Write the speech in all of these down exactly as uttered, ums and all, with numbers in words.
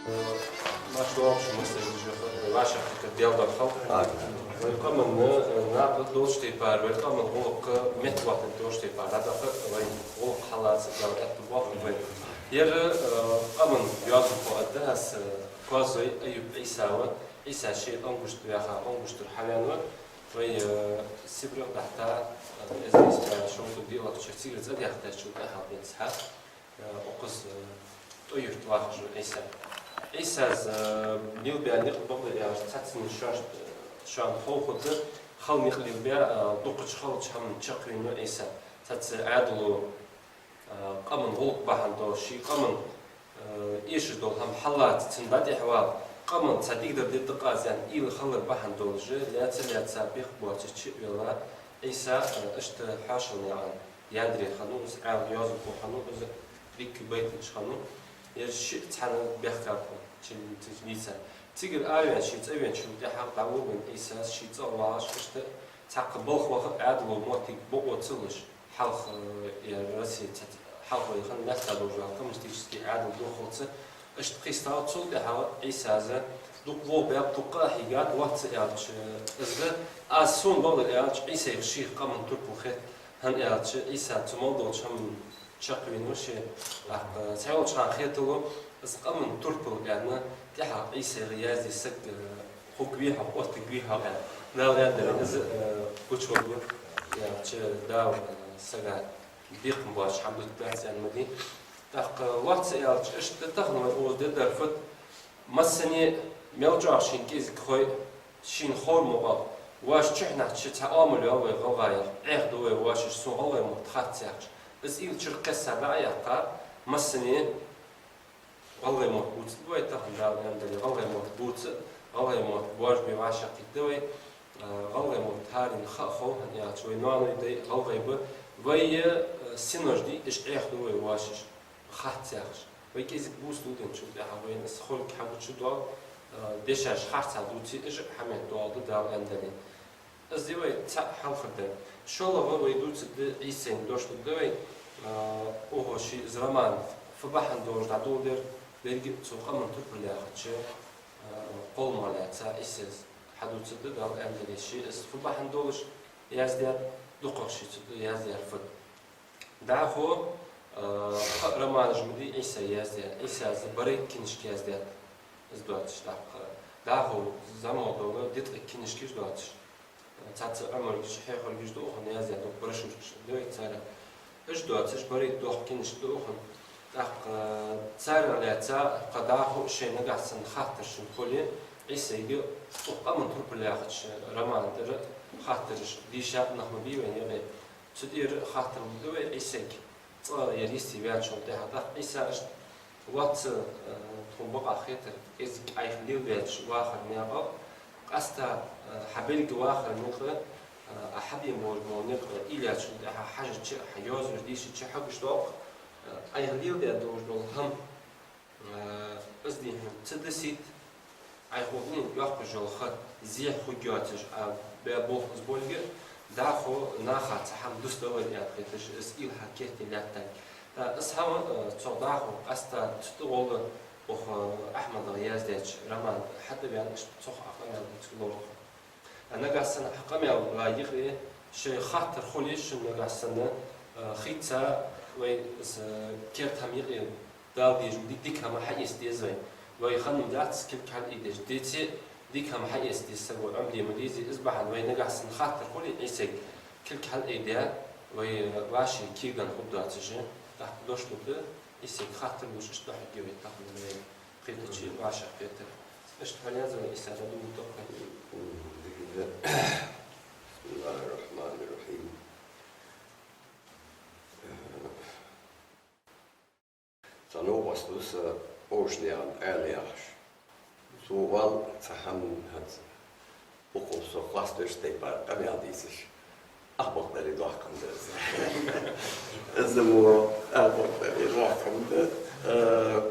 Маьрша доагӀаш, массане а вӀашагӀкхетар Даьла духьа хилда. Амин. Вай къаман, э, накъад долча тайпара, вай къаман гӀулакх меттавоаккхаш долча тайпара дӀадаха, вай гӀулакх хьалаца Дала аьттув боаккхалба вайна. Ер, э, къаман йоазонхо а да аз, э, Коазой Айюп Ӏийса ва. Ӏийса ший Ӏонгушт ваьха, Ӏонгуштара хьавена ва. Вай, э, Сибре дахьийта, э, эзар ийс бӀаь шовзткъа диълагӀча шера, цигара цӀадаьхкачул тӀехьагӀа денз хьа. Э, укхаза, э, ТӀой-Юрта вахаш ва Ӏийса. Ӏийсас, э, лелабаь никъ, бакъдар аьлча, цхьаццанена шоаш-, шоана хов хургда, хала никъ лелабаь, э, дукхача халача хӀаман чакхвена ва Ӏийса. Цхьацца Ӏаьдало, э, къаман гӀулакх бахьан долаш, ший къаман, э, эшаш дола хӀама хьалаца цунна дӀатӀехвала, къаман цхьа дикадар де дакъа аз аьнна уйла хилар бахьан долаш, лаьца-лаьца бехк боацаш чу а ваьнна, Ӏийса, э, иштта хьоашалгӀа наькъа яндаре хиннав из, Ӏаьлий йоазонхо хиннав из, дика байташ хиннав. Ер шиъ цхьана бехк ба цун, цун лийца. Цигара араваьнна, ший цӀа веначул тӀехьагӀа дӀаволавеннав Ӏийсас, ший цӀагӀа вагӀаш, иштта цхьаккха балха ваха Ӏаьдало моттиг бокъо ца луш, хьалха, э, ер Россе цхьа хьалха вай хинна лаьтта долаш дола коммунистически Ӏаьдал дохалца, иштта кхийстав. Цул тӀехьагӀа Ӏийсас дукха вогӀа баьб, дукха къа а хьийгад, лоацца аьлча, из да, аз, сона, бакъдар аьлча, Ӏийсайх шийх къаман турпал хет, хӀана аьлча Ӏийса цу мел долча хӀаман чакхвена ва ше. ТӀаккха цхьайолча хана хеталу, из къаман турпал аьнна, тӀехьагӀа Ӏийсайх язде саг, э, хургвий-хьогӀ, оттаргвий-хьогӀ аьнна. Дала аьннадале, из, э, гучаваргва, аьлча, Дала, э, сага бекхам боацаш хӀама дутаргбац аьнна ма дий. ТӀаккха лоацца аьлча, иштта тахан вай укхаза дергдар фуд, массане а мел чӀоагӀа шийна кӀезига хой, шийна ховр мукъагӀа, воаш чухьнахьа ши цхьа оамал йоал вай гӀалгӀаех, Ӏехаду вай воашаш, сона гӀалгӀай мотт хац яхаш. Из уйла чура кхесса дӀа а яьккха, массане а гӀалгӀай мотт бувцаргда вай тахан, Дала аьннадале, гӀалгӀай мотт бувца, гӀалгӀай мотт боаржабе вӀашагӀкхийтаргда вай, а, гӀалгӀай мотт хӀаране ха а хов, хӀана аьлча вай ноаной, дай гӀалгӀай ба, вай, а, синош дий, уж Ӏехаду вай воашаш, хац яхаш. Вай кӀезига бувцалу денначул тӀехьагӀа вайна из хургхьагуча доал, а, дешаш харцахьа дувце, уж а хьаметтадоагӀаргда, Дала аьннадале. Из да вай цхьаъ хьалхара дар. ШоллагӀа вай дувцаргда, Ӏийсайна дош лургда вай, а, укхо ший из роман фу бахьан долаш дӀадоладаьр, беррига а цо къаман турпал яхача, а, кхолламах лаьца Ӏийсас хьадувцаргда, Дала аьннадале, ше из фу бахьан долаш яздаьд, дукхагӀа шийца ду яздаьр фуд. ДӀахо, а, кхы а романаш ма дий Ӏийсай яздаьр. Ӏийсас барайт книжка яздаьд, из доацаш, тӀаккха дӀахо зӀамагӀа дола диткъа книжкаш доацаш. Цхьацца Ӏомалгаш, хьехаргаш да укхун яздаьд, укх брошюркаш да вай царех. Уж доацаш, барайт доккха книжка да укхун. ТӀаккха царех лаьца кхы дӀахо шоай нагахьа санна хаттар шун хуле, Ӏийсайга укх къаман турпал яхача романа тӀара хаттараш дийша нах ма бий вайна юкъе. Цу тӀера хаттар лургда вай Ӏийсайга, цкъа ер йисте ваьлчул тӀехьагӀа. ТӀаккха Ӏийса иштта лоацца, э, тхона бакъахьа хетар, кӀезига Ӏайха лелаваьча вахара наькъа, къаьстта, э, хьа беррига вахара никъ, э, Ӏа хьабена болаш бола никъ уйла яьчул тӀехьагӀа хьажача, хьа йоазонаш дийшача хьагуш доагӀа, э, Ӏайха леладаь долаш дола хӀама, э, из дий хьона ца дисийта, Ӏайха укх дунен йоаккхаш йола ха зехьа хургйоацаш Ӏа баь болх из болга, дӀахо наха цхьа хӀама дусдалар аьнна хеташ, из уйла хьа керте лаьтталга. ТӀаккха из хӀама, э, цох дӀахо къаьстта цу тӀагӀолла укх, э, Ахьмадах яздаьча романа хьатӀаваьнна, иштта цох Ӏа къамаьл дувцаргда лоархӀ. А нагахьа санна Ӏа къамаьл ва юкъе, шоай хаттар хуле шун нагахьа санна, э, хийца вай из, э, керда хӀама юкъе дала дезаш ди-, дика хӀама хьаэца деза вай. Вай хӀама дац кулг хьалъайдеш, деце а дика хӀама хьаэца деза саго, Ӏомаде ма дезий. Из бахьан вай нагахьа санна хаттар хуле Ӏийсайга, кулг хьалъайдаь, вай, э, вӀаший кеган хургдоацаш, тӀаккха дош лургда, Ӏийсайга хаттар луш, иштта дӀахьоргья вай тахан вай кхетаче вӀашагӀкхетар. Иштта хьаляза вай Ӏийса, дӀадувла тӀаккха. بسم الله الرحمن الرحيم. Цхьа новкъост ду са, овшанаькъан Ӏаьла яхаш. Цо оал цхьа хӀама хӀанз, укхо со класс деш тайпара къамаьл дийцаш, ах бакъдале доккха хӀама да из. Из мо ах бакъдале доккха хӀама да. Э,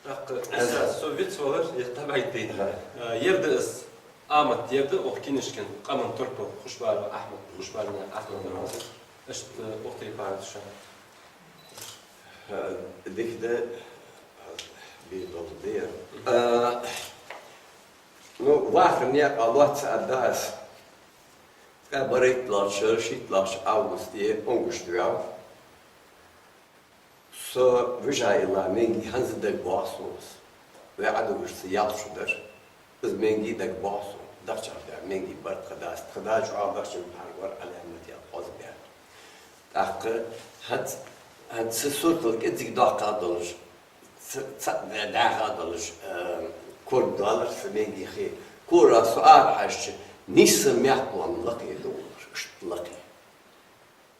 ТӀаккха Ӏийса, со вицвалар, ер тӀабӀайтдайна. Э, ер да из, амат ер да укх книжкан, «Къаман турпал», Хушбаров Ахьмад, Хушбарнаькъан Ахьмад. Иштта укх тайпара да шоана. Э, дика да, Бе долу дера. А, ну, вахар некъа лоацца а дац. Ткъаь барайтталагӀча шера, шийтталагӀча августе Онгушт ваьв. Со вижа илла, маьнги хӀанз а дагабоагӀа сона. Вай Ӏадугарца ялх шу дар. Из маьнги дагабоагӀа сона. Дахчахь баьр маьнги бар тха дас. Тха да чӀоагӀа дахчан пхьар вар, Ӏаламат ял хоза баьр. ТӀаккха хӀанз, хӀанз са суртал кӀеззиг доккха долаш, ца-, цхьаъ дӀа-, дӀаьха долаш, э, кора доаллар са маьнгех. Кора со арахьежача, нийсса мехкалон лакхе ду олар, иштта лакхе.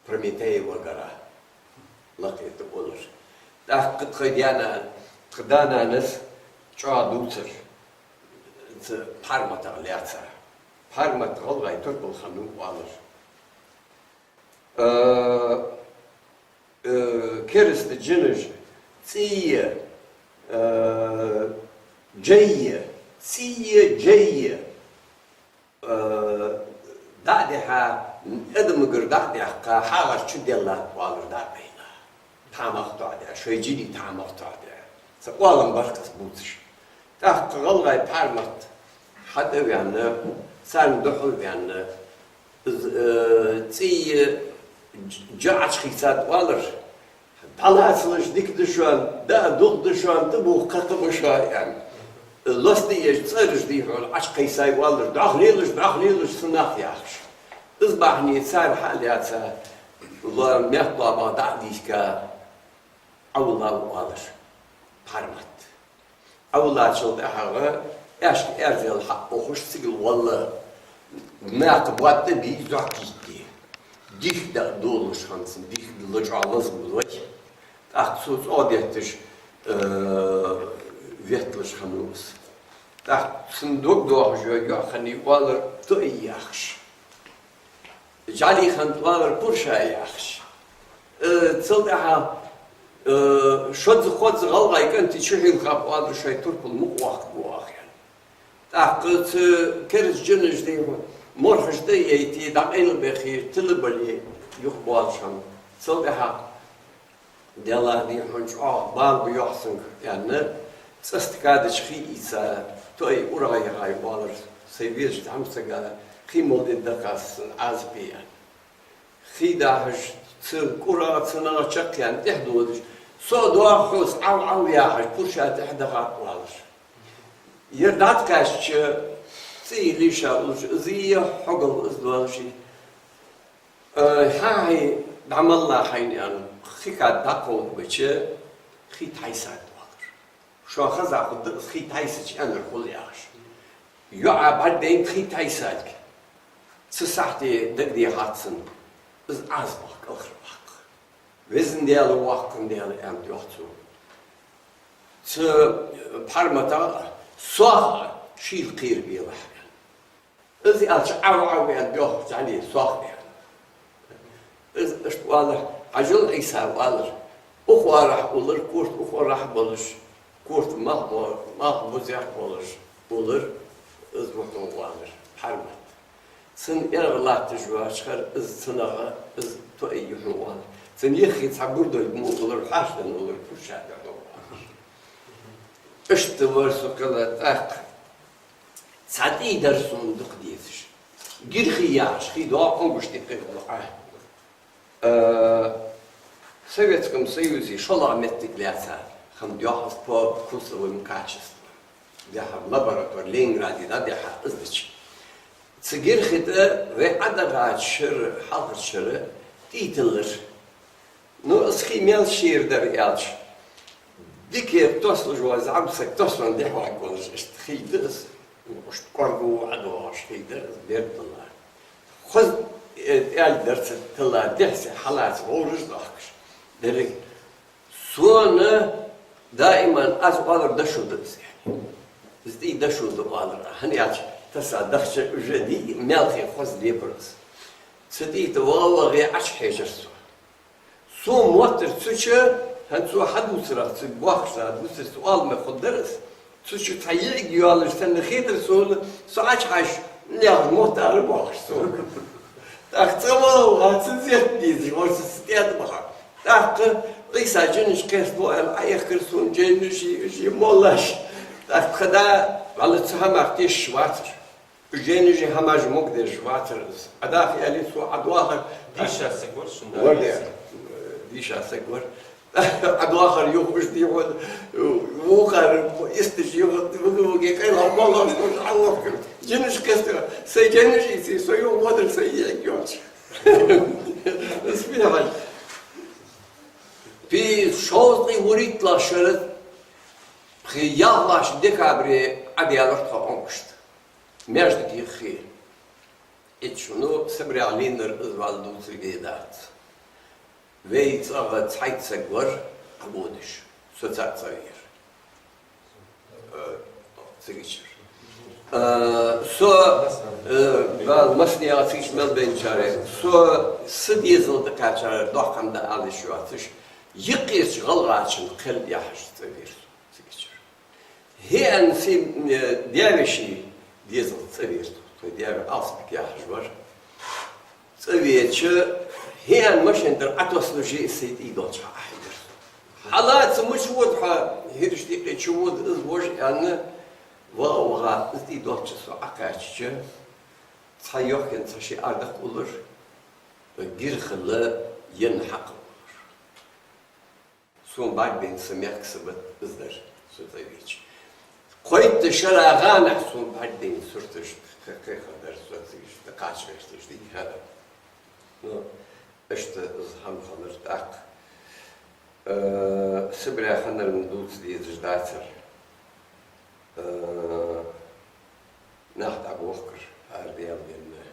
Прометей вагара лакхе ду олар. ТӀаккха тха дена-, тха да-нанас чӀоагӀа дувцар, ца пхьарматах лаьца. Пхьармат гӀалгӀай турпал хиннав оалар. Э, э, керста жинаш цӀий, э, жай, цӀий, жай, э, дӀа а дихьа, адамагара дӀа а даьккха, хьагӀар чу делла оалар дӀа а бейла. Тхьамах тоӀадаь, шоай жиний тхьамах тоӀадаь. Са къоалам баркас бувцаш. ТӀаккха гӀалгӀай пхьармат хьатӀаваьнна, царна духьал ваьнна, из, э, цӀий, э, жа Ӏочухийцад оалар. ДӀалацалаш дика да шоана, даа дукха да шоана, тӀабух кхакха ба шоана, аьнна. Лоста еш цӀераш дий хьона, Ӏочукхайсай оалар, дӀахлелаш, дӀахлелаш, са нах яхаш. Из бахьане цар хьа а лаьца, ло мехкалоха дӀа а дийхка, Ӏовлав оалар пхьармат. Ӏовллачул тӀехьагӀа аьшка аьрзел хьаухаш цигал валла, накха ботта бий зохкийти. Дих да долаш ханцан, дих лачӀа лаза вай. ТӀаккха цо цӀогӀа детташ, э, ветталаш хиннав из. ТӀаккха цун дог дохаш йола йоӀ хиннай оалар Тоай яхаш. ЖӀали хиннад оалар Пурша яхаш. Э, цул тӀехьа, э, шозза-кхозза гӀалгӀай кӀантий чухьийла хапа оалар шоай турпал мукъа вахка бу оаха, аьнна. ТӀаккха цу керста жинаш дий хьона морхаш тӀа а яйти, дӀакъайла бехе, тилла бале, юхабоалаш хиннаб. Цул тӀехьа Деллахь дий хьона чӀоагӀа бала ба йоах цунга, аьнна, цӀаста кадача хий ийца, Тоай урагӀа яхай оалар, сай везача зӀамсага хий мел дедда кхас Ӏазапе, аьнна. Хий дахьаш, цу кӀура, цунах чакхъяьнна тӀехьа додаш, со а доагӀа хьоца, Ӏав-Ӏав яхаш, Пурша тӀехьа даха оалаш. Ер дӀатӀакхаьчача, цӀий лийша уллаш, из а хьогал из доалаш, э, хьа хьай дӀа мел лахьайна, аьнна, хи кад дӀакховдабича, хий тхьайсад оалар. Шоана хеза хургда из хий тхьайсача аьннар хул яхаш. ЙоӀа бӀаргадайнад хий тхьайсалга. Цу сахьте дагадехад цунна, из Ӏазапах кӀалхара ваккха. Везан Даьла, воккхан Даьла, аьннад йоах цо. Цу пхьармата а, соах а шийла кхерабелахь, аьнна. Из аьлча, Ӏав-Ӏав аьннад йоах ЗӀале, соах, аьнна. Из иштта оалар, Ӏажал, Ӏийса, оалар. Укх оагӀорахьа улар, корта укх оагӀорахьа болаш, корта малх бо-, малх бузехьа болаш улар, из ва хьона, оалар пхьармат. Цун эгӀар латташ вачахьара, из цунах, из Тоай я хьона, оалар. Цун юххе цхьа бурдой мо улар, хьаштан улар, Пурша да хьона, оалар. Иштта вар со кхелла тӀаккха. Цхьа тӀий дар сона дукха дезаш. Гирхи яхаш хий доагӀа Онгуште кхы а. Э, Советском Союзе шоллагӀа моттиг лаьца хиннад йоах из по вкусовым качествам. Даьхьа лаборатори Ленинграде дӀадаьхьа из дича. Цу Гирхи тӀа вай Ӏодахача шера, хьалхарча шера тӀий тиллар. Ну, из хий мел шера дар аьлча, дикера тослуш вола зӀамсаг тосвенна дехьаваргволаш, иштта хий да из, иштта кӀоарга ва ӀодоагӀаш хий дар из, берд тилла. Хоза, э, тӀаьлга дар ца тилла, дехьа-сехьа хьалаца гӀовраш а дохкаш. Деррига сона даиман аз оалар дошув да из, аьнна. Из тӀий дошув да оалар. ХӀана аьлча, таса дахча уже дий, маьлхе хоза лепар из. Цу тӀий тӀа вагӀа-вагӀе Ӏочухьежар со. Сона моттар цу чу, хӀанз цо хьадувцарах, цу бохкашца дувцар, цу оаламе хургдар из. Цу чу цхьа йиӀиг йоаллаш санна хетар сона, со Ӏочухьаьжача, наьха мотт ара бохкаш сона. ТӀаккха цкъа вала ваха, цун зерат дезаш, вовшашца тӀа а баха. ТӀаккха Ӏийса жинаш кхестабу аьнна, Ӏоехкар сона жайнаши, уж моллаш. ТӀаккха тха да, валлахӀи, цу хӀамах тешаш вацар. Уж жайнаши хӀамаши могадеш вацар из. Ӏа даха аьле, цо Ӏа доахар. Дийша саг вар шун да? Вар, дийша саг вар. Ӏа доахар юха уж дийхьа, вукхар исташ юха, вуга-вуга къайла моллаш долаш Ӏоехкар. Жинаш кхестабу, сай жайнаши ийце, со юха водар, сай йиӀиг йоацаш. Смехаль. Пхи шовзткъеи вурийтталагӀча шера, пхи ялхлагӀча декабре Ӏодаьлар тха Онгушт. Маьждиге хи. Итт шу, ну, Сибрехь лийннар из валла дувцаргья дац. Вай цӀагӀа цхьайтта саг вар Ӏоводаш. Со цаӀ цӀагӀа яр. Э, цигачар. Э, со, э, вал массанена цигача мел байначарех, со са дезал тӀакхаьчар доккха хӀама да ала йиш йоацаш, юкъерча гӀалгӀачун кхел яхьаш цӀавера со цигачар. ХӀаьта са, э, даь-веший дезал цӀавера тхо, тхоай даь-веший Алсапик яхьаш вар. ЦӀавеча, хӀаьта машен тӀара Ӏотоссалуш а сай тӀа долча хьа Ӏохьийдир со. Хьала ца мича вода хьо, хӀирашта юкъе чу вода из вож аьнна, ваха-ваха из тӀа долча со Ӏокхаьчача, цхьа йохкан цхьа ши ардакх уллар, гирхала ен хьакха уллар. Сона бӀаргадайна са мехка сабат из дар, со цӀавеча. Кхойтта шера гӀанахь сона бӀаргадайна сурташ кхайкхар дар, со цигача тӀакхача гӀерташ дика хӀама. Ну, иштта из хӀама хилар тӀаккха. Э, Сибре хиннар-м дувца дезаш дацар. Э, нах дӀабохкар, хӀара Даьла денна.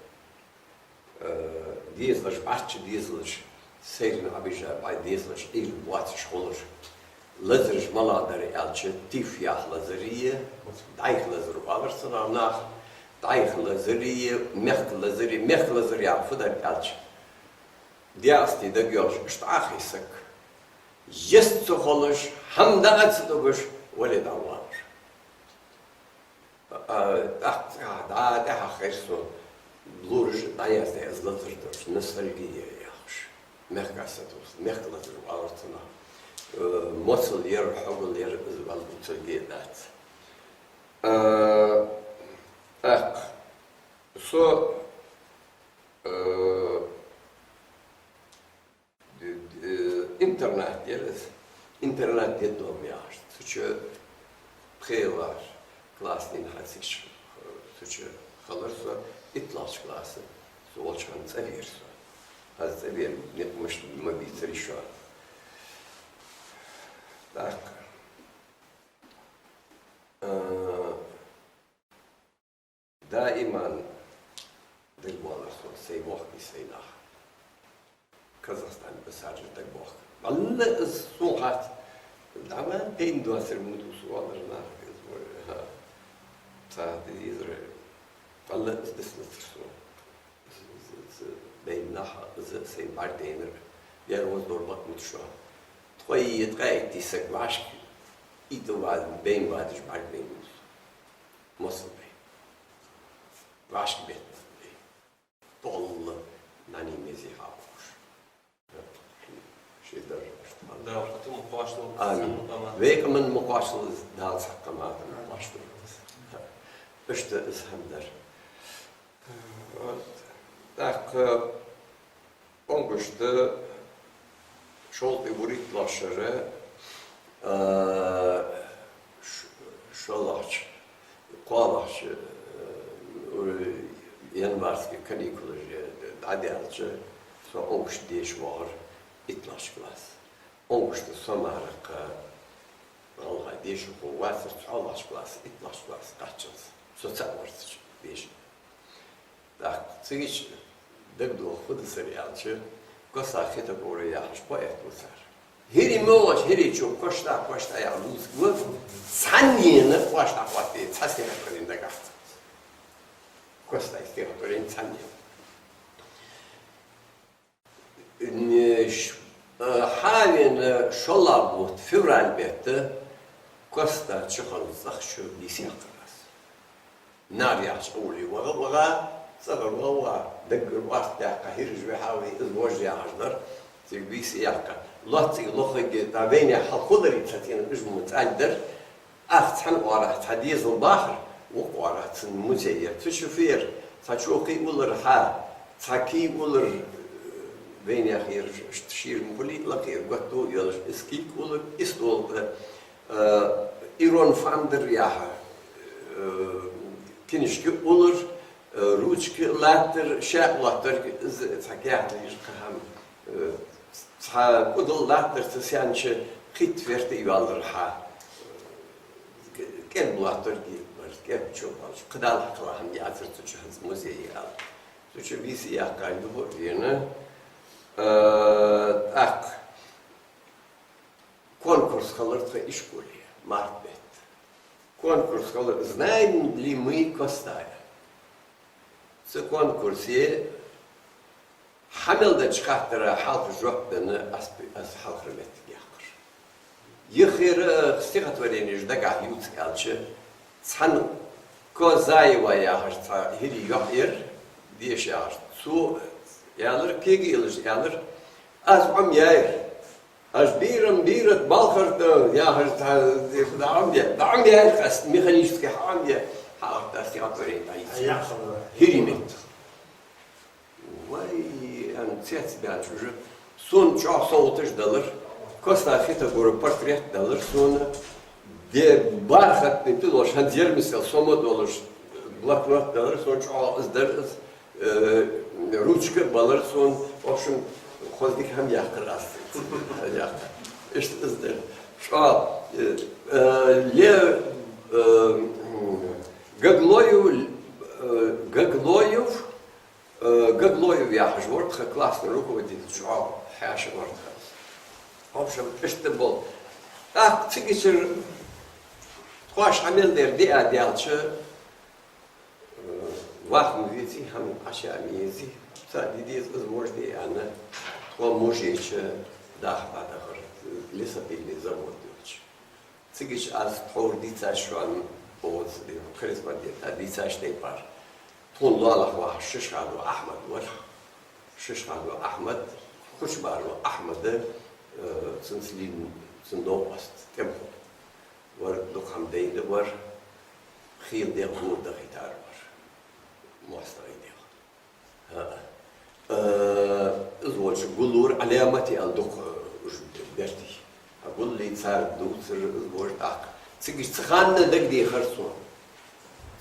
Э, дезалаш, бӀарчча дезалаш, сайран Ӏобижа бӀай дезалаш Ӏуйрийна боацаш хулар. Лазараш малагӀа дар аьлча, тиф яха лазари, дӀайха лазар оалар цунах наха, дӀайха лазари, мехка лазари, мехка лазар яха фу дар аьлча, даь-асте дагайоалаш, иштта Ӏохайша саг. Йист ца хулаш, хӀама дӀа а ца дугаш, вале дӀавоалар. А, тӀаккха цкъа дӀа тӀехьа хайра сона, лораш дӀаяздаь из лазар долаш, ностальгия яхаш. Мехка сатувс, мехка лазар оалар цунах. Э, моцал яр, хьогал яр, из валла дувцаргья дац. А, тӀаккха со, э, Д-, д-, интернат яр из. Интернат детдом яхаш. Цу чу пхе вар класс дийна хьа цигача, цу чу хилар со, иттлагӀча классе. Со волча хана цӀавера со. ХӀанз цӀавера никъ мишта ма бийцарий шоана. ТӀаккха, а, Даиман дагабоалар сона сай воккхий сай нах. Казахстане бисараш дагабоахк. Валлахӏи, из сона хац. Дама тейна доацар ма дувца оалар нах, из вай, ха. Цхьа дезар. Валлахӏи, из диснацар сона. Из, из, из, из бейна нах, из сай бӀаргадайнар. Ер ваз дор бакъ мут шо. Ткъо йиъ, ткъаь итт саг вӀашка, итт ва бейна бадаш бӀаргадайнар. Масал бе. ВӀашка бетта бе. Толла нани мези хьакхуш. Ши дар. Да, потом кхоачалва. Амин. Вай къаман ма кхоачалва, Дала сакъа мара ма кхоачалва. Иштта из хӀама дар. Вот. ТӀаккха Онгушта шовзткъеи вурийтталагӀча шера, а, ш-, шоллагӀча, кхоалагӀча, э, январски каникулаш дӀадаьлча, со Онгушта деша вахар, итталагӀча классе. Онгушта со мара кхы гӀалгӀай дешархо вацар, цхьоалагӀча классе, итталагӀча классе кхаччалца. Со цаӀ вар цу чу деша. ТӀаккха цигача дагадоха фу да сона аьлча, Коста Хетагуров яхаш поэт ва цар. ХӀирий мегаш, хӀирий чу Коста, Коста яха дувцаргва, цхьаннена Коста Коста цхьа стихотворени дагахь ца. Коста стихотворени цхьаннена. Неш, э, хьавена шоллагӀа бутт, февраль бетта, Коста чухала цӀагӀа чу бийса яьккхар аз. Нар яхача къовле ваха, ваха, цӀагӀара ваха, ваха, даггара оаст даьккха, хӀираш ваьхьа вай, из вож яхаш дар, цига бийса яьккха. лоацца лохагӀа, дӀа вайнаьха хьалха хулар, цхьа цӀена уж мо цӀалдар. Ах цхьан оагӀорахьа цхьа дезал бахар, вокх оагӀорахьа цун музей яр. Цу чу фу яр, цхьа чокхи улар хьа, цхьа кий улар, вайнаьха яр, шира ма хулий, лакхера готто йолаш, из кий улар, из стол тӀа, э, Ирон Фандер яха, э, кинишка улар, э, ручка латтар, шаькъ лоаттар, из цхьа каьхат лийжа кхаьхьам, э, цхьа кӀудал латтар цу сенча, хитта ферта йоаллар хьа. КӀел лоаттар гӀийла бар, кӀел чу болаш. Кхыдола хьакхала хӀама яцар цу чу хӀанз музей яла. Цу чу виси яхкай духар вена. Э, тӀаккха конкурс хилар тха ишколе, март бетта. Конкурс хилар «Знаем ли мы Костая?» Цу конкурсе хьа мел деча хаттара хьалха жоп денна, аз, аз хьалхара моттиг яьккхар. Юххера стихотворенеш дагахьа ювца аьлча, цхьан Козаева яхаш цхьа хӀирий йоӀ яр, деша яхаш. Цо аьлар, кегаделаш аьлар: «Аз Ӏомаяьяр. Аз бийрам бийрат балхарта», яхаш цхьа, дӀаӀомаяьяр, дӀаӀомаяьяр, аз механически хьаӀомаяьяр, хьаӀомаяьяр, аз стихотворени дӀайийцар. ХӀирий метта. Вай, аьнна, цецбаьннача уже сона чӀоагӀа совгӀаташ далар, Коста Хетагурова портрет далар сона, де бархатни пилош, хӀанз ермисел сома долаш блокнот далар сона, чӀоагӀа из дар из, э, ручка балар сона, в общем, хоза дика хӀама яьккхар аз. Яьккхар. Иштта из дар. ЧӀоагӀа, э, э, ле, э, м, Гаглоев, э, Гаглоев, Э, Гаглоев яхаш вар тха классный руководитель, чӀоагӀа хьаьша вар тха. В общем, иштта бола. ТӀаккха цигачара тхоаш хьа мел дар диа даьлча, э, ваха ма везий, хӀама Ӏоша ма езий, цхьа ди деза, из вож де аьнна, тхо Мужеча даха дӀадахар, лесопильный завод йолча. Цигача аз тховра дийцача шоана, оаха корреспондента дийцача тайпара, тхона лоалахьа ваха Шишханов Ахьмад вар. Шишханов Ахьмад, Хучбаров Ахьмада, э, цунца лийнна, цун новкъост тӀема хул. Вар дукха хӀама дайна вар, хийла дегӀ гур дахийтар вар. МоастагӀий дегӀ. ХӀаа. Э, из волча гуллур Ӏаламате аьнна дукха, э, уж бертий. А гуллий цар дувцар из вож тӀаккха. Цигача цу хана дагадехар сона.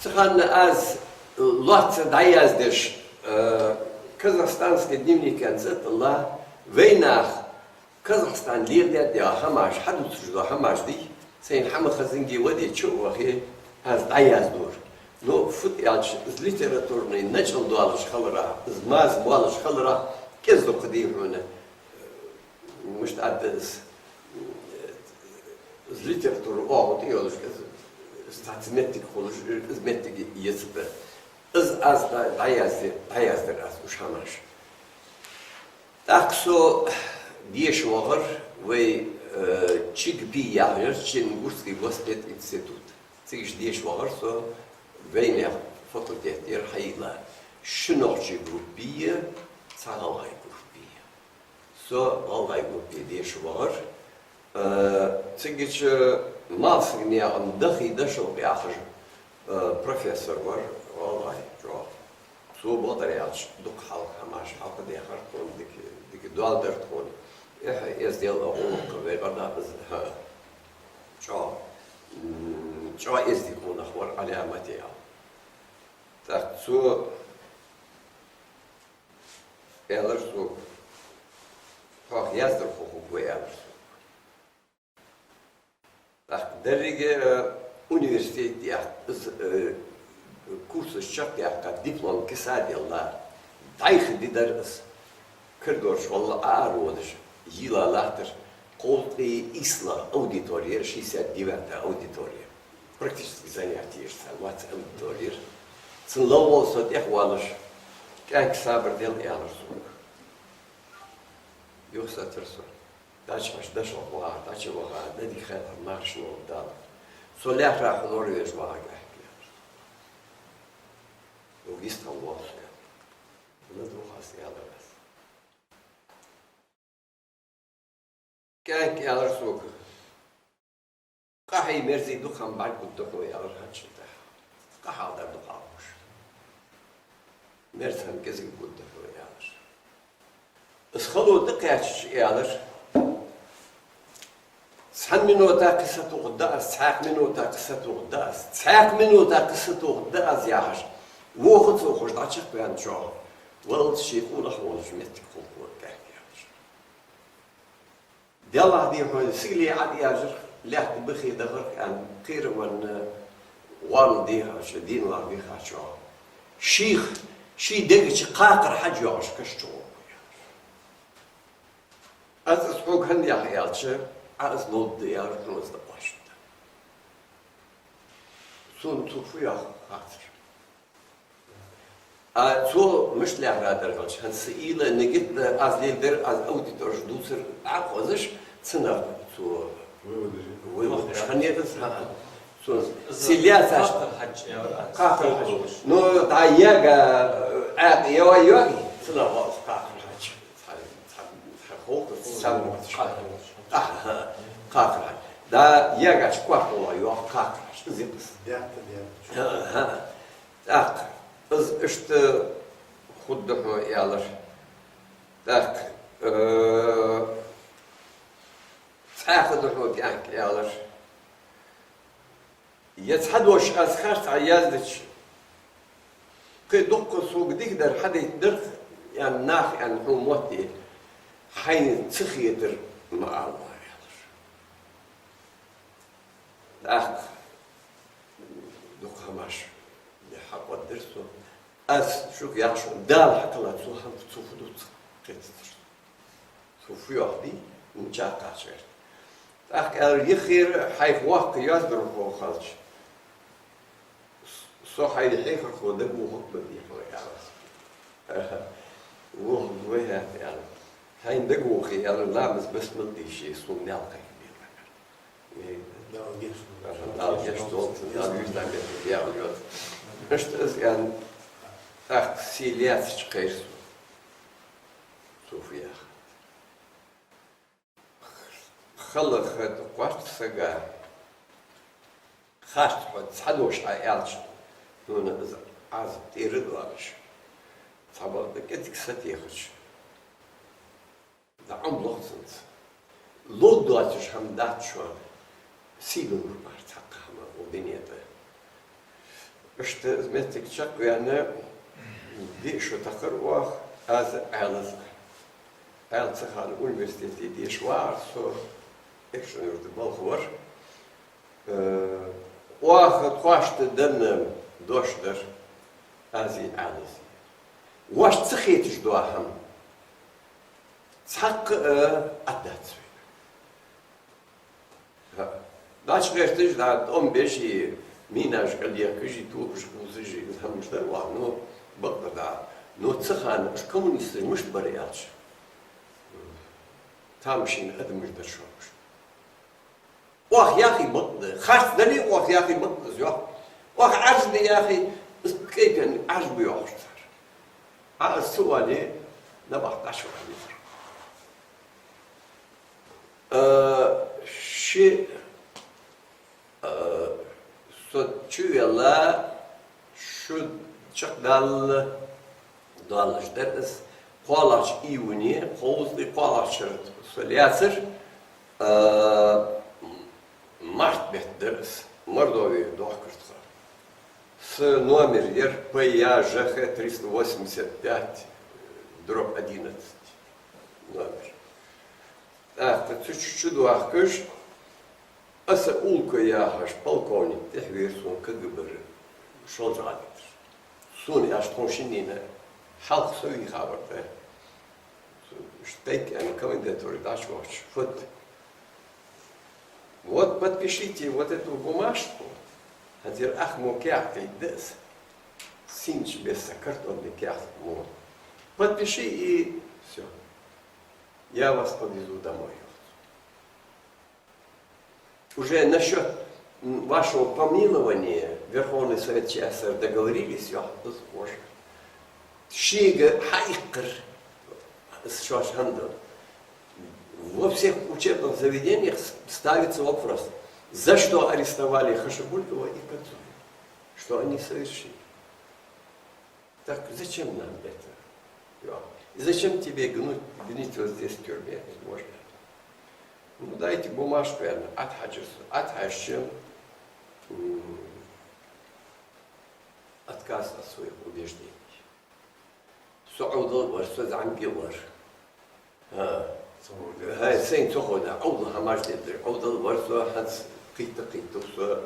Цу хана аз, э, лоацца дӀаяздеш, э, «Казахстанский дневник» аьнна цӀи тӀа латта, вайнаха Казахстане леладаь дола хӀамаш, хьадувцаш дола хӀамаш дий, сайна хӀама хазанге ваде чу а вахе, аз дӀаяздора. Но фуд аьлча, из литературни начӀал долаш хиларах, из маза молаш хиларах кӀезиг-дукха дий хьона. Мишта аргда из, из литература оагӀув тӀа йолаш, из, из цхьацца моттиг хулаш, из моттиг ецаргда. Из аз дӀа-, дӀаязде-, дӀаяздир аз уж хӀамаш. ТӀаккха со деша вахар вай, э, ЧГПИ яхаш, Чернигурский госпединститут. Цигача деша вахар со, вайнаьха факультет яр хьайийлла. Ши нохчий группа я, цхьа гӀалгӀай группа я. Со гӀалгӀай группе деша вахар. Э, цигача Малсагнаькъан Дахий Дашалкъа яхаш, э, профессор вар, гӀалгӀай чӀоагӀа. Цо, бакъдар аьлча, дукха хьалха хӀамаш хьалхадехар тхона, дика, дика доал дар тхона. Эхь, эздел а гӀулакх вай бӀаргадаккха из, хӀаа, чӀоагӀа, м, чӀоагӀа эздий къонах вар Ӏаламате аьнна. ТӀаккха цо аьлар сога: «Тхох яздар хургва», аьлар сога. ТӀаккха деррига, э, университет яхь-, из, э, курсаш чакхъяьккха, диплом киса а делла, дӀайха ди дар из. Коридора чу валла а ара водаш, йийла латтар, кховзткъеи ийслагӀа аудитория, шестьдесят девятая аудитория. Практически занятие еш цар, вац аудитория. Цун ловгӀал со тӀехвоалаш, кӀаьнк сабар дел, аьлар сога. Юхасаттар со. ДӀачу хьажа, Дашалкъа вахар, дӀачу вахар, дӀадига хьалха маршо Дала. Со лаьрхӀа хьалоравеш вахар кӀаьнк, аьлар. Вугист хьалвоал со, аьлар. ЛадувгӀа аз, аьлар аз. КӀаьнк аьлар сога: «Къахьий, мерзий дукха хӀама бӀаргагургда хьона», — аьлар хӀанз тӀехьа. Къахьалдар дукха хӀама хулаш. Мерза хӀама кӀезига гургда хьона, аьлар. Из хало тӀакхаьчача аьлар: «Цхьан минута кхы сатохаргда аз, цхьаькха минута кхы сатохаргда аз, цхьаькха минута кхы сатохаргда аз», — яхаш, вохац вохаш дӀачакхваьннача, валлалц ший къонах волча моттиг хул хьона КӀаьнк, аьлар. «Деллахь, дий хьона, сигале Ӏа дӀаяжарх, лаьтта бахе дахарх», — аьнна, кхера а венна, гӀорна дехача, дийнлагӀа вихача, шийх, ший дега чу кхакхар хьаж йоагӀаш каш чу гӀоргва, аьлар. «Аз из хьога хӀана яхар?» — аьлча, «Ӏа из ловргда, — аьлар, — хьона из дӀакхоачаргда». Сона цо фу йоах хацар. А цо мишта лаьрхӀа дар хилча, хӀанз са уйла, нигат, аз леладер, аз аудиторе дувцар дӀахозаш, цунах цо выводаш хиннад из, хӀаа. Цо сийле яцаш кхакхар хьаж. Ну, дӀа яга, а, йоа йоги, цунах вац кхакхар хьаж. Цхьа, цхьа, цхьа ховкхар, цхьа мотт. Аха, кхакхар хьаж. ДӀа ягача корта гӀолла йоагӀа кхакхар хьаж. Из я из. Аха. ТӀаккха из иштта хургда хьона, аьлар. ТӀаккха, э, цхьаькха да хьона, КӀаьнк, аьлар. Е цхьа дош аз харцахьа яздича, кхы дукха сога дика дар хьадайтаргда, аьнна, наха аьнна хьона мотт, хьайна ца хетар ма ала, аьлар. ТӀаккха дукха хӀамаш хьакхоададир со. Аз шуга яхаш, Дала хьакхелла цо хӀама, цо фу дувц кхетадир со. Цо фу йоах, дий, мича кхача гӀерт. ТӀаккха аьлар: «Юххера хьайх воккха йоазонбархо хилча, со хьайна хьехархо дагавохаргва, дий хьона», — аьлар. «Вохаргва хьо, — аьлар. — Хьайна дагавохе, — аьлар, — ламаз, басмала дийша, сона наьл кхайкабе». Дала гешт долда. Дала гешт долда, Дала вижда метте яхаш йода. Иштта из аьнна, тӀаккха сийле яцача кхайра сона. Цо фу яхар. Хала хӀама кхоачача сага, харц хьо цхьа дош Ӏа аьлча, хьона из Ӏазап тӀера а доалаш, цхьабакъда кӀезига сатехача, дӀа Ӏомалу цунца. Ловргдоацаш хӀама дац шоана, сий долаш мара цхьаккха хӀама укх дунен тӀа. Иштта из моттиг чакхваьнна, диъ шу тахар оаха, аз а, Ӏаьлас а. Ӏаьла цу хана университете деша вагӀар со, Экажкъонгий-Юрта балха вар. Э, оаха тхоашта денна дош дар аз а, Ӏаьлас а. Вайна ца хеташ дола хӀама цхьаккха а Ӏаддац вайна. ХӀаа. ДӀачугӀерташ, дӀа тӀом беш, минаш кӀалъехкаш, топаш кхувсаш, из хӀамаш дар оаха, ну, бакъдар дӀа. Но цу хана уж коммунисташ мишта бар аьлча, тамашийна адамаш дар шоана уж. Оаха яхе бакъда, харц дале а оаха яхе бакъда из, йоах. Оаха Ӏаржба яхе, из кӀайпен Ӏаржба йоахаш цар. Ӏа из ца оале, набахта дӀачувахар. Э, ши, э, со чувелла, шу чакхдалла доаллаш дар из. КхоалагӀча июне, кхузткъеи кхоалагӀча шера со лаьцар, э, март бетта дар из, Мордовера дохкар тха. Са номер яр П Я Ж Х триста восемьдесят пять дробь одиннадцать номер. ТӀаккха цу чу чудоахкаш, Аса Улка яхаш полковник тӀехьавера сона КГБ-ра шолжа гӀадитар. Сона аьлча тхона шиннена хьалха со вийха вар тӀа. Шоай тайпа аьнна комендатуре дӀачувахача, фуд: «Вот подпишите вот эту бумажку». ХӀанз ер ах мо каьхат кхийттад аз. Синаш бесса картонни каьхат мо. «Подпиши и всё. Я вас подвезу домой», — йоах цо. «Уже насчёт, м, вашего помилования Верховный Совет Ч С С Р договорились», — йоах из уже. Шийга хьаиккхар, из шоаш хӀана ду. Во всех учебных заведениях с- ставится вопрос, за что арестовали Хашабулькова и Кадзоева, что они совершили. Так зачем нам это? Ё. И зачем тебе гнуть, гнить вот здесь в тюрьме? Можно. Ну, дайте бумажку, я Ӏотхьажа. Ӏотхьажача, м, отказ от своих убеждений. Со Ӏовдал вар, со зӀамига вар. ХӀа. ХӀа, сайна ца ховш, Ӏовдал хӀамаш деттар. Ӏовдал вар со, хӀанз кхийтта-кхийттав со,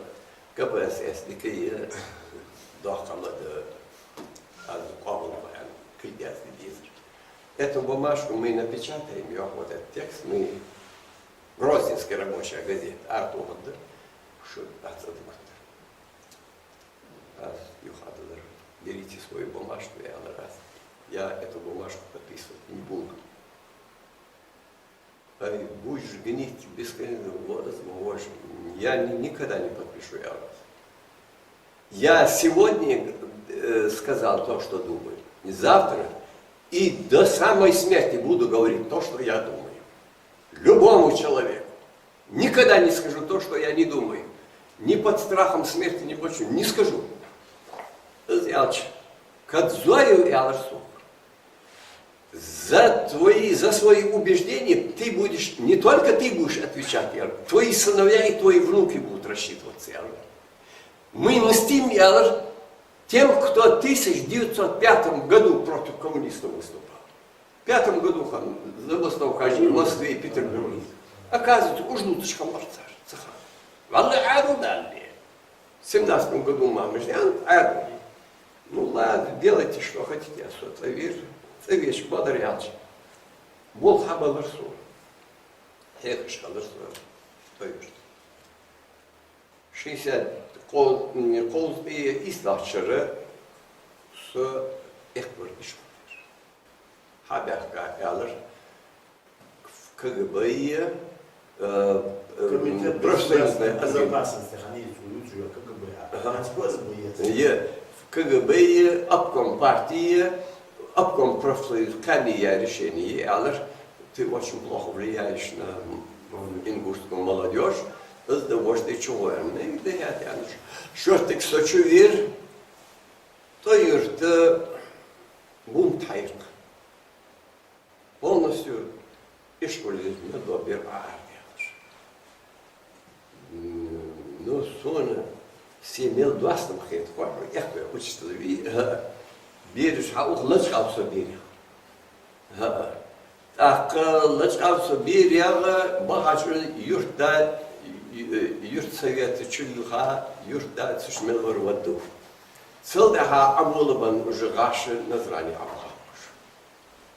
КПСС дика я, доккха ма да, аз къоабал ма аьнна, кулг язде дезар. Эту бумажку мы напечатаем, йоах, вот этот текст, мы, Грозненская рабочая газета, артугӀа да, шу дац ада гуттар. Аз юха дилар: «Берите свою бумажку», — аьлар аз. «Я эту бумажку подписывать не буду». Ай, будешь гнить бесконечно, возможно. Я ни- никогда не подпишу, я вас. Я сегодня э, сказал то, что думаю. И завтра, и до самой смерти буду говорить то, что я думаю. Любому человеку. Никогда не скажу то, что я не думаю. Ни под страхом смерти, ни под чем. Не скажу. Из аьлча, Кадзоев аьлар сога: «За твои, за свои убеждения ты будешь, не только ты будешь отвечать, — аьлар, — твои сыновья и твои внуки будут рассчитываться», — аьлар. «Мы мстим, — аьлар, — тем, кто в тысяча девятьсот пятом году против коммунистов выступал». Пятом году хиннай забастовка в Москве и Петербурге. Оказывается, уж дувцаш хиннавар цар, цу хана. Валлахӏи, Ӏаьдал дале. В семнадцатом году мамаш ян Ӏаьдал. Ну ладно, делайте, что хотите, а со цӀавир, цӀавеча бадар ялча. Болх хьабелар сона. Хьехаш хилар со. Тойбаш. Шестьдесят кхо- кхузткъеи ийслагӀча шера со эккхавар ишколера. Хьабаьхка, аьлар, КГБ е, э, э, Комитет профсоюзной государственной органи- безопасности, хьанийца улуцуя КГБ, а Ага. ФСБ е. Е, КГБ е, обком партии е, обком профсоюз кхаьнне яь решени е, аьлар, ты очень плохо влияешь на ингушскую молодёжь, из да вож де чугӀо, аьнна, и да хӀаьта, аьнна. Шортта со чувир, тӀа юрта бунт хьаькха. Полностью ишколе мел дола бер Ӏоаргдаьлар. М, ну, сона се мел доастам хет, кхоъ, эккхаве учитель вий, хӀа. Бераш хьаух лачкъал со берех. ХӀа. ТӀаккха лачкъал со берех бахача юртда, ю- юртсовета чу юха, юртда цу чу мел вар вадду. Цул тӀехьа Ӏоболабенна уже гӀаш Назране Ӏобаха уж.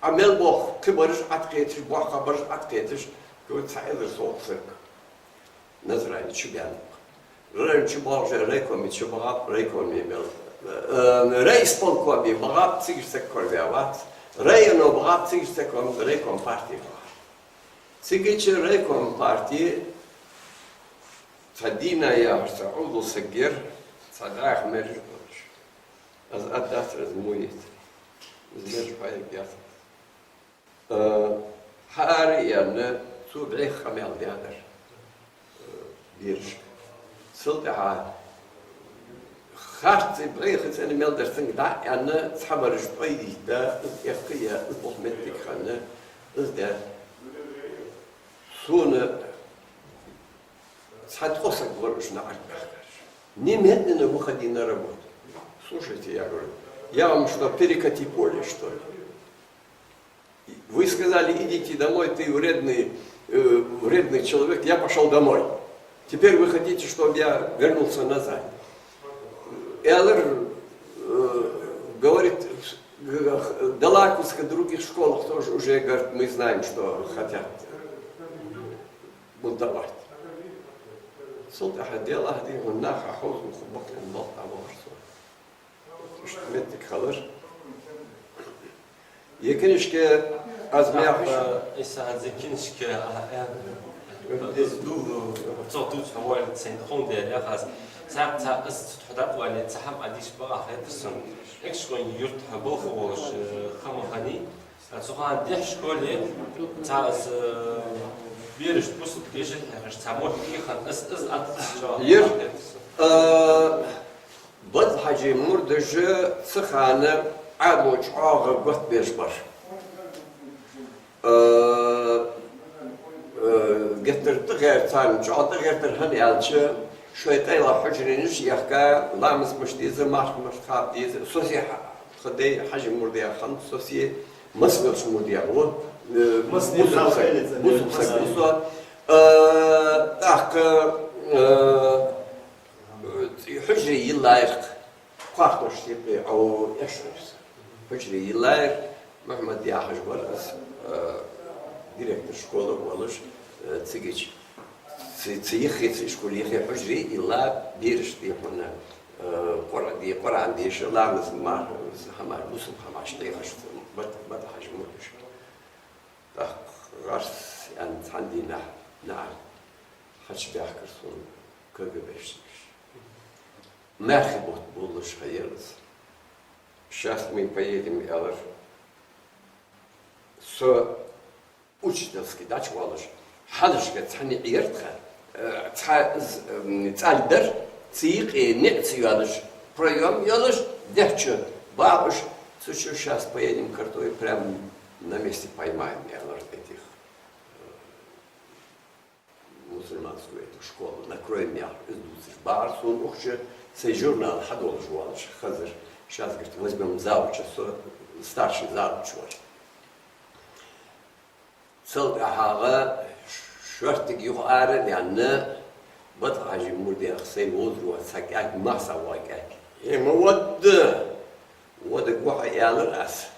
Ӏа мел бох, кхыбараш Ӏоткхеташ, боккхагӀбараш Ӏоткхеташ, кхы цхьа эзар сов саг Назране чубаьннаб. Районе чубоагӀаш, райкоме чубахаб, райкоме мел, э, райисполкоме бахаб, цигара саг кораваь вац. Районе бахаб, цигара саг кораваь, райком партии бахаб. Цигача райком партии цхьа Дина яхаш цхьа Ӏовдал саг яр, цхьа дӀаьха мераж долаш. Аз аргдацар из мо яцар. Из мераж пайда яцар. Э, хьаара а яьнна, цо бӀеха къамаьл даьдар, э, берашка. Цул тӀехьа харццӀа бӀеха цӀена мел дар цунга дӀа а аьнна, цхьабараш тӀой дитта, из эккха а яь, из болх моттиг хинна, из даьр. Сона цхьа ткъо саг вар уж наӀарга баьхкараш. Немедленно выходи на работу. Слушайте, я говорю, я вам что, перекати поле, что ли? Вы сказали: «Идите домой, ты вредный, э, вредный человек», я пошёл домой. Теперь вы хотите, чтобы я вернулся назад? Эллер, э, говорит, в Далаковской, в других школах тоже уже, говорит, мы знаем, что хотят бунтовать. Цул тӀехьа делахь дийхьа наха хьовзалца бакъ болх дӀабахар цо. Иштта моттиг хилар. Е книжка аз мех, э, Иса хьанз е книжка, а, э, из ду, цо дувц хьо валит сайна тховна дер, я хаз. Цхьа, цхьа, аз цу тхо дӀатӀавале, цхьа хӀама Ӏадийша багӀа хетар сона. Экажкъонгий-Юрта хьо балха волаш, э, хӀама хиннай. А цу хана дехьа школе цхьа из, э, берашта бусалба книжка хьехаш, цхьа мохк хьехар, из, из ад-, из чӀоагӀа Ер, хьехар. э, Бада-Хьажий мурдаша цу хана Ӏаьдало чӀоагӀа готта беш бар. Э, э, геттара тӀагӀертар, царна чӀоагӀа тӀагӀертар, хӀана аьлча, шоай къайлагӀа хьужаренаш яхка, ламаз мишта деза, марха мишта кхаба деза, сосе хьа-, тха дай Хьажий мурдех хиннад, сосе маса волча мурдех ва, э, Маса бусалба саг, маса бусалба саг ва со. Э, тӀаккха, э, хьужаре йиллайрах, кхоачаш тӀа Ӏо эшарца. Хьужаре йиллайрах, Мухьмад яхаш вар из, э, директор школы волаш, э, цигача. Цу, цу йиххе, цу ишколе йиххе хьужаре йилла бераш дехьа, э, Къуръа-, де-, Къуръан деша, ламаз, марха, хӀамаш, бусалба хӀамаш дехаш, Бада-, Бада-Хьажий мурдаша. ТӀаккха гӀарс аьнна цхьан дийнахьа наӀар хьачубаьхкар сона КГБ-шнаш. Мархий бутт болаш хьаяр из. «Щас мы поедем», — аьлар. Со учительский дӀачувоалаш, хьалхашка цхьанне Ӏер тха, э, цхьа з-, м, цӀаль дар, цу юкъе ниӀ ца йоалаш, проём йолаш, дехьа чу бакъаш, цу чу «Щас поедем картофель прям на месте поймаем», — аьлар этих, э, мусульманскую эту школу, «Накроем» яхаш, из дувцаш. Бахар сона укх чу сай журнал хьадолаш воалаш хезар. «Щас, говорит, возьмём завуча», со старший завуч вар. Цул тӀехьагӀа шортига юха ара а ваьнна, Бада-Хьажий мурдех сай возраста цхьа кӀаьнк, мах ца воагӀа кӀаьнк: «Хье ма вадда! Вода гохьа», — аьлар аз.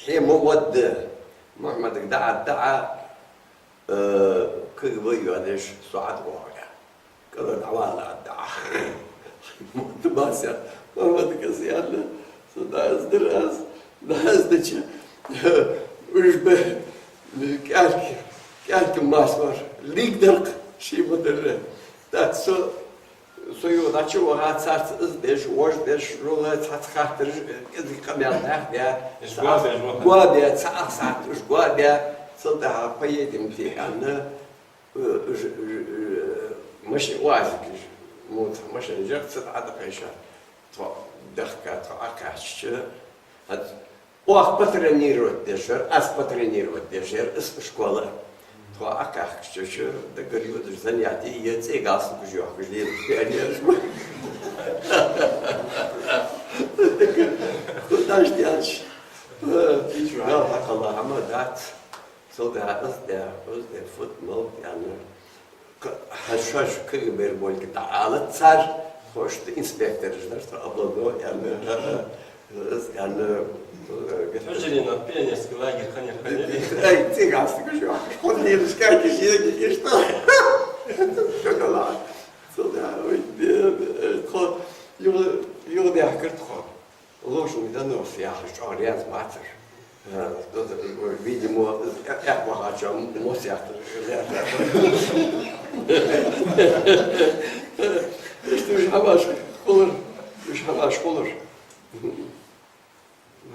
«Хье ма вадда!» Мухьмадага дӀа а, дӀа а, э, КГБ йоалаеш, со ӀодоагӀар. КӀалара дӀавала а дӀа. Мотт масех, Мухьмадага аз аьнна, со дӀаэздир аз, дӀаэздича, уж бе, кӀаьнк, кӀаьнк мас вар, лигдаркх ший ма дарра. ТӀаккха со Со юха дӀачуваха, царца из деш, вож деш, жула цхьацца хаттараш, кӀезига къамаьл дӀаьха, Иш цхьа гоа беш ваха. Гоа бе, цхьа ах сахьат уж гоа бе, цул тӀехьагӀа «Поедем» тӀа аьнна, э, ж-, ж-, э, маши-, уазик, ж-, мо цхьа машин жагӀа, цу тӀа дӀакхайша. Тхо дахка, тхо Ӏокхаьчача, хӀанз Оаха патронировать деш вар, аз патронировать деш вар, из школа. Тхо Ӏокхаьчача, дагар йодаш занятие, е цӀе галстукаш йоахкаш лелаш пионераш ба. Куда ж дальше? Гал хьакхалла хӀама дац. Цул тӀехьагӀа из де, из де, фуд, мал, яьннар. Кх-, хьа шоаш КГБ-р болга дӀаалац цар, хошта инспектораш дар, тха облако, яьнна, из, яьнна, э, Хьужаренах пионерский лагерь ханер ханер. Ай, цигастка шо, хьо лелаш кайкаш, егиш, ишта. Шоколад. Цул тӀехьагӀа, ой, бе, бе, тхо, юха, юха дехкар тхо. Ложный донос яхаш чӀоагӀа раьза бацар. Э, видимо, э, эккхавахача мос яхтар. Иштта уж хӀамаш хулар, уж хӀамаш хулар.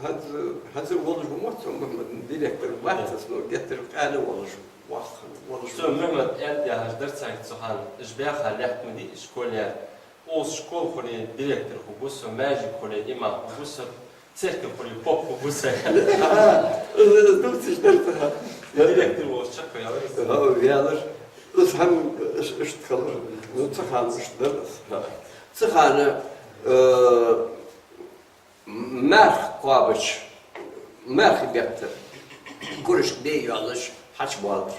ХӀанз, хӀанз волаш ва мотт со, Мухьмад, директор вац, но геттара къаьна волаш, вах, волаш. Со Мухьмад аьнна яхаш дар царга цу хана, уж баьха лаьтта ма дий, школе. Укхаза школа хуле директор хургва со, маьждиг хуле имам хургва со, церковь хуле поп хургва со. А, из дувцаш дар цу хана. Директор волаш чакхваьлар из. ХӀа, ваьлар. Из хӀама, иш-, ишта хилар. Ну, цу хана ишта дар из. ХӀа. Цу хана, э, марха кхоабача, мархий бетта, курашка бе йоалаш, хьачубоалар.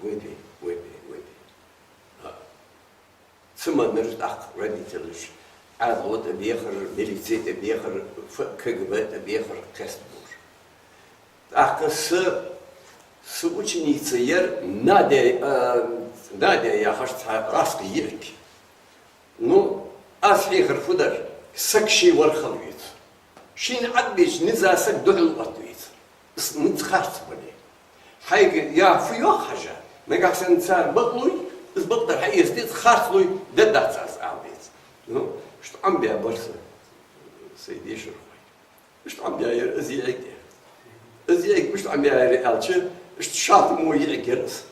Вай бе, вай бе, вай бе. ХӀа. Цу маннараш тӀаккха родителаш, Ӏаьдало тӀабехар, милице тӀабехар, ф-, КГБ тӀабехар кхестабора. ТӀаккха са, са ученица яр Надя, а, Надя яхаш цхьа гӀазкхий йиӀиг. Ну, аз хьехар фу дар, саг ший вар хила веза. Шийна Ӏадбеча низа саг духьал оттавеза. Из низ харц бале. Хьайга я фу йоах хьажа, нагахь санна цар бакълуй, из бакъдар хьаэца деза, харцлуй, дергдац аз ала деза. Ну, иштта Ӏомабаь бар са, сай дешархой. Иштта Ӏомабаьяр из йиӀиг. Из йиӀиг мишта Ӏомаяьяр аьлча, иштта шалта мо йиӀиг яр из.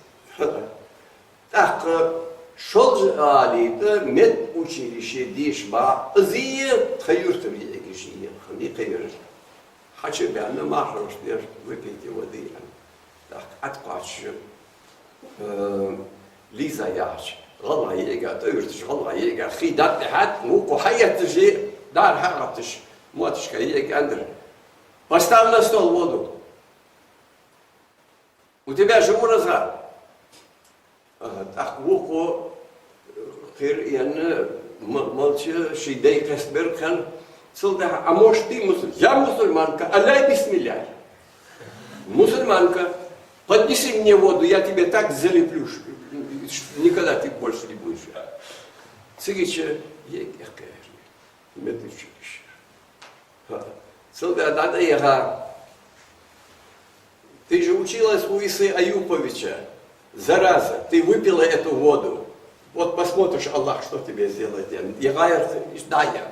ТӀаккха шолжа алита медучилище деша баха, из а тха юртара йиӀигаш а хиннай кхы ераш. Хьачубаьнна, мархаш деш, выпейте воды, аьнна. ТӀаккха ӀотӀакхоачаш, э, Лиза яхача гӀалгӀай йиӀига, тӀаюртарча гӀалгӀай йиӀига хий дӀатӀехьад, вокхо хьаэтташ, дӀара хьагӀатташ, моттигашка йиӀига аьннадар: «Поставь на стол воду. У тебя же у рот раза». Аха, тӀаккха вокхо, э, кхера а енна, м-, молча ший дай кхестабар кхы. Цул тӀехьагӀа: «А может, ты мусуль-?» «Я мусульманка, аляй бисмилляй. Мусульманка, поднеси мне воду, я тебе так залеплю, ш-, ш-, никогда ты больше не будешь». Цигача йиӀиг эккхаяр медучилищера. Цул тӀехьагӀа дӀатӀаяха: «Ты же училась у Исы Аюповича, зараза, ты выпила эту воду. Вот посмотришь, Аллах что тебе сделает», аьнна. Е гӀайрат дӀаяьннай.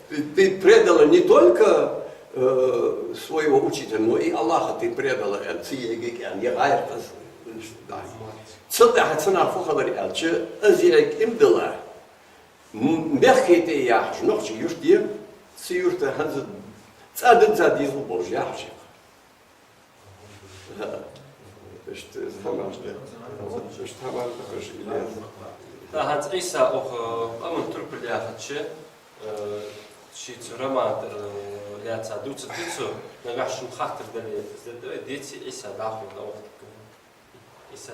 «Ты, ты предала не только, э, своего учителя, но и Аллаха ты предала», аьнна, цу йиӀигага аьнна, е гӀайрат дӀаяьннай. Цул тӀехьагӀа цунах фу хилар аьлча, из йиӀиг иман дилла, М-, Мехкети яхача нохчий юрт я, цу юрта хӀанз цӀа дизза дезал болаш яхаш я. Иштта из хӀамаш да. Иштта хӀамаш да, хӀанз Ильяс. ТӀаккха хӀанз Ӏийса укх къаман турпал яхача, э, ший цу роман тӀара, э, лаьца дувцаргда цо, нагахь шун хаттар дале, из дергда вай, деций Ӏийса дӀахо дӀавахийтаргда. Ӏийса.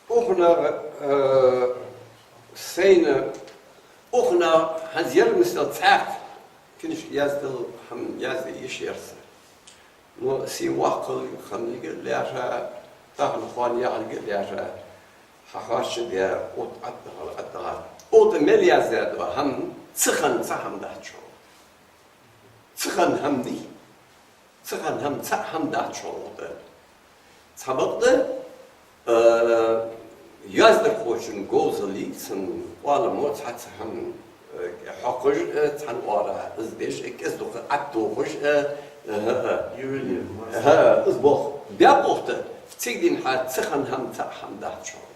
Укханах, э, сайна, укханах хӀанз ер мисал цхьаькха книжка яздала, хӀама язде йиш яр са. Но се воккхал хиннилга а лаьрхӀа, тахан кхоана яхилга а лаьрхӀа, хьахоарчадаь, укх тӀа ӀотӀадахар, ӀотӀадахар. Укх тӀа мел яздаь да хӀама, ца хинна цхьа хӀама дац шоана. Ца хинна хӀама дий? Ца хинна хӀама, цхьа хӀама дац шоана укх тӀа. Цхьабакъда, э, яздархочун говзал я, цун къоаламо цхьацца хӀама, э, хьокхаш, э, цхьан оагӀорахьа из деш, э, кӀезиг-дукха ӀотӀатохаш, э, э, э, э. Ювелир. Э, из болх. Бакъда укх тӀа, цига дийнахьа ца хинна хӀама, цхьа хӀама дац шоана.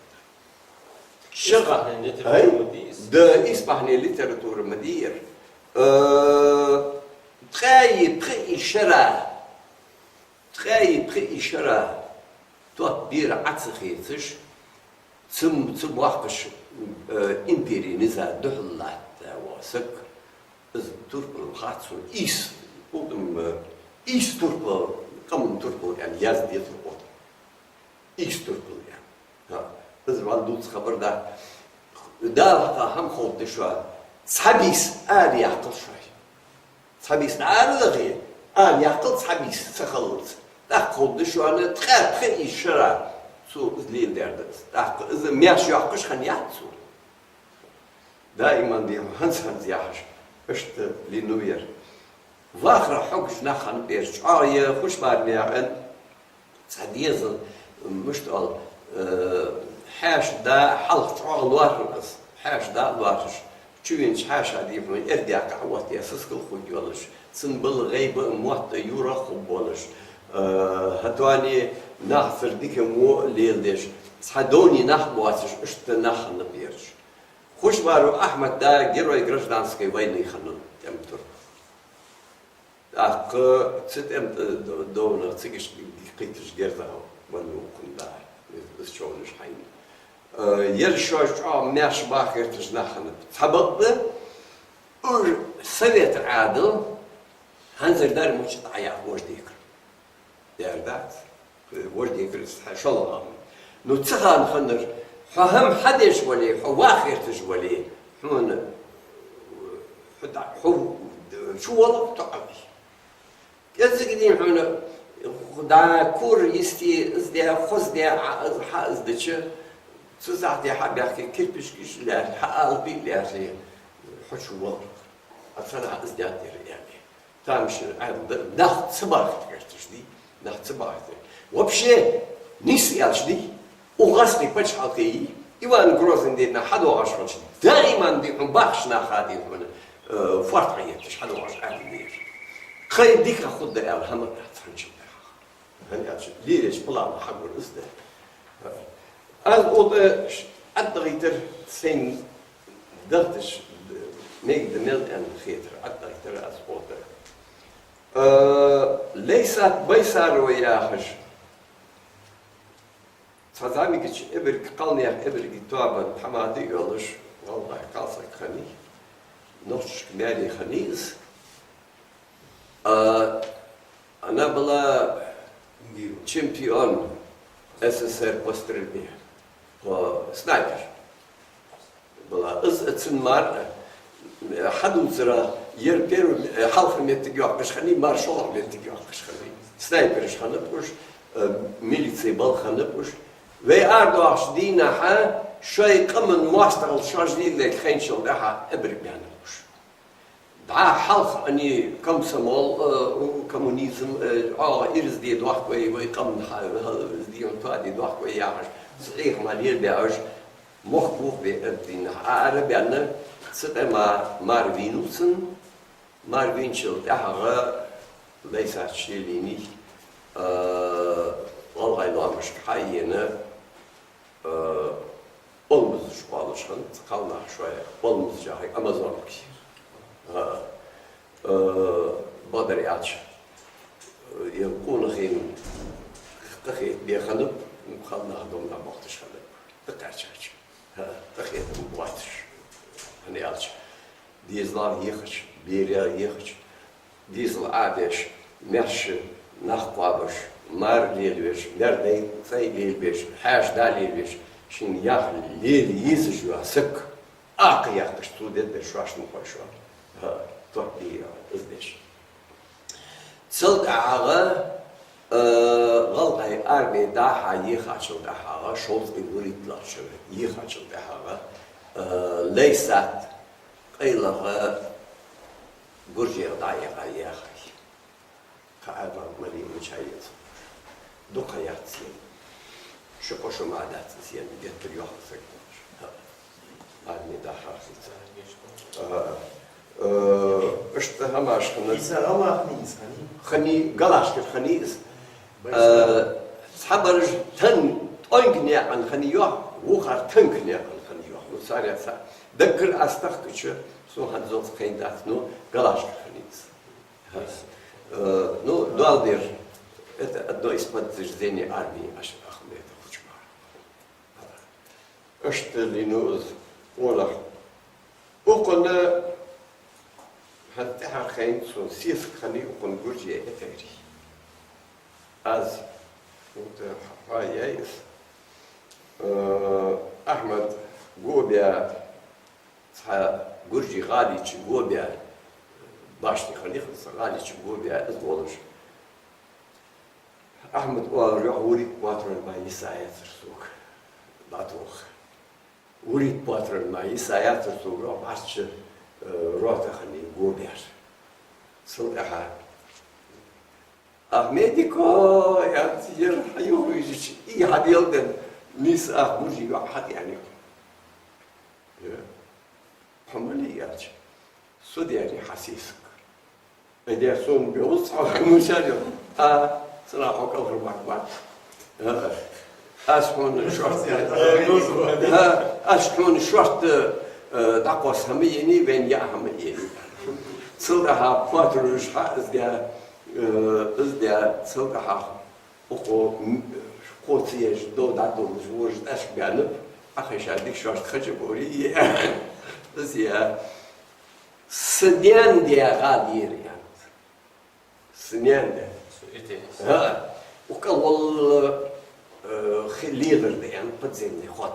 ШагӀа. Исбахьне литература ма дий из. Да, исбахьне литература ма дий ер. Э, ткъаьи пхиъи шера, ткъаьи пхиъи шера топ бера Ӏо ца хецаш, цу, цу боккхача, э, импери низа духьал латташ вола саг, из турпал хац сона, ийс, укхун, э, ийс турпал, къаман турпал аьнна язде дезар укх тӀа. Ийс турпал аьнна. ХӀа, из вӀалла дувца хабар дац. Дала хьакха хӀама ховргда шоана. Цхьа бийса ара яккхал шоай. Цхьа бийса ара а дахе, ара яккхал цхьа бийса ца хиллалца. ТӀаккха ховргда шоана ткъаь пхиъи шера цо из леладаьр да из. ТӀаккха из маьрша йоаккхаш хиннаяц цо. Даиман дий хьона, хӀанз-хӀанз яхаш, иштта лийннав ер. Вахара хьогаш нах хиннаб ераш, чӀоагӀа е хушбараме яхьан цхьа дезал, мишта оал, э, хьаьша да, хьалха чӀоагӀа лоархӀар из, хьаьша да а лоархӀаш, чувенача хьаьша дий хьона эрдаккха Ӏооттаяь сискал хургйолаш, цун бала гӀайба а, мотт а юрахьа хургболаш, э, хӀатоне нахацара дика мо а леладеш, цхьа довне нах боацаш, иштта нах хиннаб ераш. Хушбару Ахьмада герой гражданской войны хиннав тӀем турпал. ТӀаккха цу тӀем т-, д-, довнах цига кхийтача герзах веннав укхун да, из човнаш хьайна. Э, ераш шоаш чӀоагӀа маьрша баха гӀерташ нах хиннаб. Цхьабакъда, уж советар Ӏаьдал, хӀанзардар мича дӀаяха вож декхар. Яр дац. Вож декхар из хьа шоллагӀа хӀама. Ну, цу хана хиннар, хьо хӀама хьадеш вале, хьо ваха гӀерташ вале, хьона, хьо да-, хьо чувоалар тоӀавий. КӀеззига дий хьона, да, кура йисте, из де, хоза де, Ӏа из, хьа из дича, цу сахьте хьа баьхке кирпишкаш лаьрхӀа, хьа алапи лаьрхӀа, хьо чувоалар. А цхьанахьа из даьд дера яьнна. Тамашийна Ӏаьдал да, нах ца бахийта гӀерташ дий, нах ца бахийта. Вообще, нийса аьлча дий, укх гӀазкхий паччахьалкхе Иван Грозный дийнахьа хьадоагӀаш хилча, даиман дий хьона бахача наха дий хьона, э, фоарт хьаетташ хьадоагӀаш Ӏаьдал да ер. Кхы дика хургда аьнна хӀама дац хӀанзчул тӀехьагӀа. ХӀана аьлча, лелаеча палан хьагур из да. Аз ода ш-, ӀотӀадахийтар сайна дахташ, мегаргда мел аьнна хетар, ӀотӀадахийтар аз ода. Э, Лейсат Байсарова яхаш, цхьа зӀамигача эбарг, кхалнаьха эбарга тоабан тхьамада йолаш, гӀалгӀай кхалсаг хиннай, нохчашка маьре хиннай из. А, она была чемпион С С С Р по стрельбе, по снайпер. Была. Из, цун мар, э, хьадувцар, ер первый, э, хьалха моттиг йоаккхаш хиннай, мар шоллагӀа моттиг йоаккхаш хиннай. Снайпераш хиннаб уж, э, милице болх хиннаб уж. Вай арадоахача дийнахьа шоай къаман моастагӀал шоаш лелаергахьа хайначул тӀехьагӀа эбарг баьннаб уж. ДӀа хьалха ани комсомол, э, коммунизм, э, оаха ираз де доахк вай, вай къаман хьа-, ираз де, тоаде доахк вай яхаш, цу Ӏеха мара лелабаь уж, мохк бохабе а дийнахьа а арабаьнна, цу тӀа ма-, мар вийнав цун, мар вийначул тӀехьагӀа Лейсат ше лийнай, э, гӀалгӀай лоамашка хьаена, э, олмазаш оалаш хиннад, кхалнах шоай олмазаш яхилга, амазонки. Э, э, бакъдар аьлча, э, ер къонахий къахетабе хиннаб, кхалнах домна бохташ хиннаб. Тӏакхаьчача. Э, къахетам боацаш. ХӀана аьлча, дезалах ехача, берех ехача, дезал Ӏодеш, маьрша нах кхоабаш, мар лелавеш, маьр дай цӀай лелабеш, хьаьша да лелавеш, шийна яхар лела езаш йола саг, акха яхкаш цо деддар шоашта ма хой шоана. ХӀа, топ бий из деш. Цул тӀехьагӀа, э, гӀалгӀай арме дӀа-хьа ехачул тӀехьагӀа, шовзткъеи вурийтлагӀча шера ехачул тӀехьагӀа, э, Лейсат къайлагӀа Гуржега дӀа а яха яхай. Кхы арма мали мича еза. Дукха яц ен. Ши-кхо шу мара дац из ен, геттара йоккха саг волаш. Арме дӀа-хьа хийца. Ага. Э, иштта хӀамаш хиннад. Из гӀалгӀа хиннай из, хиннай? Хиннай, Галашкара хиннай из. Э, цхьабараш танк, тӀонг наькъан хиннай йоах, вокхар танк наькъан хиннай йоах. Ну, царех цхьа даггара аз тахкача, сона хӀанз зонца кхайна дац, ну, Галашкара хиннай из. Э, ну, Даьла дер, это одно из подтверждений армии Аш-, Ахмеда Хучмара. Иштта лийнав из къонах. Укхунна хӀанз тӀехьагӀа хайна сона сесаг хиннай укхунна Гурже Этери. Аз, вот, хьаяьй из. Э, Ахьмад го баь, цхьа гуржий гӀалий чу го баь, башни хиннай-кх из, гӀалий чу го баь из волаш. Ахьмада оалар йоах, вурийтта патрон мара йисаяцар сога дӀатоха. Вурийтта патрон мара йисаяцар сога йоах, бӀарчча, э, рота хиннай го баьр. Цул тӀехьагӀа: «Ахмедико, — аьнна, — ер хьаюхавижача, и хьабелгалденна нийсса ах гуржий йоӀ хьатӀаьннай-кх». «Е, хьо малий?» — аьлча. «Со даьннай хьа сесаг». «Ай, дер сона бе вуц хьо, мичара я?» «А, цунах хьо кӀалхарбаккха бац. А, аз хьона шортта, а, аз хьона шортта, э, дӀакхосса хӀама енай, вайна яа хӀама енай». Цул тӀехьагӀа патронаш хьа из даь, э, из даь, цул тӀехьагӀа укхо, м, кхо ца еш, дов дӀадолалуш, вораж тӀашка баьннаб, Ӏохайша дика шортта хача бори, е. Из я. Са даьна даь гӀа дера, аьннад. Са даьна даь. Со итте. ХӀа. Укх кӀал вола, э, хи лелар да, аьннад, подземный ход.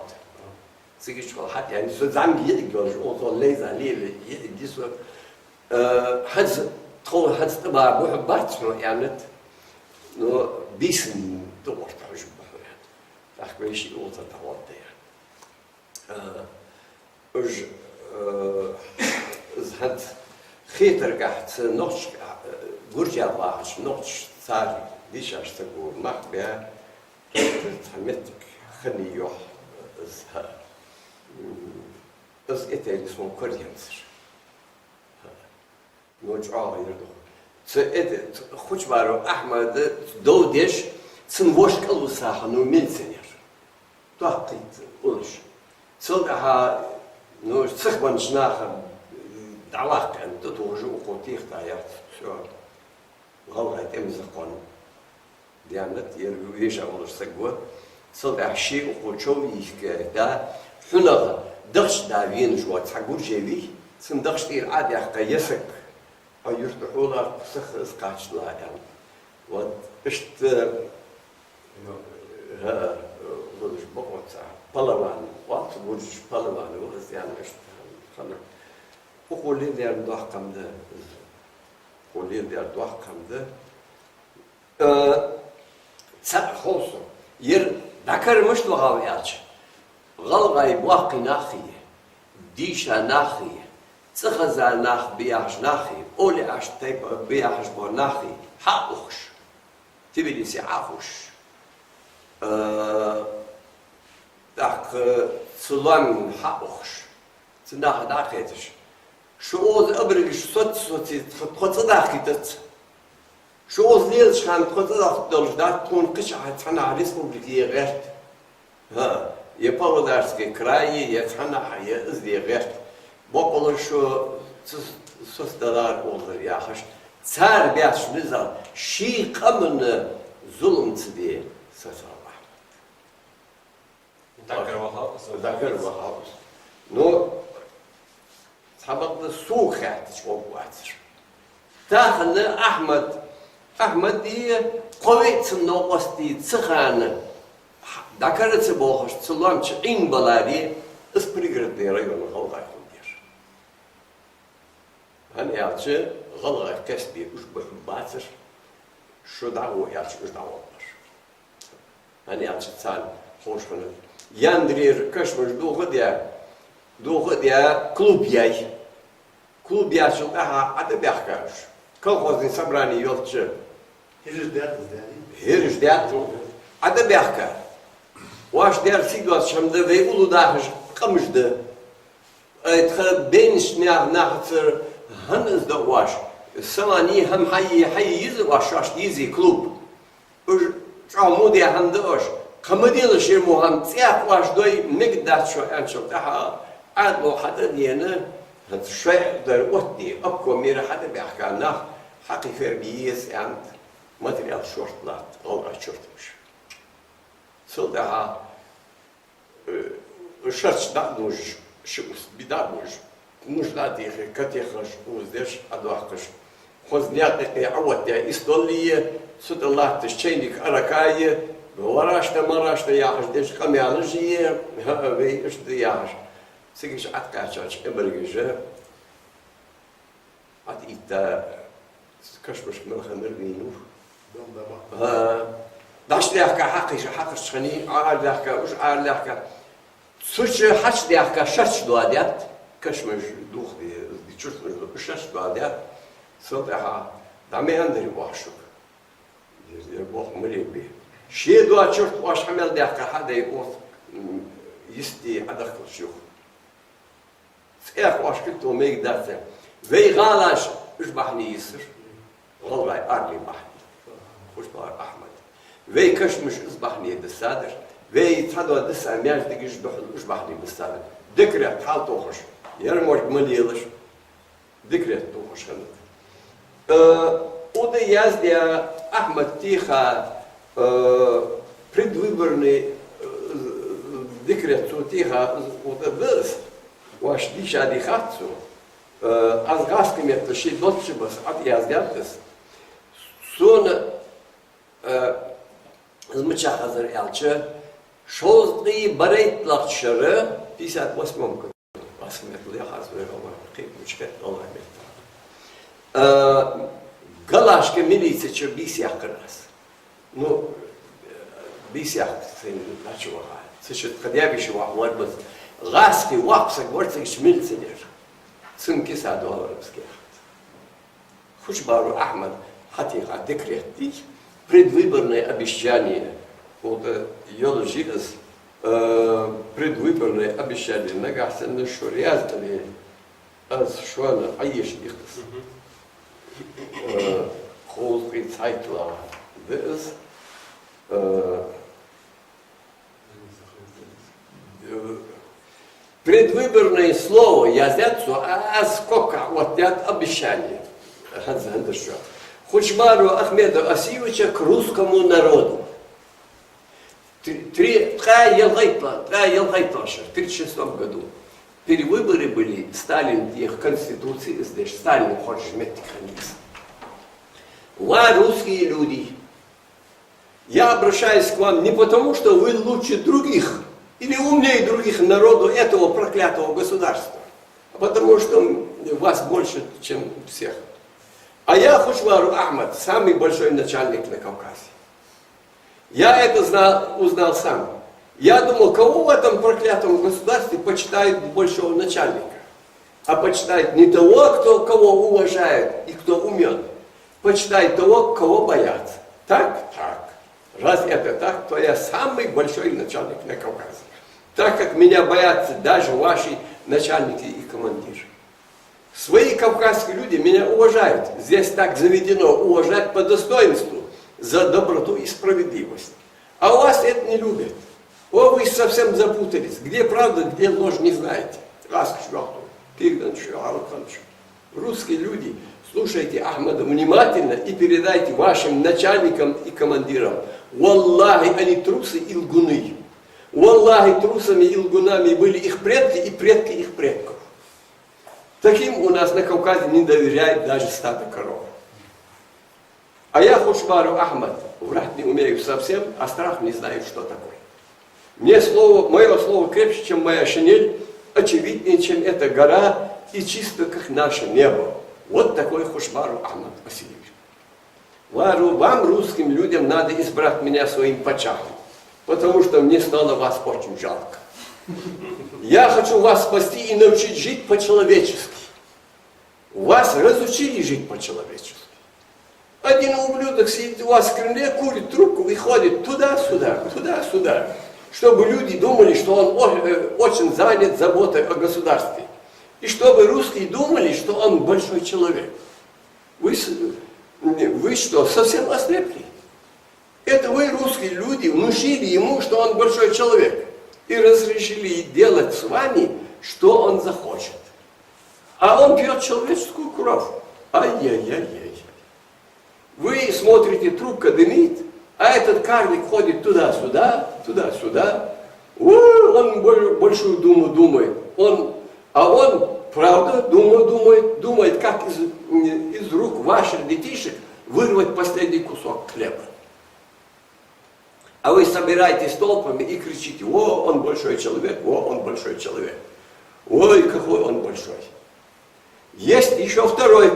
Цига чухула хьатӀаьннай, со зӀамига йиӀиг йолаш, укхаза лайза лела йиӀиг я со. Э, хӀанз тхо, хӀанз тӀабара бухьа бац хьона, аьннад. Но бийсан тӀагӀорта хьожаргба хьо, аьннад. ТӀаккха вай шиъ укхаза тӀагӀорта, аьннад. Э, уж, э, из хӀанз хетаргахьа цу нохчашка, э, Гуржа вахача нохчаша цар дийшача саго мах баь, цхьа моттиг хиннай йоах из, хӀа. М, из Этери сона кораензар. ХӀа. Но чӀоагӀа ер духьа. Цу, это, цу Хучбаров Ахьмада дов деш, цун воша кӀалвиса хиннав милиционер. Тохкийта улаш. Цул тӀехьа, ну, цхьабараш наха дӀаваккха аьнна, тӀатохаш укхо техта яц. Всё. ГӀалгӀай тӀема закон. Даьннад, ер веший волаш саг ва. Цул тӀехьа ше укхо чов йийхка, да, хьунагӀа дахча да венаш вола цхьа гурже вий, цун дахча тӀера Ӏодаьккха, я саг, хьо юрта хьола, саха из кхаччалахь, аьнна. Вот, иштта, ну, хӀа, гуржий бокъо цхьа, палаван, валц гуржий палаван ва из, аьнна, иштта хиннад. Укхо леладаьр доккха хӀама да из. Укхо леладаьр доккха хӀама да. Э, цхьаъ хов сона. Ер дӀакара мишта вахав аьлча, гӀалгӀай боккхий нах хий, дийша нах хий, цӀихеза нах ба яхаш нах хий, овлияаш тайпа ба яхаш бола нах хий, хьа а ухаш, Тбилисе Ӏоухаш. Э, тӀаккха цу лоам хьа а ухаш. Цу наха дӀакхеташ. Шу укхаза абаргаш соц-соций тхо, тхо цӀадахкийтац. Шу укхаза лелача хана тхо цӀадахкаш долаш дац, тхона кхычахьа цхьаннахьа республике гӀерт. ХӀа, е Павлодарский крае, е цхьаннахьа, е из де гӀерт. Бокъонца шу ца соцадалар укхазара яхаш. Цар баьча низам, ший къаман зулам ца де, соцавар. ДӀакара вахав из. ДӀакара вахав из. Ну, цхьабакъда сога хаьттача гӀоргвацар. Тахан Ахьмад, Ахьмади кхо виъ цун новкъостий цу хана дӀакара ца бохаш, цу лоам чу Ӏийна баларе, из Пригородный района гӀалгӀай хургьяр. ХӀана аьлча, гӀалгӀай кхесбе уж ба-, бацар, шу дӀагӀо аьлча, уж дӀагӀоргбар. ХӀана аьлча, царна ховш хиннад. Яндарера кашамаш дохадаь, дохадаь, клуб яьй. Клуб яьчул тӀехьагӀа ӀотӀабаьхкар уж. Колхозни собрани йолча ХӀираш даьд из, даьд? ХӀираш даьд. ӀотӀабаьхкар. Оаш даьр сий доацаш хӀама да, вай уллув дахаш къамаш да. Ай, тха бейнаш нах-, нахацара хӀана из да оаш? Саван е хӀама хьае, хьае йиза оаш, шоашта йиза клуб. Уж чӀоагӀа мо даь хӀама да оаш. Кхы ма делаш ер мо хӀама, цӀаькха оаш дой мегаргдац шо, аьнначул тӀехьагӀа Ӏаьдало хьатӀадена, хӀанз шоай дар оттаде, обкомера хьатӀабаьхка нах хьакхи ферма еза аьннад, материал шортта латт гӀалгӀай чуртамаш. Цул тӀехьагӀа, э, шарч дӀа а дужаш, ши ус би дӀа а бужаш, муш дӀа а дийхе, катехаш, узадеш, Ӏодоаккхаш. Хоза наькъа тӀа Ӏооттаяь истол е, цу тӀа латташ чайник аракай, варашта, марашта яхаш деш къамаьлаш е, хӀа, вай иштта да яхаш. Цига ӀотӀакхаьчача эмаргижа ӀотӀаитта, кашамашка мел хиннар вийнав. ХӀа. ДӀачудаьхка хьакхийша, хьакхарча хана, Ӏо арадаьхка, уж Ӏо арадаьхка. Цу чу хьачудаьхка шарч доадаьд, кашамаш дохаде, чуртамаш дохаде, шарч доадаьд. Цул тӀехьагӀа дӀа ма аьннадарий оаш шуга. Ер, ер боху ма лебе. Ше доа чурт оаш хьа мел даьккха хьа а дай, оц, м, йисте Ӏодахкалуш юха. ЦӀаькха оаш кхетаде мегаргдац. Вай гӀалаш уж бахьане йисар, гӀалгӀай армий бахьане. Хучбаров Ахьмад. Вай кашамаш из бахьане диссадар. Вай цхьадола дисса маьждигаш духьал уж бахьане диссадар. Декрет хьалтохаш, ер морг ма лелаш. Декрет тохаш хиннад. Э, укх тӀа яздаь Ахьмада теха, э, предвыборный, э, декрет цо теха, укх тӀа да из, оаш дийшад, дийхад цо. Э, аз гӀазкхий меттала ший долчча баса ӀотӀаяздаьд из. Сона, э, из мичахь хезар аьлча, шовзткъеи берхӀитталагӀча шера, пятьдесят восьмом году, аз меттала яхаш вай гӀалгӀай, кхетамаш хет гӀалгӀай меттала. Э, Галашка милице чу бийса яьккхар аз. Ну, бийса яьккха сайна дӀачуваха. Цу чу тха даь-веший воӀ вар бац. ГӀазкхий воккха саг вар цига милиционер. Цун киса доллар из кехат. Хучбаров Ахьмада хьатеха декрет дий, предвыборное обещание. Укх тӀа йолаш я из, э, предвыборное обещание. Нагахьа санна шо раьза дале, аз шоана Ӏоеша дийхад из. Мгм. Э, кхузткъеи цхьайттлагӀа да из. Э, э, предвыборное слово яздаьд цо, а, а сколько вот яздаьд обещание. ХӀанз, хӀанз шу. Хучмару Ахмеда Осиевича к русскому народу. Три, три, ткъаь ялхайттлагӀа, ткъаь ялхайттлагӀа шера, в тридцать шестом году. Перевыборы были, Сталин тӀех конституци из деш, Сталин кхоачаш моттиг хиннай из. Ва русские люди, я обращаюсь к вам не потому, что вы лучше других или умнее других народов этого проклятого государства, а потому что вас больше, чем всех. А я Хучмару Ахмад, самый большой начальник на Кавказе. Я это знал, узнал сам. Я думал, кого в этом проклятом государстве почитают большого начальника? А почитают не того, кто, кого уважают и кто умён. Почитают того, кого боятся. Так? Так. Раз это так, то я самый большой начальник на Кавказе. Так как меня боятся даже ваши начальники и командиры. Свои кавказские люди меня уважают. Здесь так заведено уважать по достоинству за доброту и справедливость. А у вас это не любят. О, вы совсем запутались. Где правда, где ложь, не знаете. Раз к чёрту. Кирдан чё, Алкан чё. Русские люди, слушайте Ахмада внимательно и передайте вашим начальникам и командирам. Валлахи, они трусы и лгуны. Валлахи, трусами и лгунами были их предки и предки их предков. Таким у нас на Кавказе не доверяют даже стадо коров. А я Хучмару Ахмад, врать не умею совсем, а страх не знаю, что такое. Мне слово, моё слово крепче, чем моя шинель, очевиднее, чем эта гора, и чисто, как наше небо. Вот такой Хучмару Ахмад Осиевич. Ва ру-, вам, русским людям, надо избрать меня своим пачахом, потому что мне стало вас очень жалко. Я хочу вас спасти и научить жить по-человечески. Вас разучили жить по-человечески. Один ублюдок сидит у вас в Кремле, курит трубку и ходит туда-сюда, туда-сюда, чтобы люди думали, что он о-, э, очень занят заботой о государстве. И чтобы русские думали, что он большой человек. Вы с-, вы что, совсем ослепли? Это вы, русские люди, внушили ему, что он большой человек, и разрешили делать с вами, что он захочет. А он пьёт человеческую кровь. Ай-яй-яй-яй. Вы смотрите, трубка дымит, а этот карлик ходит туда-сюда, туда-сюда. О, он боль-, большую думу думает. Он, а он, правда, думу думает, думает, как из, из рук ваших детишек вырвать последний кусок хлеба. А вы собираетесь толпами и кричите: «О, он большой человек, о, он большой человек». Ой, какой он большой. Есть ещё второй,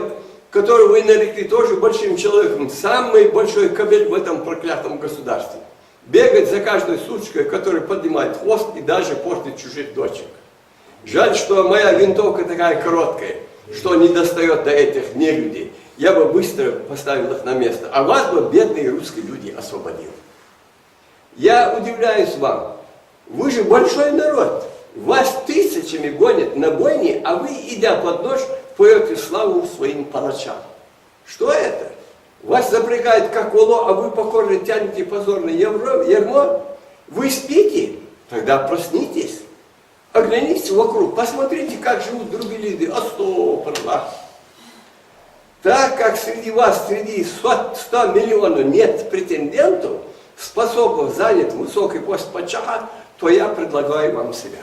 которого вы нарекли тоже большим человеком. Самый большой кобель в этом проклятом государстве. Бегает за каждой сучкой, которая поднимает хвост и даже портит чужих дочек. Жаль, что моя винтовка такая короткая, что не достаёт до этих нелюдей. Я бы быстро поставил их на место, а вас бы, бедные русские люди, освободил. Я удивляюсь вам. Вы же большой народ. Вас тысячами гонят на бойни, а вы, идя под нож, поёте славу своим палачам. Что это? Вас запрягают, как воло, а вы покорно тянете позорное евро-, ярмо? Вы спите? Тогда проснитесь. Оглянитесь вокруг, посмотрите, как живут другие люди. Астагфируллах. Так как среди вас, среди сто, сто миллионов нет претендентов, способных занять высокий пост пачаха, то я предлагаю вам себя.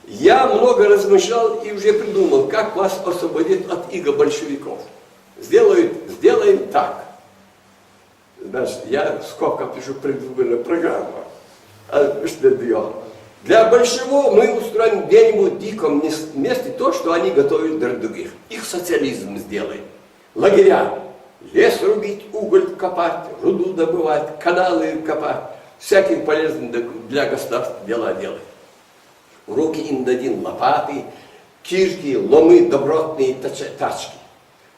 Я много размышлял и уже придумал, как вас освободить от иго большевиков. Сделают, сделаем так. Знаешь, я сколько пишу предвыборную программу. А, что даёт? Для большевиков мы устроим где-нибудь в диком мес-, месте то, что они готовят для других. Их социализм сделаем. Лагеря. Лес рубить, уголь копать, руду добывать, каналы копать. Всякие полезные для, для государства дела делать. В руки им дадим лопаты, кирки, ломы, добротные тач-, тачки.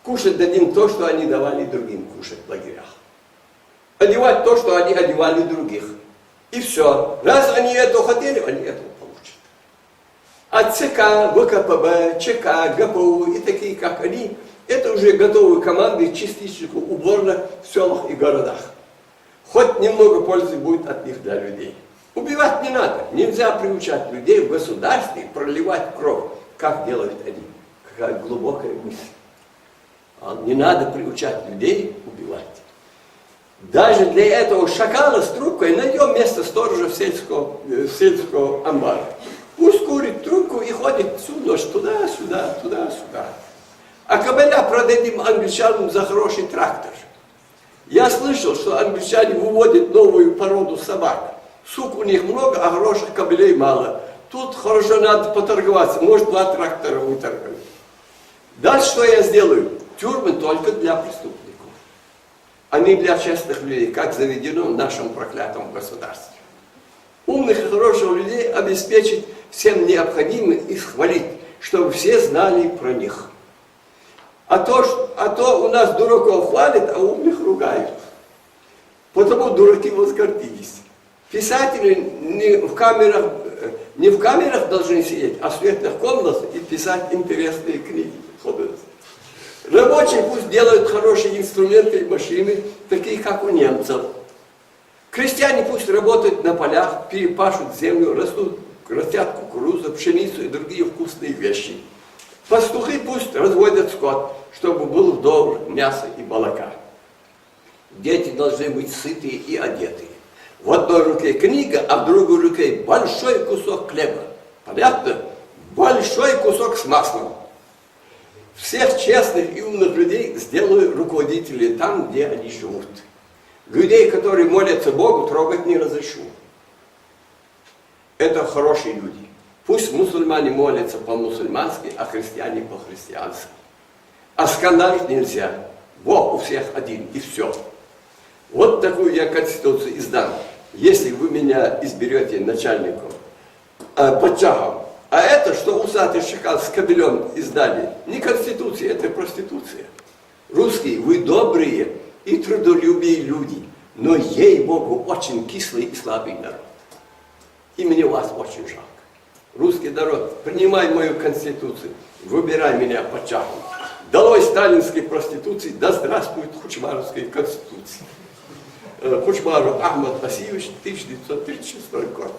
Кушать дадим то, что они давали другим кушать в лагерях. Одевать то, что они одевали других. И всё. Раз они этого хотели, они этого получат. А ЦК, ВКПБ, ЧК, ГПУ и такие, как они, Это уже готовые команды чистильщиков уборных в селах и городах. Хоть немного пользы будет от них для людей. Убивать не надо. Нельзя приучать людей в государстве проливать кровь, как делают они. Какая глубокая мысль. А не надо приучать людей убивать. Даже для этого шакала с трубкой найдём место сторожа в сельском, э, в сельском амбаре. Пусть курит трубку и ходит всю ночь туда-сюда, туда-сюда. А кобыля продадим англичанам за хороший трактор. Я слышал, что англичане выводят новую породу собак. Сук у них много, а хороших кобылей мало. Тут хорошо надо поторговаться, может, два трактора выторгуем. Дальше что я сделаю? Тюрьмы только для преступников, а не для честных людей, как заведено в нашем проклятом государстве. Умных и хороших людей обеспечить всем необходимым и схвалить, чтобы все знали про них. А то, ш- а то у нас дураков хвалят, а умных ругают. Потому дураки возгордились. Писатели не в камерах, э, не в камерах должны сидеть, а в светлых комнатах и писать интересные книги. Рабочие пусть делают хорошие инструменты и машины, такие, как у немцев. Крестьяне пусть работают на полях, перепашут землю, растут, растят кукурузу, пшеницу и другие вкусные вещи. Пастухи пусть разводят скот, чтобы было вдоволь мяса и молока. Дети должны быть сытые и одетые. В одной руке книга, а в другой руке большой кусок хлеба. Понятно? Большой кусок с маслом. Всех честных и умных людей сделаю руководителями там, где они живут. Людей, которые молятся Богу, трогать не разрешу. Это хорошие люди. Пусть мусульмане молятся по-мусульмански, а христиане по-христиански. А скандалить нельзя. Бог у всех один, и всё. Вот такую я конституцию издам, если вы меня изберёте начальником, э, паччахьом. А это, что усатый шакал с кобылём издали, не конституция, это проституция. Русские, вы добрые и трудолюбивые люди, но, ей-богу, очень кислый и слабый народ. И мне вас очень жалко. Русский народ, принимай мою конституцию, выбирай меня паччахьом. Долой сталинские проституции, да здравствует кучмаровская конституция. Э, Кучмаров Ахмад Асиевич, тысяча девятьсот тридцать шестой год.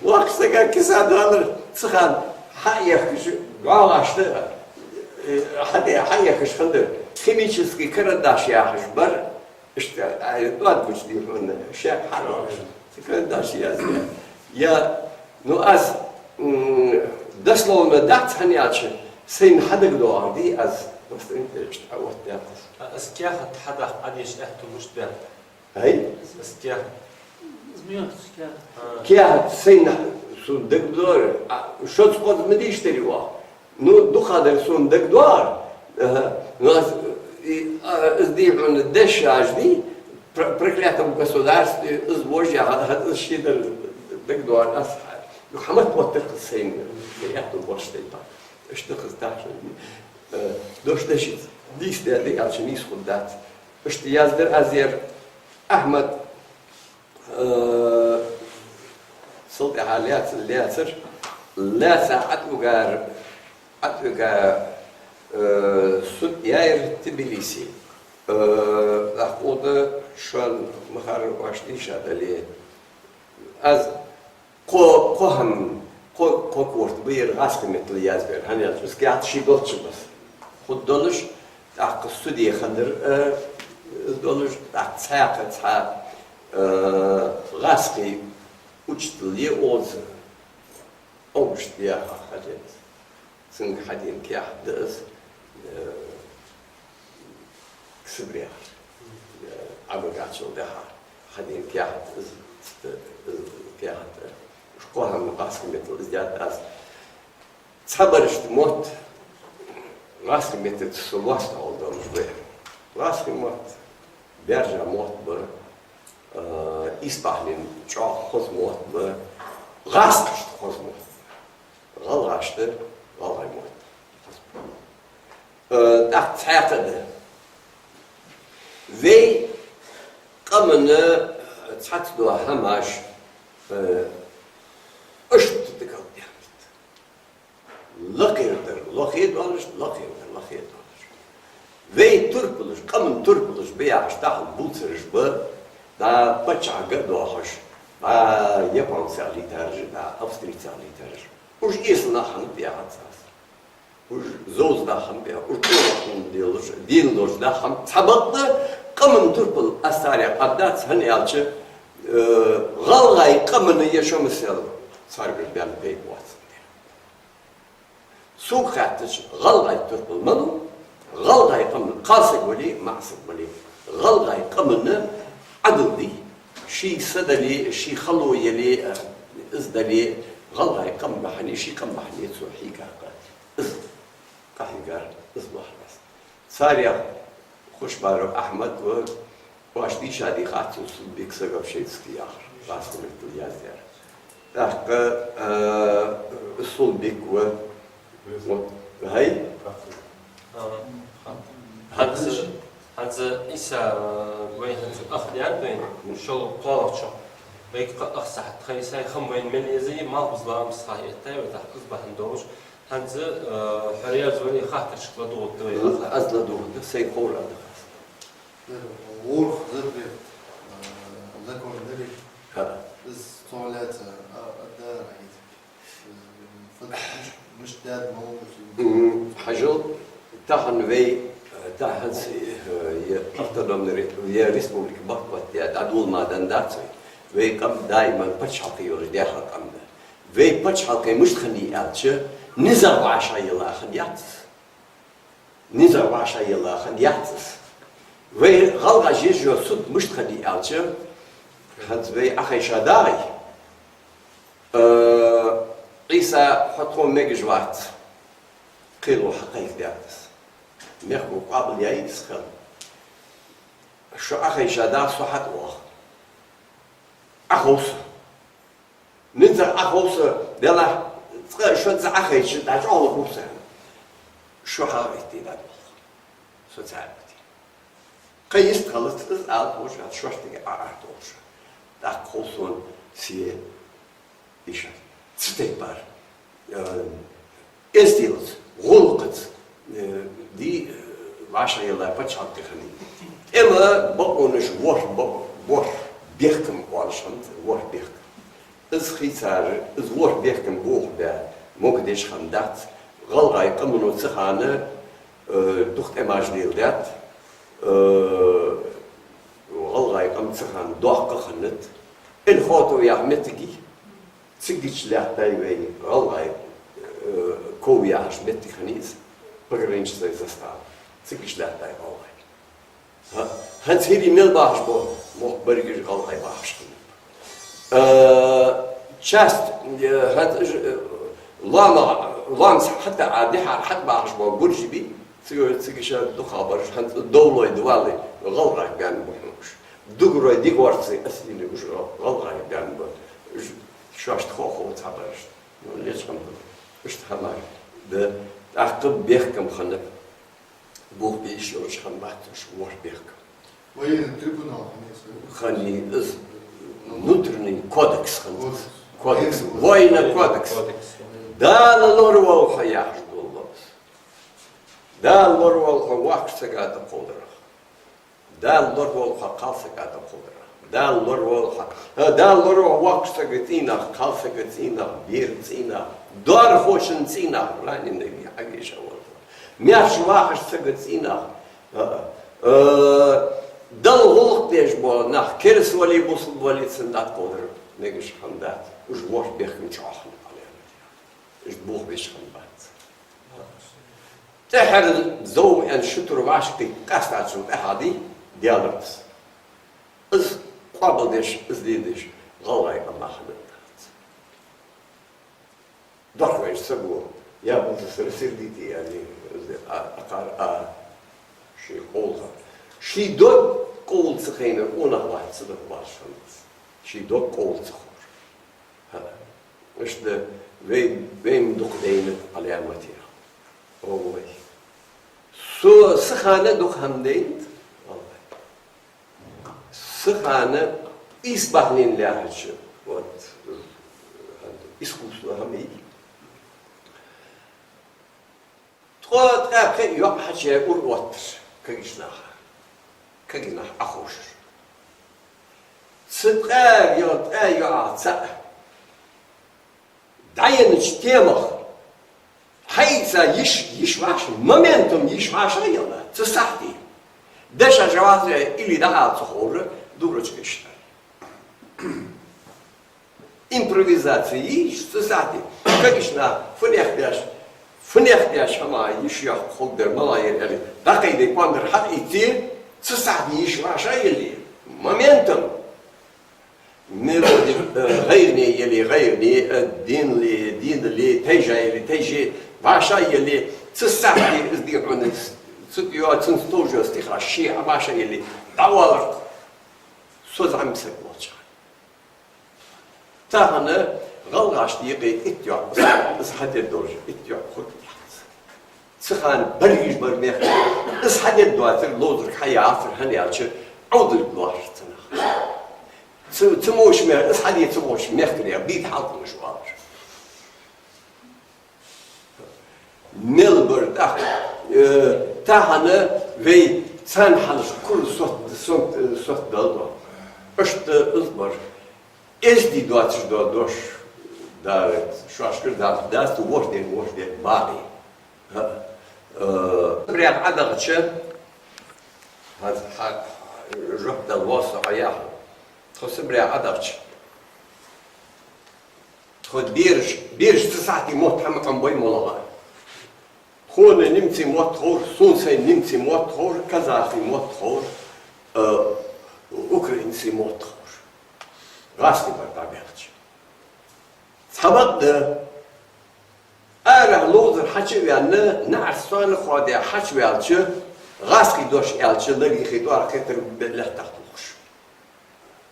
Воккха сага киса далар, цу хана хьаэхкаш, гӀалгӀашта, э, хьаде-, хьаэхкаш хиннадар. Химический карандаш яхаш бар, иштта, ай, дӀа гучадаьд хьона, шек хьарош. Цу карандаш яздаь. Я, ну, аз, м, дословно дац, хӀана аьлча, сайна хьадагадоагӀаргдий аз, просто интересно, а вот так. А, аз каьхат хьадаккха Ӏодеша аьттув мишта даьд? Ай? Аз каьхат. Змеёнок каьхат. А. Каьхат сайна сона дагадоагӀар, а, шозза-кхозза ма дийша дар оаха. Ну, дукха дар сона дагадоагӀар. Аха. Ну, аз, и, а, аз дийхьун деш ажди, пр-, проклятом государстве, аз вожа яха, хӀа, аз шийдар дагадоагӀар, аз, ну, хӀама оттар-кх сайна, я яхту борш тайпа. Иштта хаза тахша, э, дош дешица, дийца даьд аьлча, нийса хургдац. Иштта яздар аз ер Ахьмад, э, цул тӀехьа лаьца-, лаьцар, лаьца ӀотӀавигар, ӀотӀавига, э, суд яьяр Тбилиси. Э, тӀаккха да шоана махар оаш дийша дале. Аз кхо, кхо хӀама, кхо, кхо корта ба ер гӀазкхий меттала язбер, хӀана аьлча, из каьхат ший долчча баса. Хургдолаш, тӀаккха суде хиннадар, э, из долаш, тӀаккха цхьаькха цхьа, э, гӀазкхий учитель я укхаза, Август яха хьаденца. Цунга хьадена каьхат да из, э, Ксабрехь, э, Ӏобигачул тӀехьа хьадена каьхат из, из каьхат, э, уж кхо хӀама гӀазкхий меттала из даьд аз. Цхьабарашта мотт гӀазкхий меттаца со лоацца хьалдоалаш ба. ГӀазкхий мотт баьржа мотт ба, э, исбахьален чӀоагӀа хоза мотт ба, гӀазкхашта хоза мотт ба. ГӀалгӀашта гӀалгӀай мотт. Э, тӀаккха цхьаькха да. Вай къаман, э, цхьацца дола хӀамаш, э, иштта дагадоагӀаргда. Лакхера дар Лохе долаш, лохе вар, лохе долаш. Вай турпалаш, къаман турпалаш ба яхаш, тахан бувцараш ба, дӀа паччахьага а доахаш, дӀа японцех лийтараш, дӀа австрийцех лийтараш. Уж эсала нах хиннаб яхац аз. Уж зовза нах хиннаб яхац. Уж тӀехьа хинна делаш, дийна долаш нах хиннаб. Цхьабакъда къаман турпал аз царех къардац, хӀана аьлча, э, гӀалгӀай къаман я шо масал, царгара бен пайда боацандаь. Сога хаьттача, гӀалгӀай турпал малув, гӀалгӀай къаман, кхалсаг вале, маӀсаг вале, гӀалгӀай къаман Ӏадал дий, ший са дале, ший хало яле, из дале, гӀалгӀай къам бахьане, ший къам бахьане цо хьийгар къа, из къахьийгар, из лохар аз. Царех Хушбаров Ахьмад ва, оаш дийша дий хац, Сулбик Сагов шийцки яхар, Баскаметтал яздаьр. ТӀаккха, э, Сулбик ва, вот, хӀай? ХӀанз, хӀанз Ӏийса, э, вай хӀанз ах даьннад вайна, шоллагӀа, кхоалагӀчох. Вайга кхы ах сахьат ха йисай, хӀама вайна мел еза, малхбуза ламаз ха эттай вай, тӀаккха из бахьан долаш. ХӀанз, э, хьо раьза вале, хаттарашка ладувгӀаргда вай. Аз ладувгӀаргда, сай ховра а да. ВорхӀ запрет, э, закон дале, ХӀа. из цо лаьца, а, а, да, а, фат-, миш-, мишта даьд, ма вугу. Мгм. Хьажал, тахан вай, э, тахан с-, э, е автономный ре-, е республика бакъ баттадаь, дӀадоладенна дац вай. Вай къам даиман паччахьалкхе йолаш даьха къам да. Вай паччахьалкхе мишта хиннай аьлча, низагӀа вӀашагӀъелла хиннаяц. НизагӀа вӀашагӀъелла хиннаяц из. Вай гӀалгӀаша еш йола суд мишта хиннай аьлча, хӀанз вай Ӏохайша дагӀий, э, Ӏийса, хьо тхона мегаш вац, кхело хьакхайкадаьд из. Мехко къоабал яьй из хила. Шо Ӏохайша дагӀа, со хьатӀавоагӀа. Ӏоховса. НизагӀа Ӏоховса, делахь, цкъа шо ца Ӏохайча, дӀачӀоагӀлургва со. Шо хьагӀиттий дӀадолх. Со ца Ӏобитий. Кхы йистхилац из ала ховш, шоашта тӀа Ӏоартолаш. ТӀаккха хов сона се иша. Цу тайпара, э, эздийча, гӀулакхаца, э, ди, э, вӀашагӀъелла паччахьалкхе хиннай. ТӀема бокъонаш ворхӀ бо-, ворхӀ бехкам оалаш хиннад, ворхӀ бехкам. Из хийцар, из ворхӀ бехкам бохабаь, могадеш хиннадац. ГӀалгӀай къамано цу хана, э, дукха тӀемаш леладаьд, э, гӀалгӀай къам цу хана доккха хиннад. Эл-Хотово яха моттиг я, цигача лаьттай вай гӀалгӀай, э, ков яхаш моттиг хиннай из, пограничная застава. Цигача лаьттай гӀалгӀай. ХӀа-, хӀанз хӀирий мел бахаш ба, мохк берригаш гӀалгӀай бахаш хиннаб. Э, часть, э, хӀанз, э, лоамах, лоамца хьатӀа а дехьара хьатӀабахаш ба гуржий бий, цига, цига шоай дукхагӀбараш, хӀанз Довлой да валлий, гӀалгӀай баьнна ба хьона уж. Дугарой, дегорций, ассирий уж гӀалгӀай баьнна ба. Уж шоашта хо-хов цхьабараш. Ну, лечкъам да. Иштта хӀамаш да. ТӀаккха бехкам хиннаб. Бохабе йиш йолаш хиннабац уж, ворхӀ бехкам. Военный трибунал хиннай из. Хиннай из, внутренний кодекс хиннад. Кодекс. Кодекс. Военный кодекс. Кодекс. Дала лораволва хьо яхаш дола из. Дала лораволва хьо воккхача сага тӀакховдарах. Дала лораволва хьо кхалсага тӀакховдарах. Дала лораволва хьо, э, Дала лораволва хьо воккхача сага цӀийнах, кхалсага цӀийнах, бера цӀийнах, доархошта цӀийнах, раненый хьагеша волва. Маьрша вахача сага цӀийнах, э, э, Далла гӀулакх деш бола нах, кераста вале, бусалба вале, царна тӀакховдар мегаш хиннадац. Уж ворхӀ бехкам чӀоагӀа хиннаб. Иштта бохабеш хиннабац. ТӀеххьара зов аьнна ши тур вӀашагӀкхийтта къаьстачул тӀехьагӀа дий, даьлар из. Из къоабалдеш, из дийдеш, гӀалгӀай къам хиннадац. Дохкаш саго, я буду рассердитый, я не, а, а, а, ший къовлах. Ший дог къовла ца хайнар къонах вац, ца дог вац шоана. Ший дог къовла ца ховш. ХӀа. Иштта вай, вайна дукха дайнад Ӏаламате. О, вай. Со, са хана дукха хӀама дайнад. Са хана из бахьанен лаьрхӀача, вот, искусство хӀама йий. Ткъо ткъаь пхиъ йоӀ хьачуяь ура оттар кагийча наха. Кагий нах Ӏоховшар. Цу ткъаь йоӀ, ткъаь йоӀах цаӀ дӀаеннача темах хьаийца йиш, йиш вӀаши, моментум йиш вӀашагӀъелла, цу сахьте. Дешаш вац или дӀаала ца ховра, дурачка иштта. Импровизаци йиш цу сахьте. Кагийча наха фунех деш, фунех деш хӀама йиш йоаккха хургдар, мала яр аьле, дӀакхайде пондар хьаийце, цу сахьте йиш вӀашагӀъелле, моментум. Мелоди, э, гӀайгӀане яле гӀайгӀане, э, дин ле дин ле, тайжа яле тайжа, вӀашагӀъелле, цу сахьте из дий хьона, цу йоа, цунца товжа стиха ше а вӀашагӀъелле, дӀаоалар-кх со зӀамига саг волча. Тахан гӀалгӀашта юкъе итт йоӀ, из хьадергдолаш итт йоӀ хургьяц. Цу хана берригаш бар мехкарий. Из хьадергдоацар, ловзарг хьаяцар, хӀана аьлча, Ӏовдалга лоархӀаш ца нах. Цу, цу муш мех-, из хьаде цу муш мехкарех бийта хьалкхувш валар. Мел бар тӀаккха, э, тахан вай царна хьалхашка кура сот-, сот-, сот далла. Иштта из бар. Эздий доацаш дола дош, да, шоашкара дац, дац, вож ден, вож ден, бакъий. Хьа, э, Сибре Ӏодахача, хьа, хьа, жоп дала воал со хьаяхар. Тхо Сибре Ӏодахача, тхо бераш, бераш цу сахьте мотт хӀама Ӏомабой моллагӀа. Тхона немций мотт ховр, сона сайна немций мотт ховр, казахий мотт ховр, э, украинций мотт ховр. ГӀазкхий бар дӀабаьхача. Цхьабакъда, арахьа ловзар хьачу а ваьнна, наӀарашца цхьана хоадаь хьачуваьлча, гӀазкхий дош аьлча, лархӀа хий тӀара кхетар бе-, лаьттах тухуш.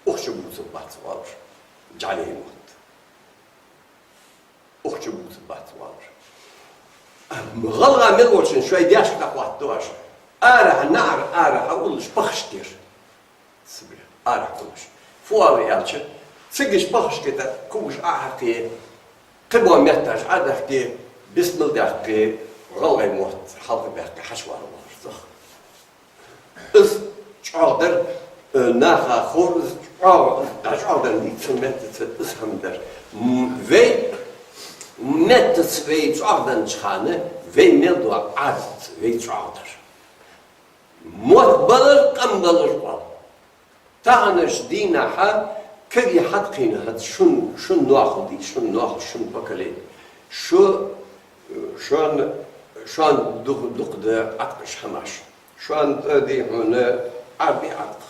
Укх чу бувцаргбац оалар. Джалей мотт. Укх чу бувцаргбац оалар. ГӀалгӀа мел волчунна шоай даьшка дӀахоаттаду аз. Арахьа наӀар, арахьа уллаш пахашкера. Сибре арахьа уллаш. Фу оал аьлча, цига уж пахашка тӀа кугаш Ӏохьекхе, кхыбола метташ Ӏодехке, бисмал даьккхе, гӀалгӀай мотт хьалха баьккхе хьачувала оалар цох. Из чӀоагӀдар, э, наха ховр, из чӀоагӀ-, дӀачӀоагӀденна дийца цун меттаца из хӀама дар. М, вай меттаца вай чӀоагӀденнача хана, вай мел дола Ӏадат вай чӀоагӀдар. Мотт балар, къам балар къоал. Таханарча дийнахьа кагий хьатӀакхийна хӀанз шун, шун ноахал дий, шун ноахал, шун поколени. Шу, шоана, шоана дукха, дукха да Ӏаткъаш хӀамаш. Шоана тӀа дий хьона Ӏарбий Ӏаткъ.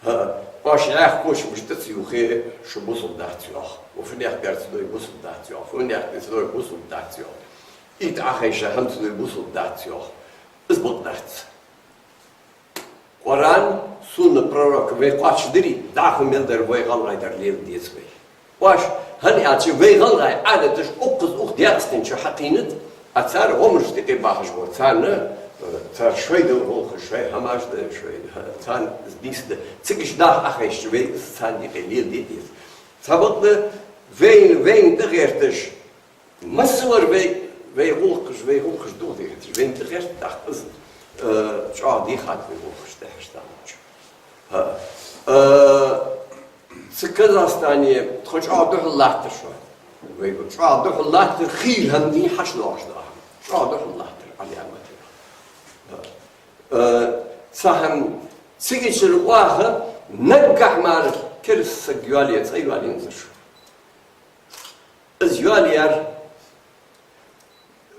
ХӀа, оаш яхача кхувш мишта ца юхе, шу бусалба дац йоах. Ва фунех бер ца дой бусалба дац йоах. Фунех бер ца дой бусалба дац йоах. Итт Ӏохайша хӀама ца дой бусалба дац йоах. Из бакъ дац. Къуръан, сунна пророка вай кхоачашдир, дӀахо мел дар вай гӀалгӀай дар леладе деза вай. Оаш, хӀана аьлча вай гӀалгӀай Ӏадаташ укхаза укх Даькъастен чу хьакхийнад, а цар гӀомараш дикъе бахаш бола, царна, цар шоай дола гӀулакхаш, шоай хӀамаш да, шоай, царна из дийца да. Цига уж дӀахо Ӏохайшача вай из царна дикъе леладе деза. Цхьабакъда вайна, вайна тӀагӀерташ, массавар вай, вай гӀулакхаш, вай гӀулакхаш дукха дехар, вайна тӀагӀерт тӀаккха из, э, чӀоагӀа дехад вай гӀулакхаш тӀехьашта заманчу. ХӀа. Э, цу Казахстане тхо чӀоагӀа духьал латтар шоана. Вай чӀоагӀа духьал латтар, хийла хӀама дий хьачудоагӀаш дола хӀама. ЧӀоагӀа духьал латтар, Ӏаламат. ХӀа. Э, цхьа хӀама цигачара оаха, наггахьа мара кераста саг йоалае цӀай йоалаензар шо. Из йоалаяьр,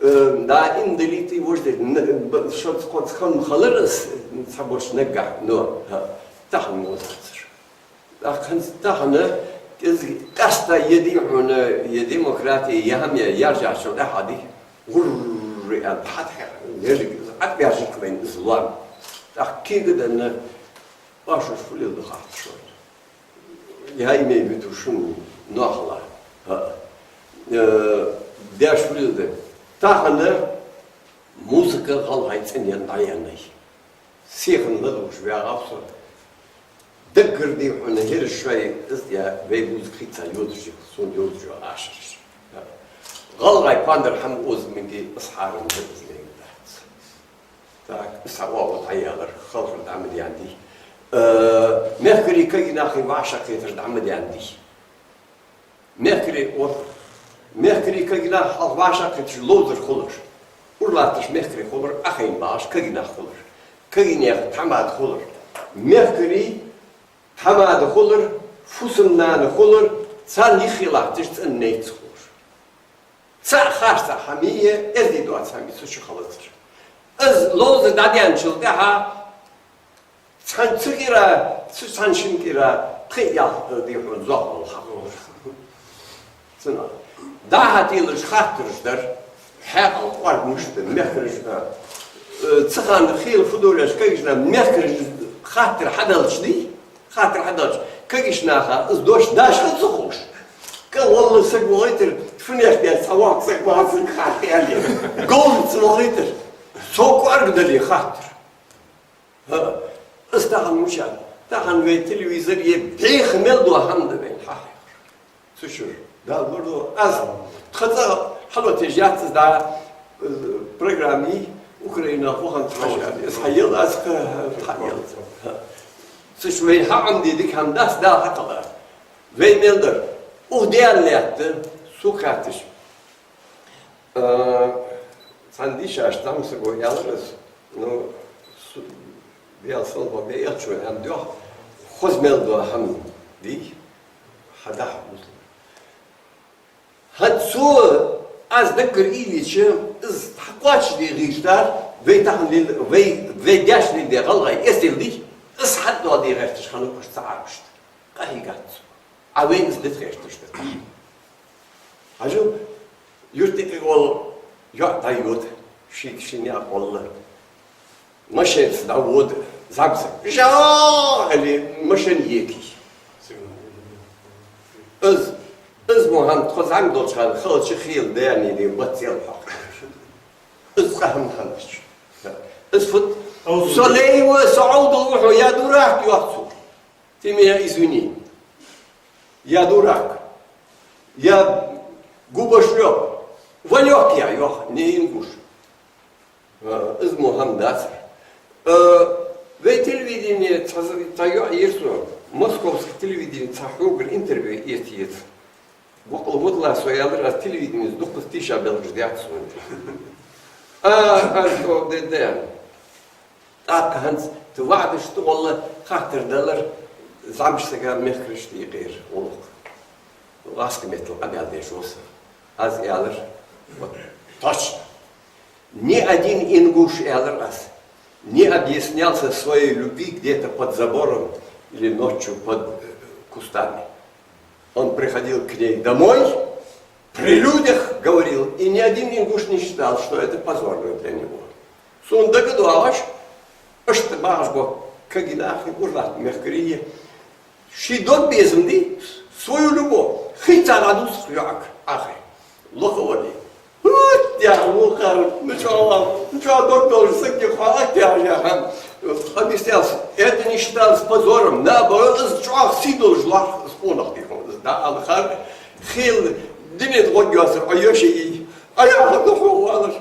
э, да, инвалид и вож дер, н-, б-, шо цкъа цхьан хилар из, цхьабараш наггахьа, но, хӀа, тахан мо зацар. ТӀаккха хӀанз тахан из къаьстта е дий хьона, е демократи, е хӀама, е яржачул тӀехьа дий, гӀурр аьнна, хьатӀахьекха, ерриг из Ӏадбаьржар-кх вайна из лоам. ТӀаккха кегаданна, оаш уж фу леладу хатта шоана. Я имею в виду шун ноахала. ХӀа. Э, деш вилда. Тахан музыка гӀалгӀай цӀенъенна дӀаеннай. Сихана ладувгӀаш вагӀав со. Даггара дий хьона хӀираш шоай, из я вай музыка хийца йодаш я, сона йодаш я ашараш. ХӀа. ГӀалгӀай пандар хӀама оза мегаргдий, из хьарам да, из лайна дац. Так, из цхьа оагӀув дӀаяьлар, халхар дӀа ма даьннадий. Э, мехкарий кагий нахий вӀашагӀкхетар дӀа ма даьннадий. Мехкарий, вот, мехкарий кагий нах хьалха вӀашагӀкхеташ ловзар хулар. Ура латташ мехкарий хулар, Ӏохайна багӀаш кагий нах хулар. Кагий наьха тхьамада хулар. Мехкарий тхьамада хулар, фусам-нана хулар, царна юхе латташ цӀена найц хулар. Цхьа харцахьа хӀама е, эздий доаца хӀама е цу чу хилацар. Из ловзар дӀадаьнначул тӀехьагӀа цхьан цу кӀира, цу цхьан шин кӀира пхи ялх, э, дий хьона, зоахалол хьахулар. Цунах дӀа-хьа телаш хаттараш дар, хьаькъал кӀоарга мишта да, мехкараш, э, цу хана хила фу долаш кагийча наха мехкараш хаттар хьаделча дий, хаттар хьаделча, кагийча наха из дош дашха ца ховш. КӀал валла саг валийтар, фунех дер цхьа воккха саг вац, саг хаттар аьле. Говзаца валийтар. Цо кӀоарга дале хаттар. ХӀа, из тахан мичад? Тахан вай телевизор е бӀеха мел дола хӀама да вайна хьахьехар. Цу чура Дала лорадолда. Аз тха цӀагӀа хьалотеш яц из дӀа, э, программа йий, Украина хӀама хьажа, из хьаелла аз кхы хьаелла. Цу чу вайна хьаӀомаде дика хӀама дац, Дала хьакхелла. Вай мел дар. Укх ден лаьтта, сога хаьттача, а, цхьан дийшача зӀамсаго аьлар аз, ну, су-, Даьла салам хилда элчано аьнна доагӀа, хоза мел дола хӀама дий, хьадахьа бузлу. ХӀанз цо аз даггара уйла йича, из хьакхоачашде гӀертар, вай тахан лел-, вай, вай даьша леладаь гӀалгӀай эздел дий, из хьадоаладе гӀерташ хиннав уж цхьа Ӏарбашта. Къахьийгад цо. Ӏа вайна из дита гӀерташ да. Хьажал, юрта юкъе вола йоӀ дӀайода, шийга ший наькъа гӀолла. Машенаца дӀавода зӀамсаг. Жа! Аьле, машен екий. Из, из мо хӀама тхо зӀамига долча хана хилча, хила даьннадий бац ел хьокх. Из цкъа хӀама хиннача. Из фуд? Со лай ва, со Ӏовдал ва хьо, я дурак, йоах цо. Ты меня извини. Я дурак. Я губошлёп. Валёк я, йоах, не ингуш. А, из мо хӀама дацар. А, вай телевидени цхьа, цхьа йоӀ йир сона, московски телевидени цхьа хьогара интервью эца еза. Бокъонца вудла со аьлар, аз телевиденеца дукхаза тийша белхаш дац сона. А, аз, о, де, де. ТӀаккха хӀанз тха ваӀдаш тӀагӀолла хаттар далар, зӀамига сага мехкарашта юкъера гӀулакх. ГӀазкхий меттала къамаьл деш ва со. Аз аьлар, вот, точно. Ни один ингуш, аьлар аз, не объяснялся в своей любви где-то под забором или ночью под, э, кустами. Он приходил к ней домой, при людях говорил, и ни один ингуш не считал, что это позорно для него. Сона дагадоагӀаш, иштта багӀаш бола кагий нах, ура латта мехкарий, ший дог безам дий, свою любовь, хийцара дувц йоӀага Ӏохайна. Лохо вале. ХӀут, яхар, вухар, ну чё, ну чё, дог долаш саг, хьо а тяжа, ха? Объяснялся. Это не считалось позором, наоборот, из чӀоагӀа сий долаш лоархӀ из къонах, дий хьона, из дӀаала хар, хила дунен тӀа гӀоргйоацар, Ӏа йоше йий. Ӏа яхар да хьона, валар.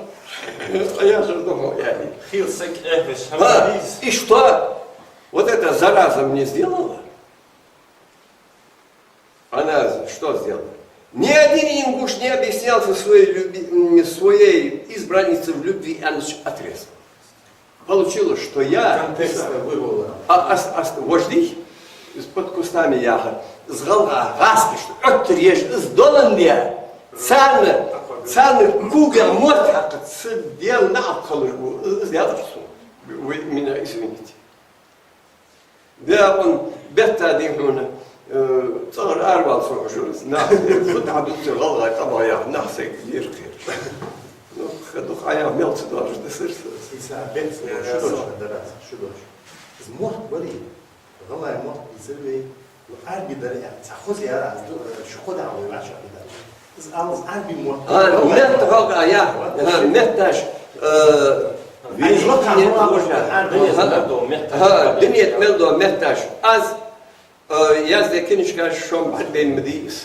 Ӏа яхар да хьона, яхий. Хила саг эхь веш хӀама дий из? И что? Вот эта зараза мне сделала. Она что сделала? Ни один ингуш не объяснялся своей люби-, м, своей избраннице в любви, а отрезал. Получилось, что я... Контекста вырвало. А, ас-, ас-, вождь из под кустами яха. Из гӀалгӀа гӀазкхашта оттар еш из доландаь. Царна, царна кога мотт хьакха, цу ден наӀалт хилар гу, из, из яхар сона. Вы меня извините. Декъан бетта, дий хьона, э, цӀагӀара аравала сона хьожалца, нах, фу дӀадувцар гӀалгӀай къаман яха, нах сайга лерхӀа хеташ. Ну, ха дукха Ӏа яха мел ца доалаш да сар са. Иса бетта, э, шу дош, дарас, шу дош. Из мотт барий, гӀалгӀай мотт, из вай, ну, Ӏарби дар, я, цхьа хоза яр аз ду, э, шу кхо дӀа вай вача Ӏарби дар. Из алаз Ӏарби мотт. А, метта хьалха, я, а, метташ, э, Ай, вижу, лакха нет, мо, может, Ӏарби ха, метташ. Ха, дунен тӀа мел дола метташ. Аз, э, яздаь книжкаш шоана бӀаргабайна ма дий из.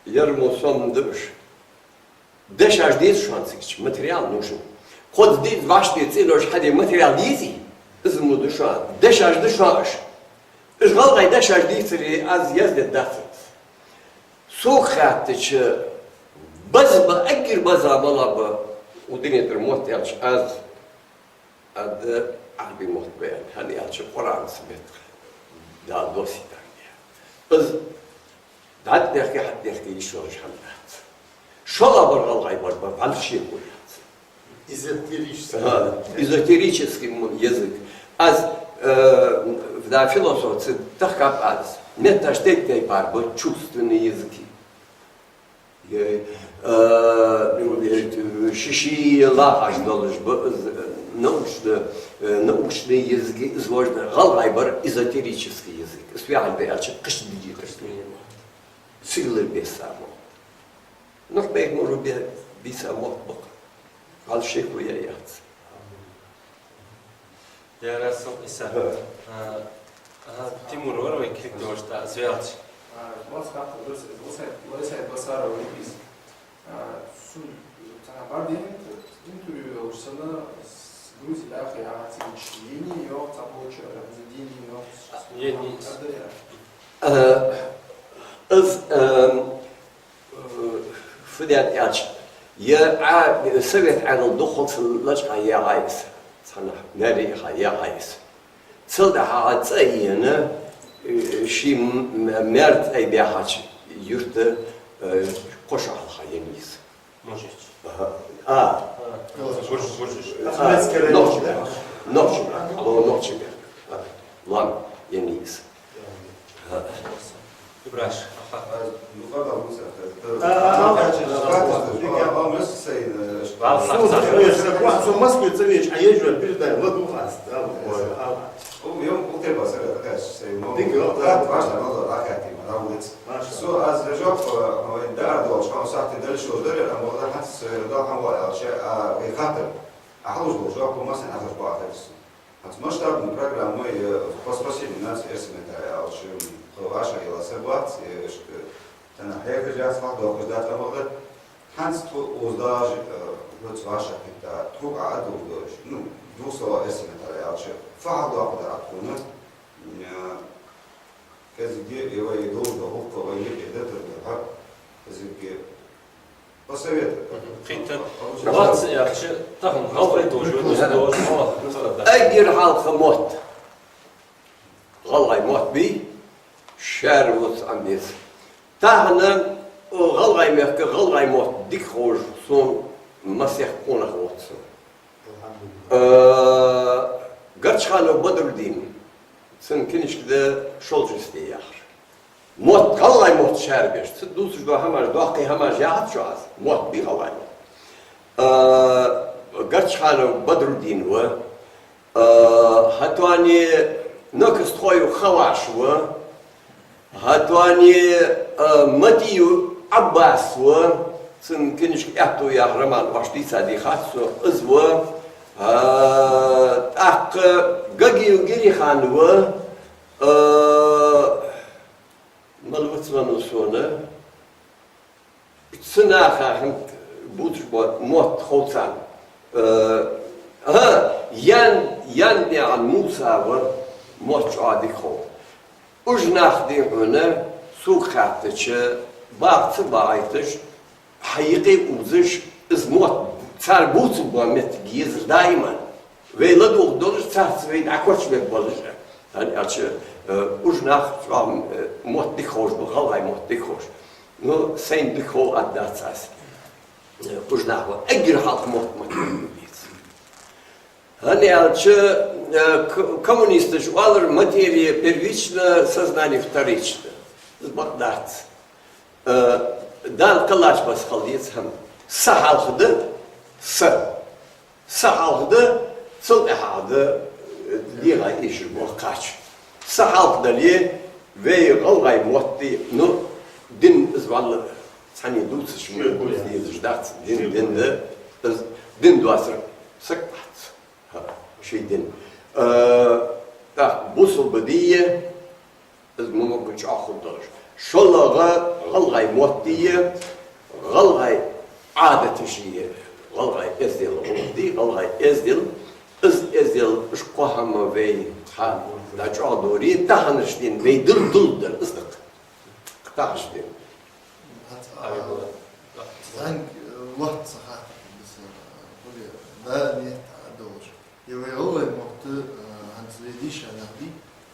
Ер мо сона да уж. Дешаш деза шоана цига, материал нужен. Кхозза деза, вӀашта цӀенош хьаде материал дезий? Из мо да шоана. Дешаш да шоана уж. Уж гӀалгӀай дешаш дийцаре аз яздергдац. Сога хаьттача, база ба, эггара база мала ба укх дунен тӀара мотт аьлча, аз аргда Ӏарбий мотт ба аьнна, хӀана аьлча Къуръана меттах Дала доссийтар да. Из дӀатӀадехке, хьатӀадехке йиш йолаш хӀама дац. ШоллагӀбар гӀалгӀай бар ба, вӀалла шеко яц. Эзотерический. Ага, эзотерический м-, язык. Аз, э, да, философ ца тахкаб аз. Метташ тайп-тайпара ба, чувственные языки. Е, э, ши-ши лагӀаш долаш ба, э, научно, э, научные языки, изложено. ГӀалгӀай бар эзотерический язык. Из фу яхилга да аьлча, кхыча дийцача. Сигалара бесса мотт. Нухь-Бейхамара бе-, бийца мотт ба-кх. Валлахӏи, шеко яц. Я Расул Иса. Ха. А, а, Тимур вар вай кхеташ да, аз велча. А, вац хатта, лоса, лоса, лоса басара вай бис. А, су, цхьа бар дийнахьа интервью йолаш санна, с-, Грузия даха яхац, члене йоах, цхьа болча, за дини йоах, Ени. Ада я. А, аз, ам, Э, фу даьд аьлча, е Ӏа-, Совет Ӏаьдал дукхагӀа ца лачкъа яьгӀай из, цхьаннахьа маьре яха яьгӀай из. Цул тӀехьагӀа цӀа а ена, э, ший м-, м-, маьр-цӀай баьхача юрта, э, кхо шу хьалха енна я из. Мужич. Аха. А. А. Бурж-, буржиш. А, нохчий баьхка. Нохчий баьхка. Алло, нохчий баьхка. А. Лам енна я из. Ибраш. Аха. Су Москве ца веча, а езжа передай, ладугӀац. Дика. Маша. Со аз жоп, э, вай даар долаш, хьо сахьте дали шо дарер, ам вала хьанца со яр дал хьан вала аьлча, а, вай хаттар. Ахьлуш долаш, жоп, массен ахьлуш бахар со. Хьанца масштабная программа, э, по спасению нации эрсий меттала аьлча, хьо ваша яла саг вац, э, эшка, тана хьехаш яц, хьалдохаш дац, амма хьанца тхо уздаш, э, хьоца ваша питта, тхога а дур дош, ну, двух слова эрсий меттала аьлча, фу хьалдоаккхаргда тхона, э, кӀезига, э, вай долаш да гӀулакх, вай юкъе датар да хьа, кӀезига, Посоветовать. Кхийтта вац аьлча, тахан гӀалгӀай долаш, вай дус долаш, хьо, хьо да. Эггара хьалха мотт. ГӀалгӀай мотт бий, шаьра вуц Ӏомаде деза. Тахан, о, гӀалгӀай мехка гӀалгӀай мотт дика ховш сона масех къонах воацаш. Э, Горчханов Бадрудин, цун книжка да «Шолжа йисте» яхар. Мотт, гӀалгӀай мотт шаьра беш. Цу дувцаш дола хӀамаш, доккхий хӀамаш яхац шоана аз. Мотт бий гӀалгӀай мотт. Э, Горчханов Бадрудин ва, э, хӀаьта а Нокостхоев Хаваш ва, хӀаьта а, э, Матиев Ӏаббас ва, цун книжка «Аьттув» яха роман оаш дийца дийхац сона, из ва, э, тӀаккха Гагиев Гирихан ва, э, мала вац венна сона, Цу наха хӀанз бувцаш бола мотт хов царна. Э, хӀа, Ян-, Янднаькъан Муса ва, мотт чӀоагӀа дика хов. Уж нах, дий хьона, сога хаьттача, баха ца багӀийташ, хьа юкъе узаш, из мотт цар бувцаш бола моттиг езар даиман. Вай ладувгӀа долаш, царца вай дӀакочабе болаш. ХӀана аьлча, э, уж нах чӀоагӀа, э, мотт дика ховш ба, гӀалгӀай мотт дика ховш. Ну, сайна дика хов аргдац аз. Э, уж нах ба, эггара хьалха мотт ма дийца. ХӀана аьлча, э, к-, коммунисташа оалар: «Материя первична, сознание вторично». Из бакъ дац. Э, Дала кхеллача бесса хила деза хӀама. Са хьалха да, са. Са хьалха да, цул тӀехьагӀа да, э, дегӀа эшар бола кхача. Са хьалха дале, вай гӀалгӀай мотт, ну, дин из валла цхьанне дувцаш, ший дин дувца дезаш дац, дин, ший дин дин да, из дин доацар саг вац. ХӀа, ший дин. Э, тӀаккха бусалба дин я, из ма могга чӀоагӀа хургдолаш. ШоллагӀа гӀалгӀай мотт я, гӀалгӀай Ӏадаташи, гӀалгӀай эздел гӀулакх дий, гӀалгӀай эздел, из эздел, уж кхо хӀама вай цхьа дӀачӀоагӀдоре, таханарча дийнахьа вай дул-, дулдар из да-кх. Таханарча дийнахьа. ХӀанз, а, зӀамига, э, лоацца хаттар да са, э, хуле, да, нет, а, долаш. Е вай гӀалгӀай мотт, э, хӀанз вай дийша нах дий,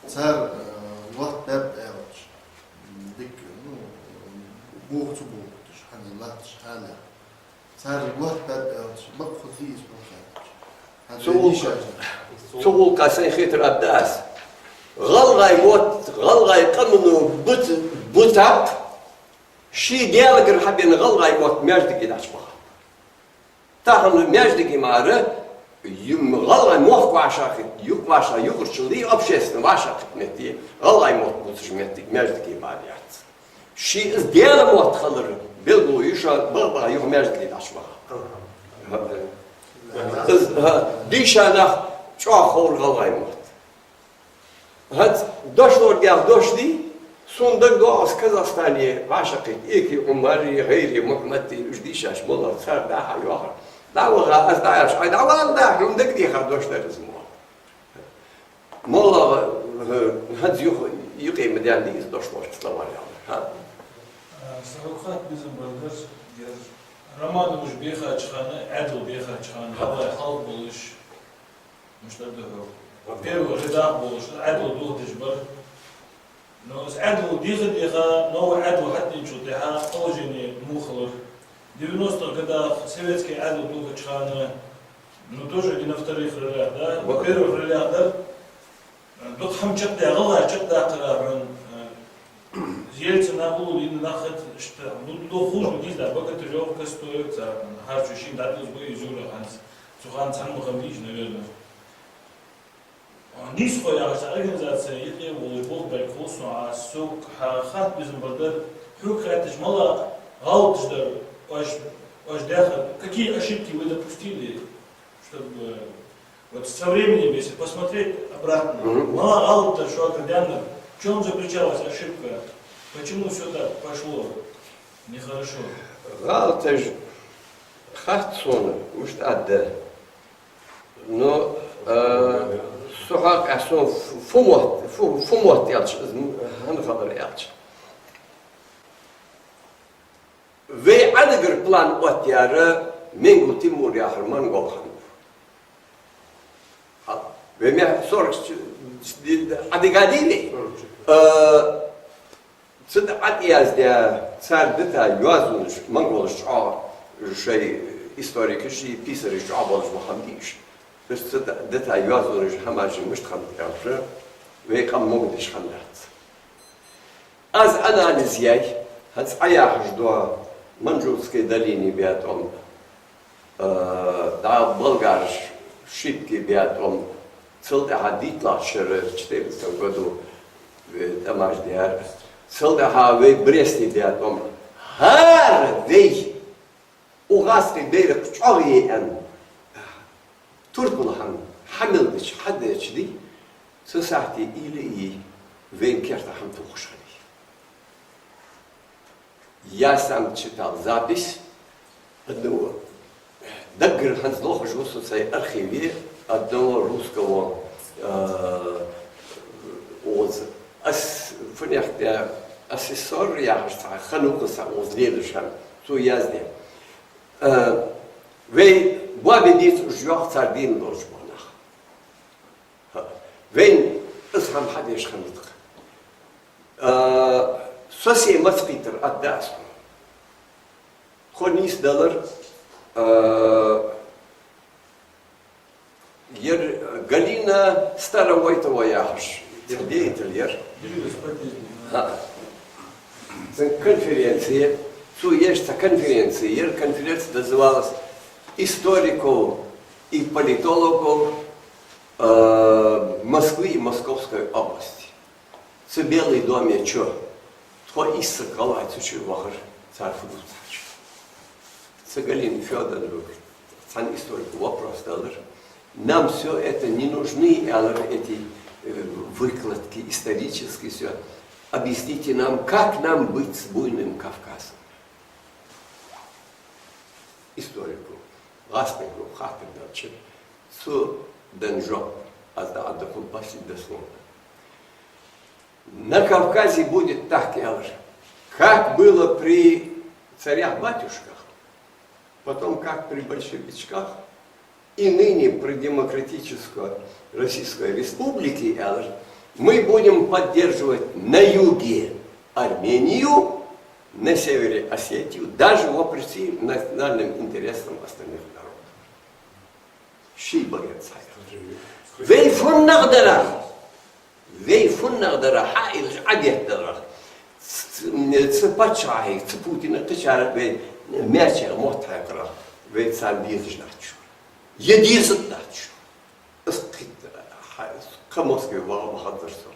цар, э, лоаттабаьб аьлча, м, дика, ну, э, боху ца боху уж, хӀанз латтача хьале. Цар лоаттабаьб аьлча, бакъ хургдий из хьо хаьттача? ХӀанз Цу вай гӀул-, дийша нах. Цу гӀулакха сай хетар аргда аз. ГӀалгӀай мотт, гӀалгӀай къамано бут-, бутаб, ший Даьлагара хьабена гӀалгӀай мотт маьждиге дӀачубахаб. Тахан маьждиге мара, юм, гӀалгӀай мохк вӀашагӀкхийтта, юкъ вӀаша-, юкъарча лий, общественно вӀашагӀкхийтта метте, гӀалгӀай мотт бувцаш метте маьждиге бала яц. Ший из Даьла мотт хилар белгало ю шоана, баха-баха юха маьждиге дӀачубаха. Из, хӀа, дийша нах чӀоагӀа ховра гӀалгӀай мотт. ХӀанз дошлоргех дош дий, сона дагадоагӀа аз Казахстане вӀашагӀкхийтта Эки Ӏумари, ГӀайри Мухьмади, уж дийшача моллагӀа цар дӀа-хьа йоахар. ДӀаваха, аз дӀааьлча, Ӏай дӀавала, дӀа, хьона дагадеха дош дар из мо. МоллагӀа, э, хӀанз юха юкъе ма даьннадий из дошлорча словарь яхар. ХӀа? А, са хьога хатта безам бар дар, ер роман уж бехача хана, Ӏаьдал бехача хана, гӀалгӀай хьалха болаш, мишта да хьога, первых рядах болаш, Ӏаьдал дохадеш бар. Но из Ӏаьдал деха-деха, новый Ӏаьдал хьатӀаденачул тӀехьагӀа положени муха хилар. Девяностых годах советский Ӏаьдал дохача хана, ну, тоже не на вторых ролях, да? Во-первых ролях дар. Дукха хӀама чакхдаь, гӀалгӀай чакхдаккхара хьона, э, Ельцин а уллув дийна нах хет, иштта, ну, дукха хулаш дийза, Богатырёв, Костоев, цар, хӀара цу шин дӀадузба из юра хӀанз. Цу хана цхьан ма хам дийш, наверное. А, нийсхо яхаш цхьа организаци юкъе волаш болх баьлча хул сона, а сога хьа-, хатта безам бар дар, хьога хаьттача, малагӀа гӀалаташ дар оаш, оаш даьхар, какие ошибки вы допустили, чтобы вот со временем, если посмотреть обратно, мгм, малагӀа гӀалат дар шугара даьннар, в чём заключалась ошибка, почему всё так пошло нехорошо? ГӀалаташ хац сона, мишта аргда. Ну, э, со хьакъехьа сона фу, фу мотт, фу, фу мотт аьлча, из м-, хӀана хилар аьлча. Вай Ӏадигар план оттаяьр Менгу Тимур яхар монгол хиннав. Хьа, вай мехка сорок ч-, ч-, Ӏадига дий вай? Э, Цу тӀа ӀотӀаяздаь, цар дита йоазонаш, монголаш чӀоагӀа шоай историкаши писараши чӀоагӀа болаш ба хиннаб уж. Уж цу тӀа дита йоазонаш, хӀамаш мишта хиннаб аьлча, вай къам могадеш хиннадац. Аз анализ яьй, хӀанз Ӏа яхаш дола Манжурская долина баь тӀом, э, дӀа болгараша Шипки баь тӀом, цул тӀехьагӀа дийтталагӀча шера, четырнадцатом году, э, тӀамаш даьр. Цул тӀехьагӀа вай Бресте баь тӀом. ХӀара вай укх гӀазкхий байракх чӀоагӀъяь, турпал хӀама хьа мел дича, хьадеча дий, цу сахьте уйла а йий, вайна керта хӀама тохаш хиннай. Я сам читал запись одного. Даггара хӀанз лохаш ва со сай архиве одного русского, э, оз-, ас-, фунехте асессор яхаш цхьа хиннав-кх, са оз лелаш хиннав, цо яздаь. Э, вай боабе деза уж, йоах, цар дийна долаш бола нах. Вайна из хӀама хьадеш хиннад-кх. А, со се маца кхийтар аргда аз хьона. Тхо нийсдалар, а, ер Галина Старовойтова яхаш, цхьа деятель яр. ХӀа. Цун конференци, цо еш цхьа конференци яр, конференция называлась «Историков и политологов, э, Москвы и Московской области». Цу Белый доме чу тхо ийс саг гӀалгӀай цу чу вахар, цар фу дувцача. Цу Галина Фёдоровна цхьан историка вопрос делар: «Нам всё это не нужны, — аьлар, — эти, э, выкладки исторические, всё. Объясните нам, как нам быть с буйным Кавказом?» Историко Гӏаспанго хаттар даьча, цо даь жоп аз дӏа а дӏахо, последний дословно. На Кавказе будет так, аьлар, как было при царях-батюшках, потом как при большевичках, и ныне при демократической Российской Республике, аьлар, мы будем поддерживать на юге Армению, на севере Осетию, даже вопреки национальным интересам остальных народов. Ший баге цхьа. Вай фуннагӏа дар, вай фуннагӏа дар хьаийла, Ӏадетта дар. Ц-, ц-, ц-, паччахьа, ц-, Путина кхычар вай маьчех мотт хьекхар, вай царна дезаш дац. Е дезаш дац. Аз кхийтар, хьа-, кхы Москве ваха ма хазар со.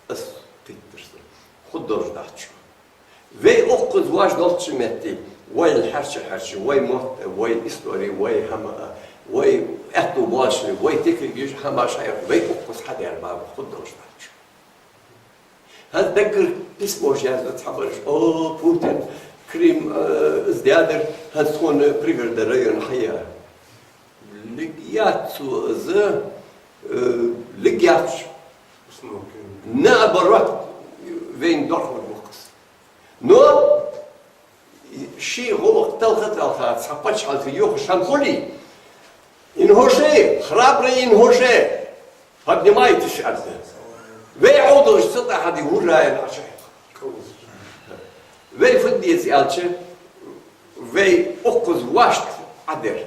Аз кхийтар со. Хургдолаш дац. Вай укхаза ваш долча метте, вай хьарча-хьарча, вай мотт, вай истори, вай хӏама, вай аьттув болаш, вай тика йиш хӏама шайх, вай укхаза хьадаьр баба хургдолаш дац. Хӏанз даггара письмош яздаь цхьабараш: «О, Путин, Крым, э, из даьдар, хӏанз тхона Пригородни район хьаяь». Лиг яц цо из, э, лиг яц. Наоборот, вайна духьал ваккхас. Но ший гӏулакх талха-талха цхьа паччахьалца йохаш хӏама хуле, ингуши, храбрые ингуши, поднимайтесь, аьнна. Вай Ӏовдалаш ца тӏахьади, вужаен Ӏача. Вай фу деза аьлча, вай укхаза вошта Ӏадер.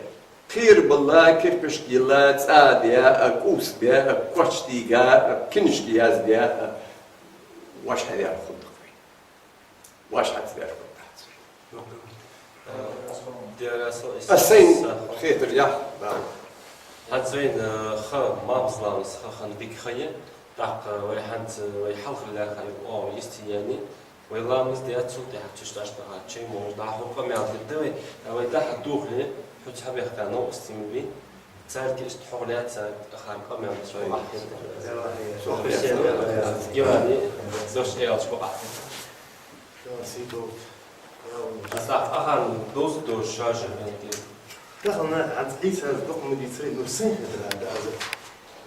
Кхера бала, кирпишк йилла, цӏа де, а, кӏувс бе, а, коч дийга, а, кинашка язде, а, ваш хьаяр хургда вай. Ваш хьацвер хургдац. Аз сайна хетар яхь, да. Хӏанз вайна, э, ха, Мамзламас ха хинна дика ха я, тӏаккха вай хӏанз, вай хьалхара лаьрхӏа ю оагӏув йисте яьннай, вай ламаз даь, цул тӏехьагӏа чуш дӏачу тӏа чай молаш дӏахо къамаьл дергда вай, а вай дӏа-хьа духле, хьо цхьабехка новкъостий ма бий. Царга иштта хьогӏ лаьца, хӏара къамаьл дац, вахьийта. Со Хьусен, э, Гилани, дош аьлча бакъахьа. Аз тӏаккха ахарна доза дош шажа венти. Тахан хӏанз Ӏийсас дукха ма дийцарий, ну, сай хетар да аз.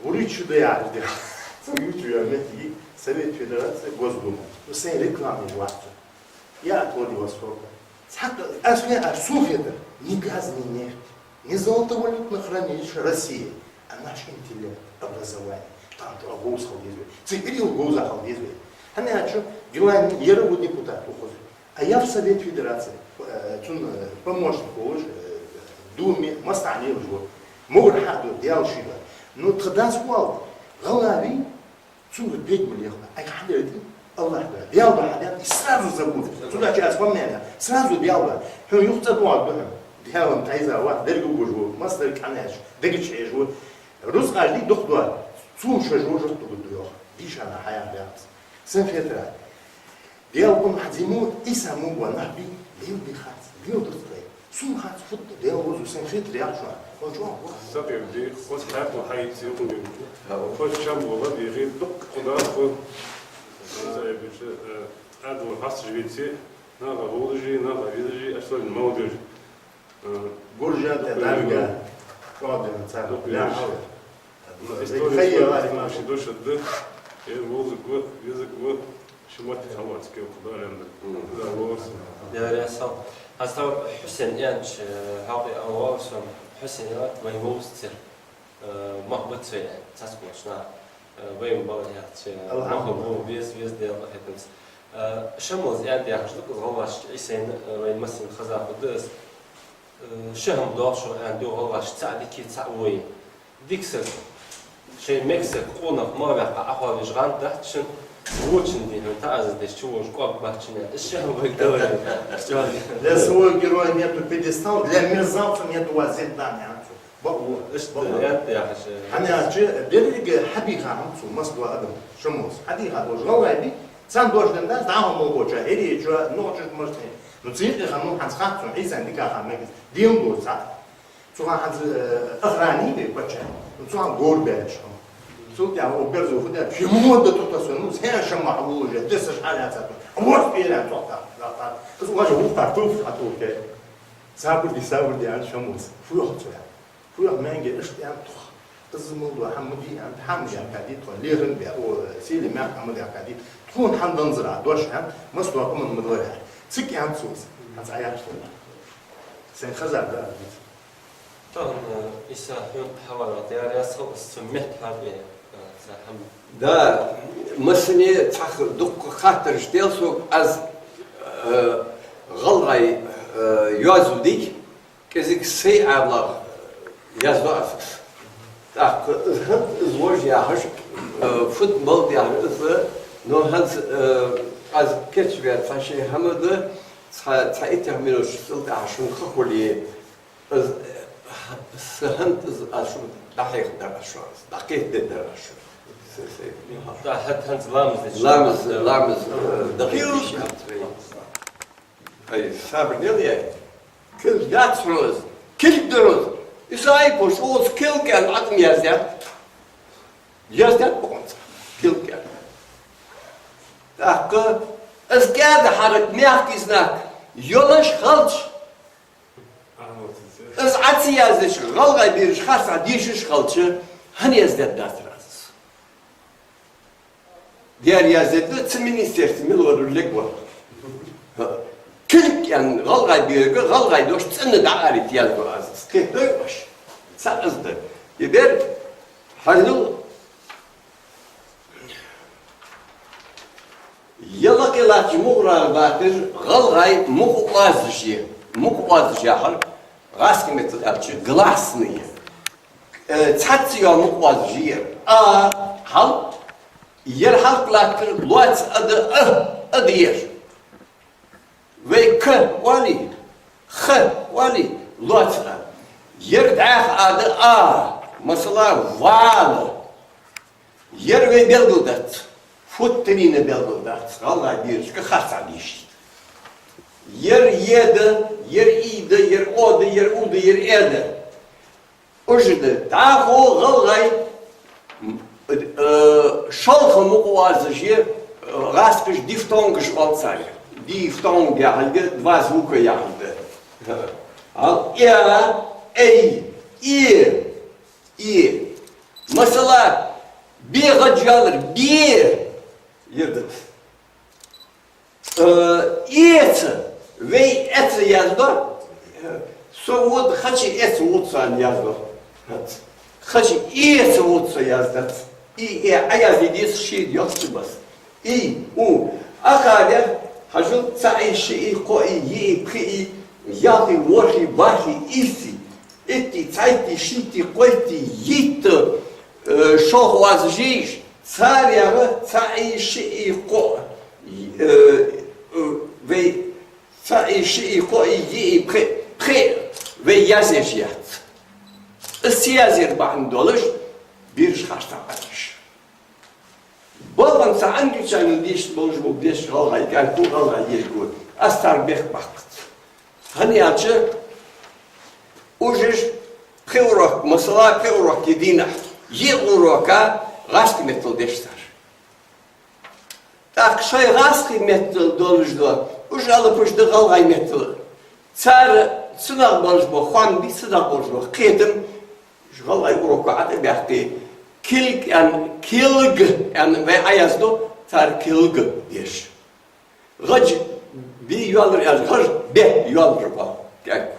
Вури чу да яхаш да. Цу ютубе метте Совет Федерации, Госдума. Ну, сай реклама вахта. Я от Владивостока. Цхьаккха, аз хе-, аз сона хетар, ни газ, ни нефть, ни золотовалютное хранилище России, а наш интеллект, образование. Там чӏоагӏа говза хила деза вай. Цу хӏирал говза хила деза вай. Хӏана аьлча, Гилани ер ва депутат укхаза. А я в Совет Федерации, э, цун, э, помощник волаш, э, Думе, массане лелаш ва. Могар хьа а ду, Даьла ший ва. Ну, тха дас вал, гӏалгӏай, цунга бегма лехна, айха хьадаьр да, Аллахӏ да, Даьла да хьадаьр, и сразу забудь. Цудухьа аз фамилия, сразу Даьла да. Хьона юха цӏа доагӏаргда хьона. Даьла тӏайза вац, деррига гуш ва, массадар къаьнаш, дагача хьежа ва. Рузкъаш дий дукха да, цун шоаш вожарт дугуд йоах. Дийшана хьаяхар яц. Сен фетара. Даьла къун хьазиму, Ӏийса мугва нахьби, лел би хац, лел дурцкъай. Сун хац фуд Даьла вузу, сен фетар яхаш ва. Хо чу ва. Сабир ди, хос хьакъу хьайци юкъуни. Хос чам вола ди, гӀир дукъ къуда хо. Сабир ди, э, адвар хас живице, нага вулжи, нага вилжи, аслан молодежь. Гуржа тӏа дарга чӏоагӏа цар. История хайя вари ма ши дош да. Э, вузыква, визыква, ши мат халватский куда лем да. Да, вос. Дересал. Астав Хьусен янч, хьалкъи авалсам Хьусен я, вай вовсцер. Мах бацве, цацкошна. Вай бала яц. Алхьамдулиллах. Мах бу вез, вез дел хетмс. Шамоз ян дяхаш да, куз гӀалгӀаш Ӏисен, вай масин хаза худас. Шахам дошо ян ду гӀалгӀаш цаӀ дики цаӀ вой. Диксар. Шей мексар къонах ма вяха ахвалиш гӀан датшин. Вучин дихин та аз деш чувож кӀоб бачина. Шахам вай давай. Для своего героя нету пьедестала, для мерзавца нету вазет, да, не. Бакъо, иштта бакъо. Ят яхаш. Хьанаьча деррига хьабийха хӀама цу масла адам, шамос. Хьабийха долаш гӀалгӀай би, цан дош ден дац, дӀахо молгоча, хӀиречо, нохчаш машти. Ну, цин къиха, ну, хьанз хат цун, Ӏийсан дика ха мегиз, дин до ца. Цуха хьанз, э, охрани бе пача. Ну, цуха гор беш хӀама. Цул тя, о, берзу худа, чему да тут осо, ну, зэ шама уже, десаш аля ца. Вот перед тот, да, да. Из ваш вухта, туф, а туф. Сабар де, сабар де, аьнна, Шаммас. Фу йоах цо, аьнна? Фу йоах, маьнге иштта аьннад тхо? Из мел дола хӀама ма дий, аьннад, хӀама даьккха дий тхо, лерхӀам бе, о, сийле мах хӀама даьккха дий. Тхона хӀана данзар Ӏа дош, аьннад, массадола къаман ма далар, аьннад. Цига аьннад цо из. ХӀанз Ӏа яхаш да. Сайна хезар да аз дийцар. Тахан, э, Ӏийса хьона хьаварах дера яц хьо, из цу метта хьарбе, э, цхьа хӀама. Да, массане цхьа дукха хаттараш дел сога, аз, э, гӀалгӀай, э, йоазув дий, кӀезига сай Ӏаьдалах яздо аз из. ТӀаккха из хӀанз из вож яхаш, э, фуд-малад яхаш из, но хӀанз, э, аз кийчваь цхьа ши хӀама да, цхьа, цхьа иттех минуташ цул тӀехьа шун ха хуле, из, э, са хӀанз из аз шуга дӀахьехадар аз шоана, дӀакхетадергдар аз шуга. Са, са, да, хӀанз, хӀанз ламаз деш. Ламаз, ламаз, э, даха йиш яц вай. Ай, сабар де, яй. Кулг дац хьона из. Кулг да хьона из. Исаипуш укхаза кулг аьнна Ӏатам яздаьд. Яздаьд бокъонца. Кулг аьнна. ТӀаккха из кӀаьда хьарак, мягкий знак йолаш хилча, из Ӏа ца яздича, гӀалгӀай бераш харцахьа дешаш хилча, хӀана яздаьд дацар аз из? Дера яздаьд, цу министерстве мел вар лергва. Кулг аьнна гӀалгӀай берага, гӀалгӀай дош цӀена дӀаарайта язду аз. Кхетадой оаш? Цхьа из да. Е бер хьаллул. Е лакхе латтача мукъа рагӀа баттар гӀалгӀай мукъа оазаш я. Мукъа оазаш яхар гӀазкхий меттала аьлча гласные. Э, цхьацца йола мукъа оазаш я ер. А, хьал, ер хьалха латтар лоаца а да, а, а да ер. Вай к оалий, х оалий, лоаца а. Ер дӀаьха а да, а, масала, вала. Ер вай белгалдац. Футтарийна белгалдац. ГӀалгӀай берашка харцахьа дешийта. Ер е да, ер и да, ер о да, ер у да, ер э да. Уж да. ДӀахо гӀалгӀай, э, шолха мукъа оазаш я, э, гӀазкхаша дифтонгаш оал царех. Дифтонг яхилга два звука яхилга. Ал, э, эй, э, э. Масала, бе гӀаж йоаллар, бе. Ер да. Э, эца, вай эца яздо. Со вуд хачи эца вуд сан яздо. Хачи эца вуд со яздац. И, э, Ӏа язде деза ши йост бас. И, у. Ахадер, хьажал, цаӀи, шиӀи, кхоъи, йиӀи, пхиъи, ялхи, ворхӀи, бархӀи, ийси, итти, цхьайтти, шийтти, кхойтти, йитта, э, шолха оазаш я уж. Царех цаӀи, шиӀи, кхоъ, э, э, вай цаӀи, шиӀи, кхоъи, йиӀи, пхиъ, пхиъ вай язъеш яц. Из ца язъяр бахьан долаш, бераш харцахьа Ӏадеш. Бокъонца англичанел дешаш болаш бола деша гӀалгӀай кӀаьнк, гӀалгӀай ерг. Аз цар бехк баккхац. ХӀана аьлча, уж пхи урок, масала, пхи урок я дийнахьа, йиъ урока гӀазкхий меттала деш цар. ТӀаккха шоай гӀазкхий меттала долаш да, уж алапаш да гӀалгӀай меттала. Цар цунах болаш бола хоам бий, цунах болаш бола кхетам, уж гӀалгӀай уроко ӀотӀабаьккхе, килг аьнна, килг аьнна вай Ӏаяздо, цар килг деш. ГӀаж бе йоаллар аьлча, гӀаж бе йоаллар ба, кӀаьнк.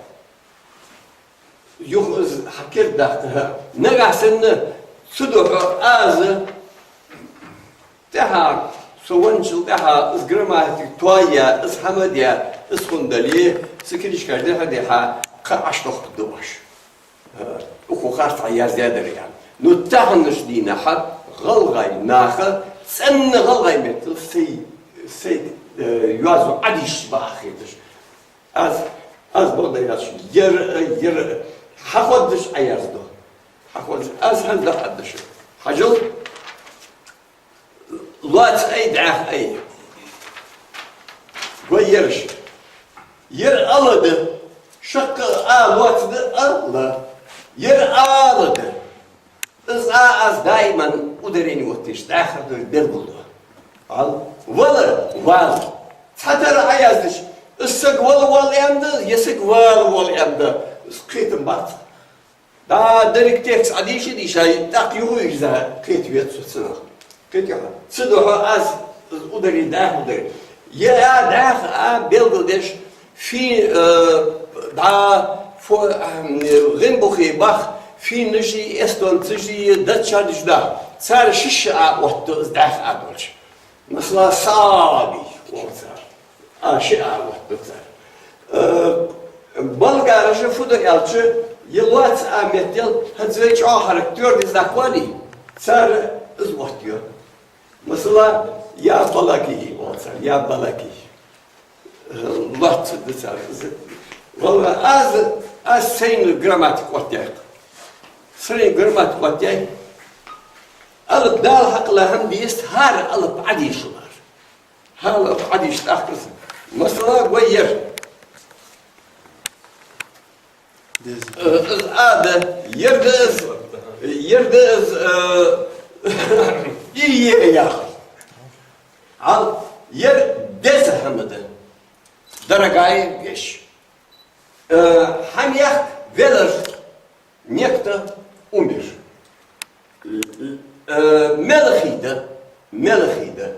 Юха из хьакердадаккха, нагахь санна цу духьа аз тӀехьа, со венначул тӀехьа из грамматика тоаяь, из хӀама даь, из хӀама дале, са книжкаш дехьа-дехьа кхы Ӏочудохкаргда оаш. Укхо харцахьа яздаьдар аьнна. Ну, таханарча дийнахьа гӀалгӀай наха цӀена гӀалгӀай меттала сай, сай, э, йоазув Ӏодийшача бакъахьа хеташ. Аз, аз бакъдар яц, ер, ер хьахозаш Ӏаяздо. Хьахозаш, аз хӀанз дӀахьаддаш. Хьажал, лоаца ай, дӀаьха ай. Гой ераш. Ер ала да. Шаккха а лоаца да, ала. Ер ала да. Из а аз даиман ударени оттадеш, дӀаьххар дой белгалдо. Ал, вала, вала. Цхьатарра Ӏаяздича, Из саг вала воал аьнна да, е саг вала воал аьнна да, из кхетам бац. ДӀа деррига текст Ӏодийша, дийша, тӀаккха юха вижа кхета веза цунах. Кхетий хьо? Цудухьа аз из ударить, дӀаьха ударить. Е а дӀаьха а белгалдеш, фи, э, дӀа, фо, э, гӀимбухий бах, финнаши, эстонцаши, датчанаши да. Цар шишша а оттаду из дӀаьха а долча. Масала, саби оал цар. А, ши а оттаду цар. Э, болгараша фу ду аьлча, е лоаца а меттел, хӀанз вай чӀоагӀа хьарак, твёрдый знак валий, цар из оттаю. Масала, я балаки оал цар, я балаки. Э, лоаца да цар из. Валла, аз, аз сайна грамматика оттаяьй. Сайна грамматика оттаяьй. Алап Дала хьакхелла хӀама деза, хӀара алап Ӏодийша лар. ХӀара алап Ӏодийша тӀаккха из. Масала, гой ер. Деза. Э, из а да, ер да из, ер да из, э, и е яхар. Ал, ер деза хӀама да. Дорогая вещь. Э, хьамехк велар, некто умер. Э, мелхий да, мелхий да.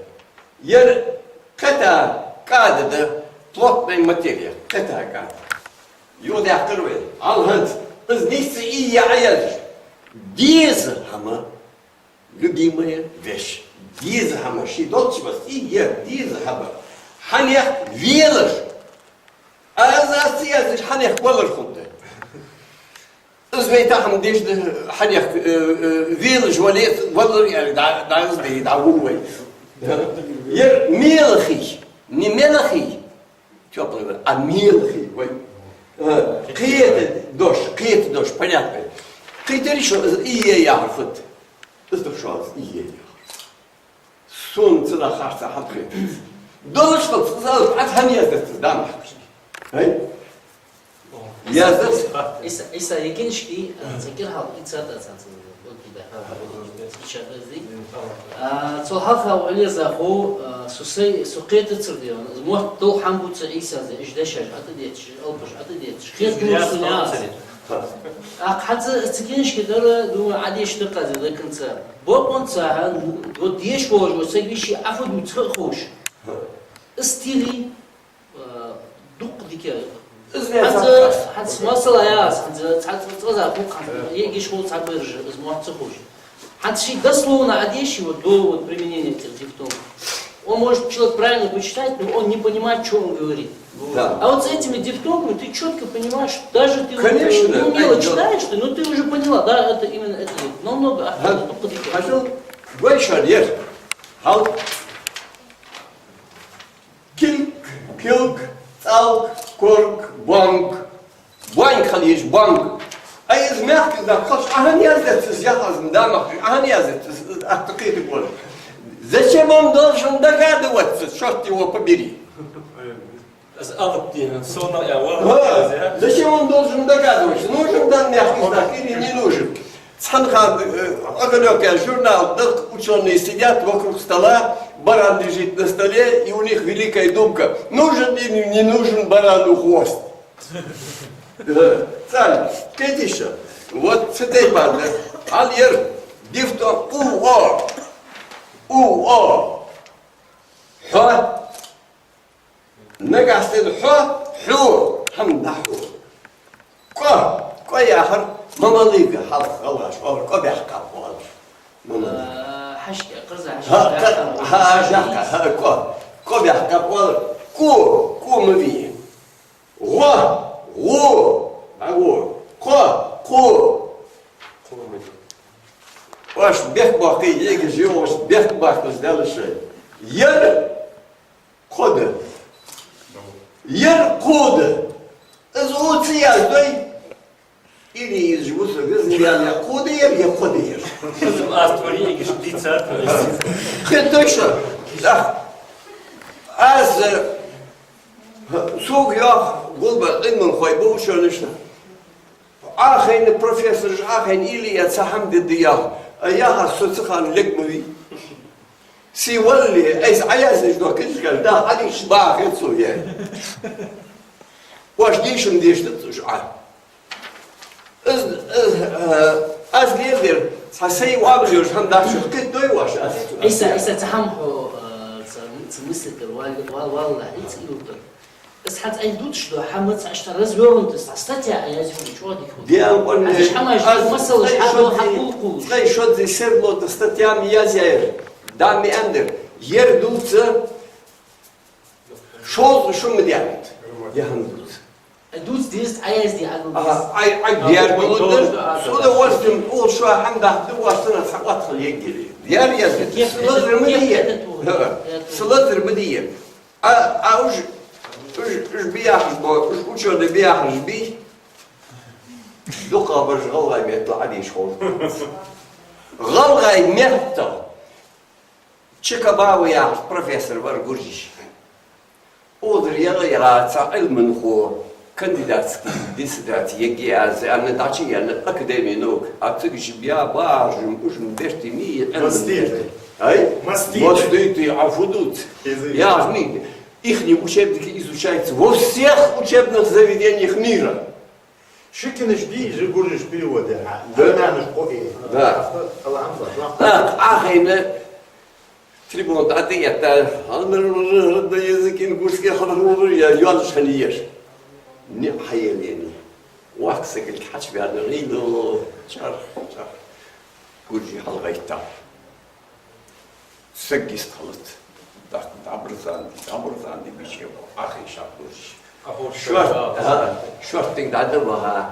Ер кхетта кӀада да, плотная материя, кхетта кӀада. Юхадаьккхар вай. Ал хӀанз, из нийсса и е Ӏояздеш. Деза хӀама, любимая вещь. Деза хӀама, ший долча бас и е, деза хӀама. Хьамехк велар. А из аз ца яздича, хьамехк валар хургда. Из вай тахан деш да, хьамехк, э, э, велаш вале, валар яьлча, дӀа, дӀа из да, дӀа вур вай. Ер мелхий, не мелхий, тёплый, а мелхий, вай. Э, кхетадеш, кхетадеш, понятно. Кхетарий шо, из и е яхар фуд? Из да шоана из и е яхар. Сона цунах харцахьа хӀама хетац. Долаш хилча, из алап Ӏа хӀана яздац из, да, махкаш? Ай? Яздац? Иса, Иса, е книжки, а, цу кӀира хьалха и царда царца, вот, да, ха, ха, ха, ха. А, цул хьалха Ӏилеза ху, а, со сай, со кхетацар де, мотт дол хӀама бувца Ӏийса, из дешаш Ӏа тӀадетташ, алапаш Ӏа тӀадетташ. Хет Ӏа сона яз. Ха. А хӀанз цу книжки дар, думаю, Ӏодийша да-кх из до конца. Бокъонца, хӀа, вот деш волаш вола саг веший Ӏа фу дувц ца ховш. Из стили, э, дукха дика. Из вен хӀанз, саг хӀанз масала яц, хӀанз цхьа цкъа цкъаза хул, хӀанз егиш хул цхьабараш, из мотт ца ховш. ХӀанз ший дословно Ӏодеший, вот, до, вот, применения этих дифтонгов. Он может человек правильно почитать, но он не понимает, чё он говорит. Да. А вот с этими дифтонгами ты чётко понимаешь, даже ты вот, конечно, э, неумело читаешь, ты, но ты уже поняла, да, это именно это. Намного, а, да, только дифтонг. Хьажал, гой шоана ер. Хьал. Килг, килг, цӀалг, корг, бонг. Бонг хила еза, бонг. Ай, из мягкий знак, хьалха Ӏа хӀана яздац из, яхар аз ма да махкаш, Ӏа хӀана яздац из, атта кхетаргволаш. Зачем он должен догадываться, чёрт его побери? Из алап дийна, сона я, ва, ха, я. Зачем он должен догадываться, нужен дан мягкий знак или не нужен? Цхьан хана, э, «Огонёк» яха журнал, да, учёные сидят вокруг стола, баран лежит на столе, и у них великая думка: нужен или не нужен барану хвост? Э, цаль, кхетий шо? Вот цу тайпара да. Ал ер дифтонг у, о. У, о. Хьо. Нагахьа санна хьо, хьо, хӀама дӀахьо. КӀо, кӀо яхар, ма малига хьалха гӀалгӀаша оалар, кӀо баьккхаб оалар. Ма малига. А, хьашт, кхарза хьашт, хӀа, баьккхаб. ХӀа, баьккха, хӀа, кӀо. КӀо баьккхаб оалар. КӀо, кӀо ма вий. ГӀо, гӀо, дӀагӀо. Кхо, кхо. Кхо ма вий. Оаш бехк боаккхий, егаш йоагӀаш бехк боаккхаш Даьла шоай. Ер кхо да. Ер кхо да. Из у ца яздой, или из вусаргваз ял я кхо да ер, я кхо да ер. Из аз тхьовра егаш дийцад. Кхетий шо? Да. Аз, э, сога йоах, гулбенна Ӏилманхой ба ушарнашна. Ӏа хайна профессораш, Ӏа хайна или я цхьа хӀама де да яхар. А яхар со цу хана лерг ма вий. Сий валле, айса Ӏаяздеш дола книжкаш да, хьадийшача баха хет сона. Оаш дийшам дешац уж Ӏа. Из, из, э, аз леладер, цхьа сай вабзош хӀама дац, кхетадой оаш аз? Ӏийса, Ӏийса, цхьа хӀама хьо, э, ца, ца мысль тӀара, вал-, вал-, валлахӀи, ца юртар. Из хьа цӀай дуташ дола хӀама, цхьа ишта развёрнуто, цхьа статья а язъю, чӀоагӀа дика хул. Диан къонне, хӀанз хӀамаш, аз масалаш цӀай хьадо шоззи, хьакъулкъулаш. ЦӀай шоззи сердало тӀа статья ма язъяьяр. Да ма аьннадар. Ер дувца, шозза шу ма даьннад. Ер хӀама дувца. Ай, дувца деза, Ӏаязде, Ӏа дувца. Ага, Ӏай, Ӏай, дер гулдер, с удовольствием, ул шо хӀама даха, ду, ваш сана цхьа ватхал еггили. Дер язде, кепа, с лазар ма кепа, дие. Это то. ХӀа, это то. С лазар ма дие. А, а уж, уж, уж бияхаш бо, уж учёный бияхаш бий. Дукха бараш гӀалгӀай меттала Ӏадийша хов. ГӀалгӀай меттала. Чикабава яхаш профессор вар гуржий. Озар яла яла цхьа Ӏилманхо, кандидатский диссертаци егге аз, аьнна, дӀачуяьнна Академия наук. А цига ши бя бажим, ужим берти ми, Ӏилман берти. Ай? Маститый. Маститый, а фу дувц? Изучать. Яхни, ихний учебники изучаются во всех учебных заведениях мира. Ши книжка дий, жи гуржий перевод яр, хьа? Да. Армянаш кхо и. Да. Алхьамдулиллах. Так, ахайна трибуна тӀа тӀаэтта, родной язык ингушский, я, йоазуш хинна еш. НиӀ хьаелаеннай. Воккха саг хьачубаьнна гӀийла, чарх, чарх. Гуржий хьалгӀайтта. Саг йистхилац. ТӀаккха дӀабарзанди, дӀабарзанди биче, ахи шапуш. Ахур шорт, шорт, а, шортта дӀадабаха.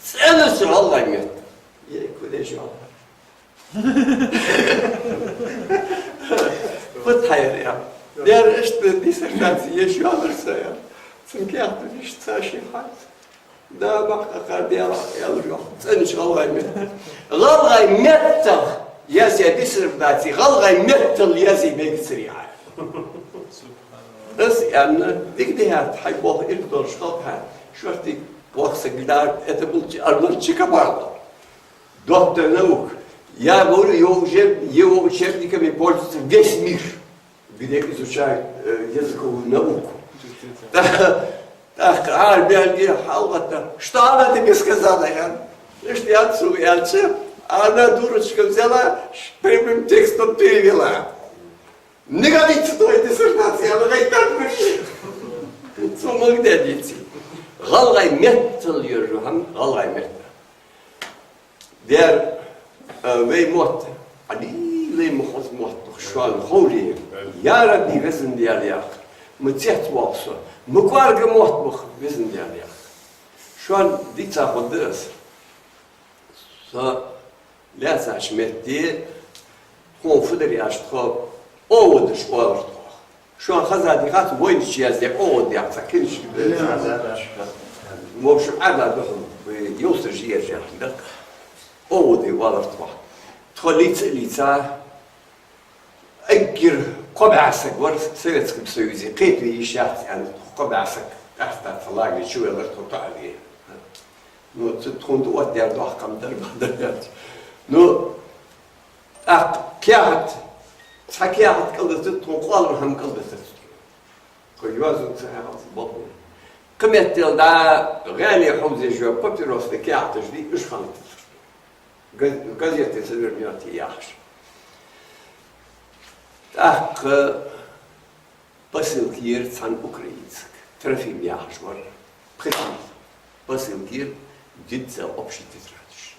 ЦӀенача гӀалгӀай метта. Е, кудеш вал. Вот хьайр я. Дер ишта диссертаци еш йоалар са я. Цун кехта виш ца ши хьац. Да, бакъахьа дела, аьлар йоах, цӀенача гӀалгӀай меттала. ГӀалгӀай меттала язъяь диссертаци, гӀалгӀай меттала язъе мегацарий Ӏа. Аз аьнна, дика дихьат, хьай болх ирг долаш халкъа, шортта воккха саг да, это был Ч-, Арнольд Чикабава. Доктор наук. Я говорю, его учеб-, его учебниками пользуется весь мир. Где изучают, э, языковую науку. ТӀаккха ара баьннаб хьалгӀатта. Что она тебе сказала, я? Ишта яц цо аьлча, она, дурочка, взяла, прямым текстом перевела. Не годится твоя диссертация, она говорит, так пиши. Цо ма гӀо деций. ГӀалгӀай меттала йола хӀама, гӀалгӀай меттала. Дер, э, вай мотт, Ӏадийла ма хоза мотт, шоана ховре. Я Рабби, Везан Даьла, яхар, ма цецвоал со, ма кӀоарга мотт ба-кх, Везан Даьла, яхар. Шоана дийца хургда аз. Со лаьцача метте, тхона фу дар аьлча, тхо оводаш оалар тхох. Шоана хезадий хац, вайна чу яздаь овод яха цхьа книжка. Да, да, да. В общем, Ӏаьдала духьал, вай йовсараш ержаьр да. Оводи оалар тхох. Тхо лийца а лийца, эггара кхо бӀаь саг вар Советском Союзе, кхетаве йиш яц аьнна, кхо бӀаь саг къаьстта цу лагере чувеллар тхо тоӀаве. Ну, цу тхона тӀаоттадаьр доккха хӀама дар, ма дар аьлча. Ну, тӀаккха каьхат, цхьа каьхат кӀалдитар тхона, кхоалагӀа хӀама кӀалдитар тхона. Кхы йоазув ца хьекхалца бакъо. Кхы меттел дӀа гӀаьле хьовзаш йола папиросни каьхаташ дий, уж хиннад. Газ-, газете «Завернётые» яхаш. ТӀаккха посылка йир цхьан украинцага, Трофим яхаш вар, пхи цхьан посылка йир, дидза общий тетрадаш.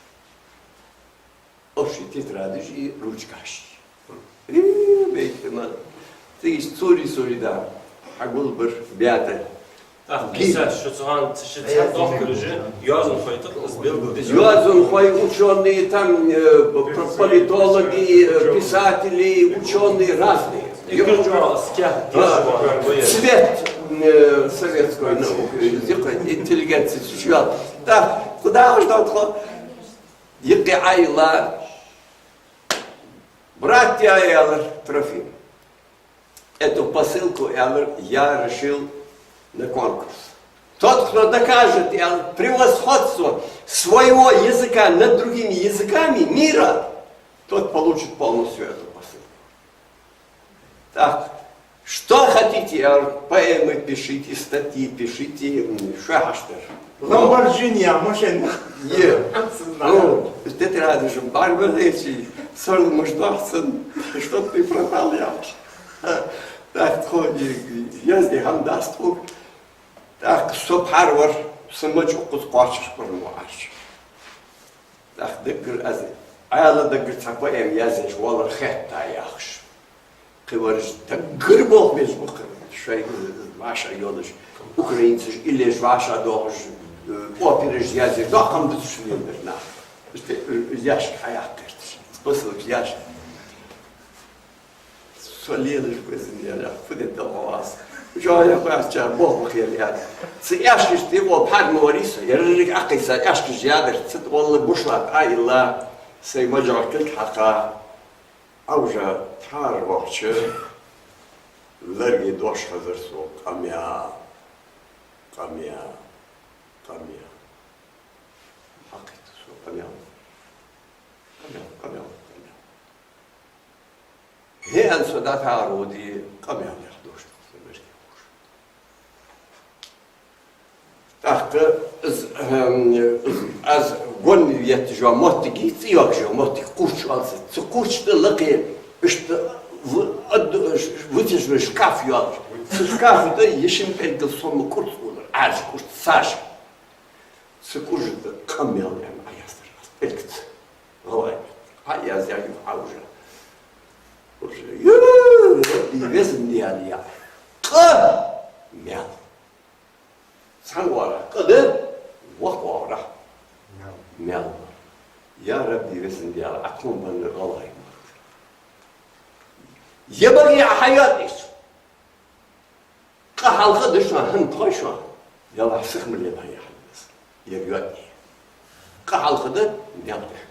Общий тетрадаш и ручкаш. Э, бейт ма. Цига иштта цори-цори да. Хьагулбар баьта. ТӀаккха писать, шо цу хана, шу цхьа дохкар уже, йоазонхой тӀаккха аз белгалдеш. Йоазонхой, учёные, там, э, п-, политологи, э, писатели, учёные разные. И курчуа, скя, а, цвет, э, советской наукы, э, интеллигенции, сучуял. Так, куда уж там тхо? Юкъе Ӏайла, братья, аьлар Трофим, эту посылку, аьлар, я решил на конкурс. Тот, кто докажет, аьлар, превосходство своего языка над другими языками мира, тот получит полностью эту посылку. Так, что хотите, я говорю, поэмы пишите, статьи пишите, м, что хотите. Ламборджини, а машина. Е. Ну, тетрадь же барбалечи, сорл муждахцен, чтоб ты пропал, я. Так, ходи, я здесь хам даст. Так, со пхьарвар, са мачукхус кхоачаш пурму арч. Так, даггара аз, Ӏаьла даггара цхьа поэма язъеш валар хетта яхаш. Кхывараш даггара болх беш бу-кх, шоай вӀашагӀйолаш, украинцаш, иллеш вӀашагӀдоахаш, э, операш язъеш, доккха хӀама дувцаш леладар нах. Иштта, э, ящик хьаяьккха гӀерташ. Посылка ящик. Со лелаш безам яьлча, фу де дала хьо аз? Жоп яхача болх ма хилар. Цу аьшкаш тӀа оал пхьарма варий со, ерриг Ӏокхийса аьшкаш ядар, цу тӀа оал бушлат Ӏоилла, сай ваджагӀа кулг хьакха, Ӏовжа тхьара вахача, лерга дош хазар со: къамаьл, къамаьл, къамаьл. Хьакхийтта со къамаьл. Къамаьл, къамаьл, къамаьл. ХӀе, аьнна, со дӀатӀароди, къамаьл яха дош дувца лерга хьош. ТӀаккха из, эм, из, аз гонна етташ йола моттиг, цӀи йоагаш йола моттиг кхуврч оал цох. Цу кхуврча тӀа лакхе, иштта в-, ад-, вытяжной шкаф йоалаш. Цу шкафа тӀа йишин пӀелгал сома кӀурц улар, Ӏаьржа кӀурц, сажа. Цу кӀурча тӀа къамаьл аьнна Ӏояздир аз пӀелгаца. ГӀалгӀай меттала. Ӏояздаьд юха Ӏовжа. Уже, ю, Рабби, везан Даьла, я. Къа! Маьл. Цхьан оагӀорахьа къа да, вокх оагӀорахьа маьл. Маьл. Я Рабби, везан Даьла, Ӏа тхона беннар гӀалгӀай мотт. Е баге Ӏа хьайоадаьча. Къа хьалха да шоана, хӀана тхой шоана? Делахь сиха ма лелахь яхьа веза. Ер йоадаь. Къа хьалха да, маьл тӀехьа.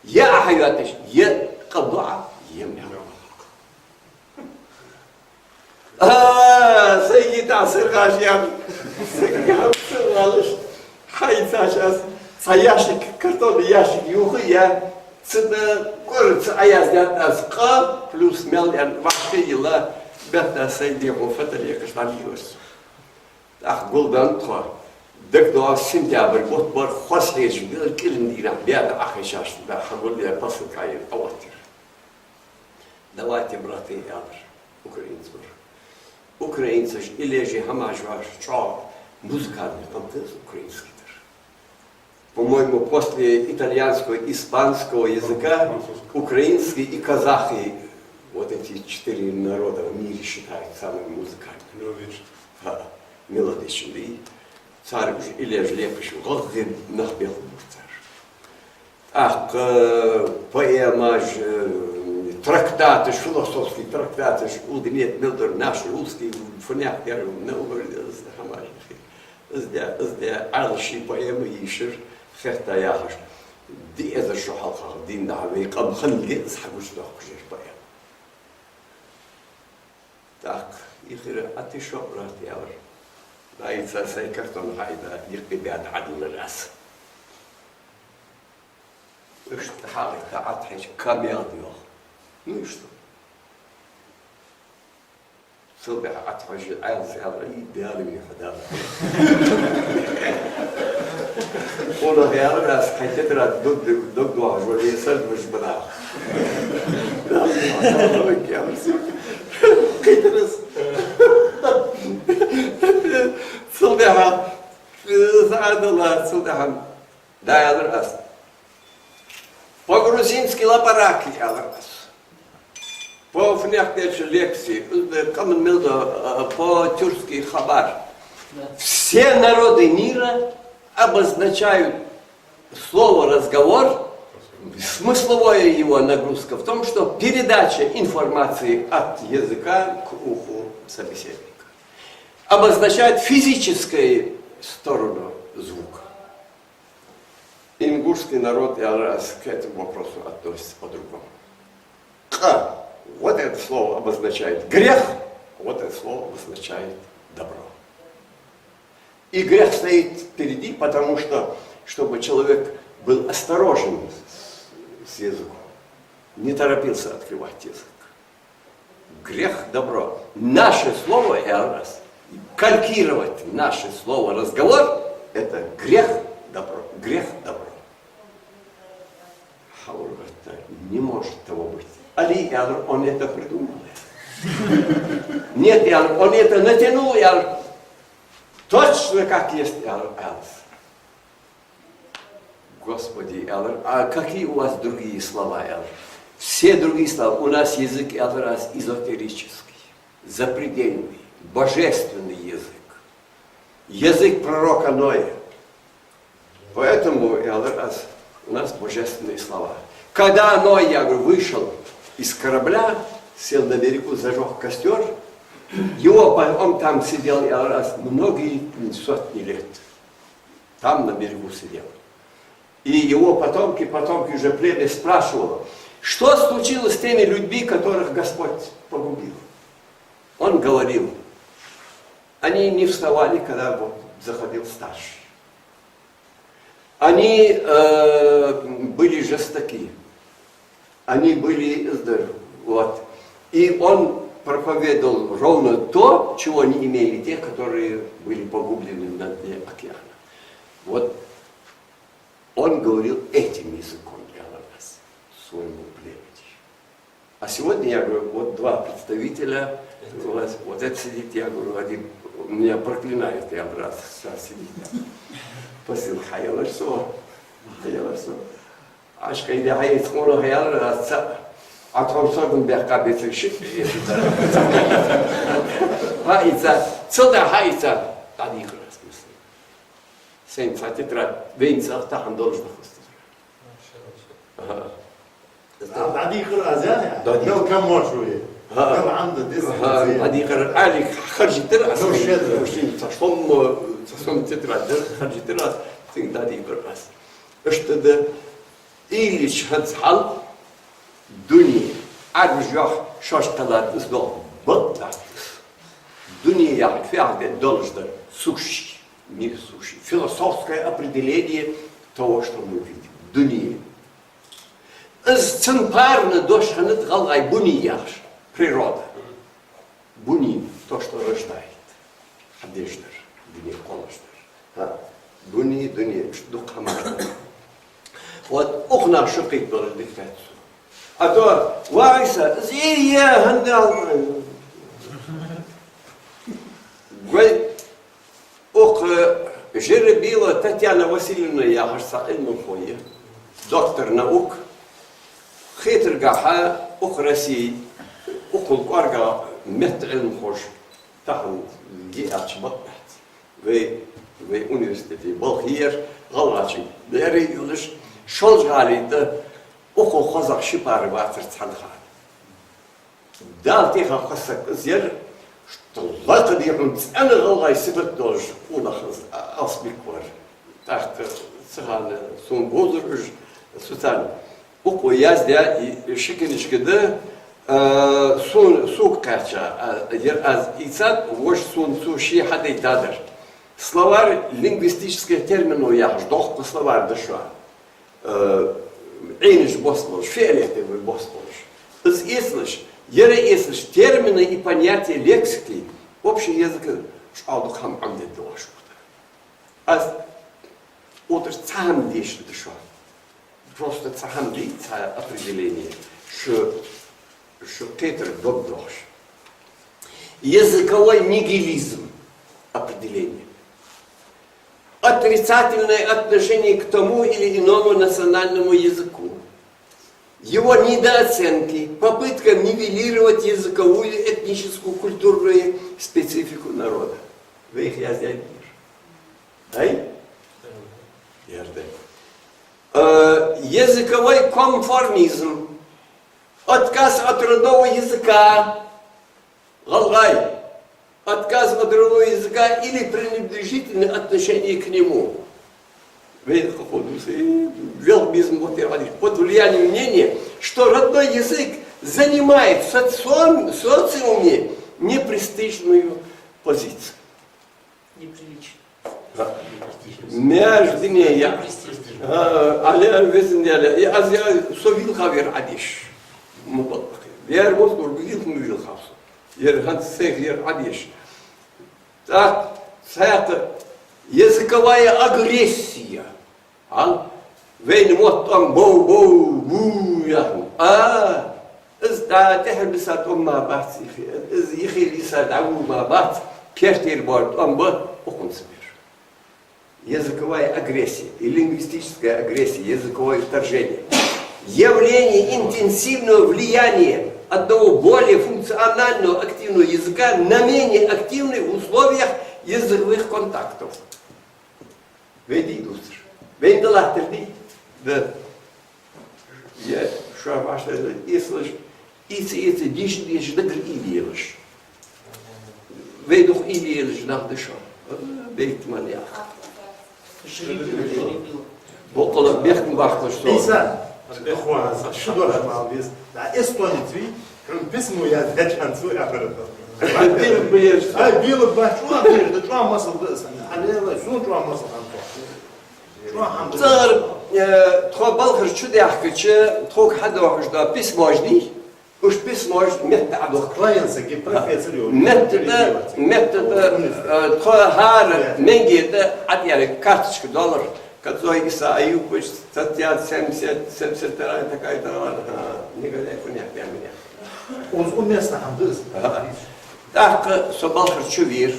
Е Ӏа хьайоадаьча, е къа ду Ӏа, е маьл. А, сайга тӀа саргаш яр. Сайга хьамсар валаш. Хьайцаш аз цхьа ящик, картонный ящик юха я. Цу тӀа кӀур цу Ӏояздаьд аз къа плюс маьл аьнна вӀашагӀйилла, бетта сай дехо фатале каш дӀалелаш. ТӀаккха гулденна тхо. ДагадоагӀа, сентябрь бутт бар, хоза хьежаш бер, кӀиранди дийнахьа беда Ӏохайшаш, да, хьагулъяь посылка яь Ӏооттаяр. Давайте, браты, аьлар украинцаша. Украинцаш иллеш хӀамаш ваш чӀоагӀа музыкальный къам да из украинский дар. По-моему, после итальянского и испанского языка, французский, украинский и казахский, вот эти четыре народа в мире считают самыми музыкальными. Мелодичными. Да. Мелодичными. Цар уж иллеш лекхаш гӀалгӀай нах белхаш ба цар. ТӀаккха поэмаш, э, трактаташ, философский трактаташ, удмет мелдар наш русский, фунях яр, мелдар, э, хӀамаш. Из де, из де, Ӏаьлас ший поэма йийшар, хетта яхаш. Диъ эзар шу хьалха дийнахьа вай къам хиннилга из хьагучадоаккхаш яр поэма. Так, ихира атишо рат явар. Даица сай картон хайда, йикъи бяд хьадилар аз. Иштта хьагӀ тӀа Ӏатхьежа камел йоах. Ну и что? Цул тӀехьа Ӏатхьожа Ӏаьлас аьлар: «И, Даьла вий хьо, Даьла». Хьона аьлар аз, хьай тетрадь дог, дог доахаш вар, весар ваш бана. Кхийтар аз. Цул тӀехьа, саадала, цул тӀехьа. Да, аьлар аз. По-грузински лапараки, аьлар аз. По фунехдеча лекци, къаман мел да, а, по-тюркски хабар. Все народы мира обозначают слово «разговор», смысловая его нагрузка в том, что передача информации от языка к уху собеседника обозначает физическую сторону звука. Ингушский народ, я раз к этому вопросу относится по-другому. Къа. Вот это слово обозначает грех, вот это слово обозначает добро. И грех стоит впереди, потому что, чтобы человек был осторожен с, с языком, не торопился открывать язык. Грех — добро. Наше слово, я раз, калькировать наше слово «разговор» — это грех — добро, грех — добро. Хьавар, это не может того быть. Али, я говорю, он это придумал. Нет, я говорю, он это натянул, я говорю, точно как есть, я говорю, Алис. Господи, я говорю, а какие у вас другие слова, я говорю? Все другие слова. У нас язык, я говорю, эзотерический, запредельный, божественный язык. Язык пророка Ноя. Поэтому, я говорю, у нас божественные слова. Когда Ной, я говорю, вышел из корабля, сел на берегу, зажёг костёр, его, по- он там сидел, я говорю, многие сотни лет. Там на берегу сидел. И его потомки, потомки уже племя спрашивало, что случилось с теми людьми, которых Господь погубил. Он говорил, они не вставали, когда вот заходил старший. Они э, были жестоки. Они были здоровы. Вот. И он проповедовал ровно то, чего не имели те, которые были погублены на дне океана. Вот он говорил этим языком, я говорю, своему племени. А сегодня, я говорю, вот два представителя у вас, вот этот сидит, я говорю, один меня проклинает, я говорю, раз сейчас сидит. Посыл, хьаялар со, хьаялар со. Ашкъайда хьаийца, хьона хьаялар, аз ца, а тхом сагун бехка бецик ши. Хьаийца, цо да хьаийца, дӀадийхар аз мисли. Сайна цхьа тетрадь, вайна цхьа тахан долаш да хӀанз тетрадь. Ага. ДӀадийхар аз, я? ДӀадийхар. Мел кам мо шу е? Ага. Мел Ӏамда деза? Ага, дӀадийхар. Али харжийтар аз. Ну, шедар. Шин цхьа сом, цхьа сом тетрадь дар, харжийтар аз, цунга дӀадийхар аз. Иштта да Ильич хӀанз хьал дуне, Ӏарбаша йоах, шоаш кхеллад из дол бакъ дац. Дуне яхар фу яхар да, долаш дар, сущий, мир сущий. Философское определение того, что мы видим. Дуне. Из цун парна дош хиннад гӀалгӀай буни яхаш, природа. Буни — то, что рождает. Хьадеш дар, дуне кхоллаш дар. ХӀа, буни, дуне, дукха хӀамаш да. Вот укх наха шо кхетабалар дика хет сона. А то вайса, зие, хӀанна ал. Гой, укх Жеребилова Татьяна Васильевна яхаш цхьа Ӏилманхо я, доктор наук. Хетаргахьа, укх Россе укхул кӀоарга метта Ӏилманхоша тахан гиача бакъ бац. Вай, вай университете балхаяр, гӀалгӀачун берий йолаш, Шолжа-ГӀалий тӀа укхул хозагӀа ши пара вацар цхьан хана. Дала тӀехьа хоза саг из яр, что лакха дехьун цӀена гӀалгӀай сифат долаш къонах из Алсбик вар. ТӀаккха цу хана сона бовзар уж, социальни. Укхо яздаь, и ши книжка да, а, сона, сога кхаьча, а, яр аз ийцад, вож сона цо ше хьадайтадар. Словарь лингвистических терминов яхаш доккха словарь да шоана. Э, Ӏийнаш бос болаш, фиолетовый бос болаш. Из эцалаш, яр эцалаш, термины и понятия лексики, общий язык, чӀоагӀа дукха хӀама Ӏомадергда оаш укх тӀа. Аз оттар цхьа хӀама дийшад шоана. Просто цхьа хӀама дий, цхьа определение. Шо, шо кхетар дог доахаш. Языковой нигилизм. Определение. Отрицательное отношение к тому или иному национальному языку. Его недооценки, попытка нивелировать языковую, этническую, культурную специфику народа. Вай их яздаьд дийр. Ай? Ярда. Э, языковой конформизм. Отказ от родного языка. ГӀалгӀай. Отказ от родного языка или пренебрежительное отношение к нему. Вай хӀанз велхбизм вот я говорю, под влиянием мнения, что родной язык занимает в социум-, социуме непрестижную позицию. Неприлично. Маьрша дин я. Непрестижно. А, але везан я, я, аз я, со вилхавер Ӏадеш. Ма бакъахьа. Ер мозгург илхмуйла хабсу. Ер хӀанз сайх ер Ӏадеш. ТӀаккха цхьаькха языковая агрессия. Хьал? Вайна мотт тӀом бов, бов, бу яхна. А, из дӀа тӀехьа биса тӀом ма бац йихи. Из йихи биса дӀаву ма бац. Кертера бор тӀом ба, укхунца бир. Языковая агрессия и лингвистическая агрессия, языковое вторжение. Явление интенсивного влияния одного более функционального активного языка на менее активный в условиях языковых контактов. Вай дий дувцаш? Вайна далаттар дий? Да. Я шоаш башта эслаш, ица, ица, диш, диш, дагар ийлелаш. Вай дух ийлелаш нах да шо. Бейт ман яха. Боккъала бехк бахкаш со. Иса, хвана, шу дора мал вис. Да, эстонец ви, хьона письмо яздаьча хана цо яхар. Ай, била беш. Ай, била беш, чӀоагӀа беш, да чӀоагӀа масал да сан. Хьалела, сона чӀоагӀа масал хьанто. Чо хьан да? Цар, э, тхо балхара чу даьхкача, тхога хьадоахаш да письмош дий? Уж письмош метта Ӏадохка. Клаенсаги профессор йо. Метта да, метта да, э, тхо хӀара менге да Ӏадъяьлар карточка доллар. Кацой Иса Аюпович, статья семьдесят, семьдесят вторая такая-то, а, негодяй, фунех, я меня. Уз у места хьан дыз. Ага. ТӀаккха со балхара чу вир.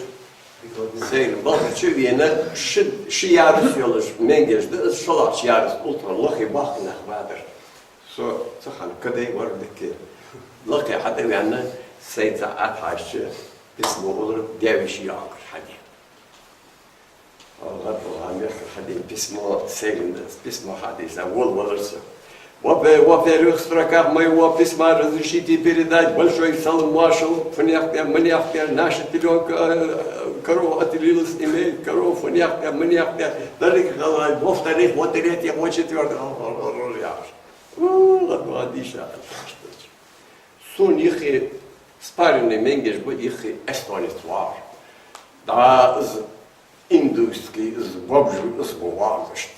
Сайна балхара чу вена, ши, ши ярус йолаш менгеш да, из шоллагӀча ярус ултара лохе бахка нах бадар. Со цу хана кадай вар дикке. Лакхе хьатӀаваьнна, сайца Ӏатхьашча, письмо улар, девиш йоагар хьаде. Аллах, Аллах, мехкар хьаде письмо, сайна письмо хьадийца, вол валар со. Во-пе-, во-первых, в строках моего письма разрешите передать большой салам вашему, фунех тӀа, манех тӀа, наша телёнка, э, корова отелилась, имеет корову, фунех тӀа, манех тӀа, дарик халай, во-вторых, во-третьих, во-четвёртых, яхаш. У, ладно, ладно, иша. Сона йиххе спаренный менгеш ба йиххе эстонец вар. Да, из индуйский, из бомж, из ба вагаш,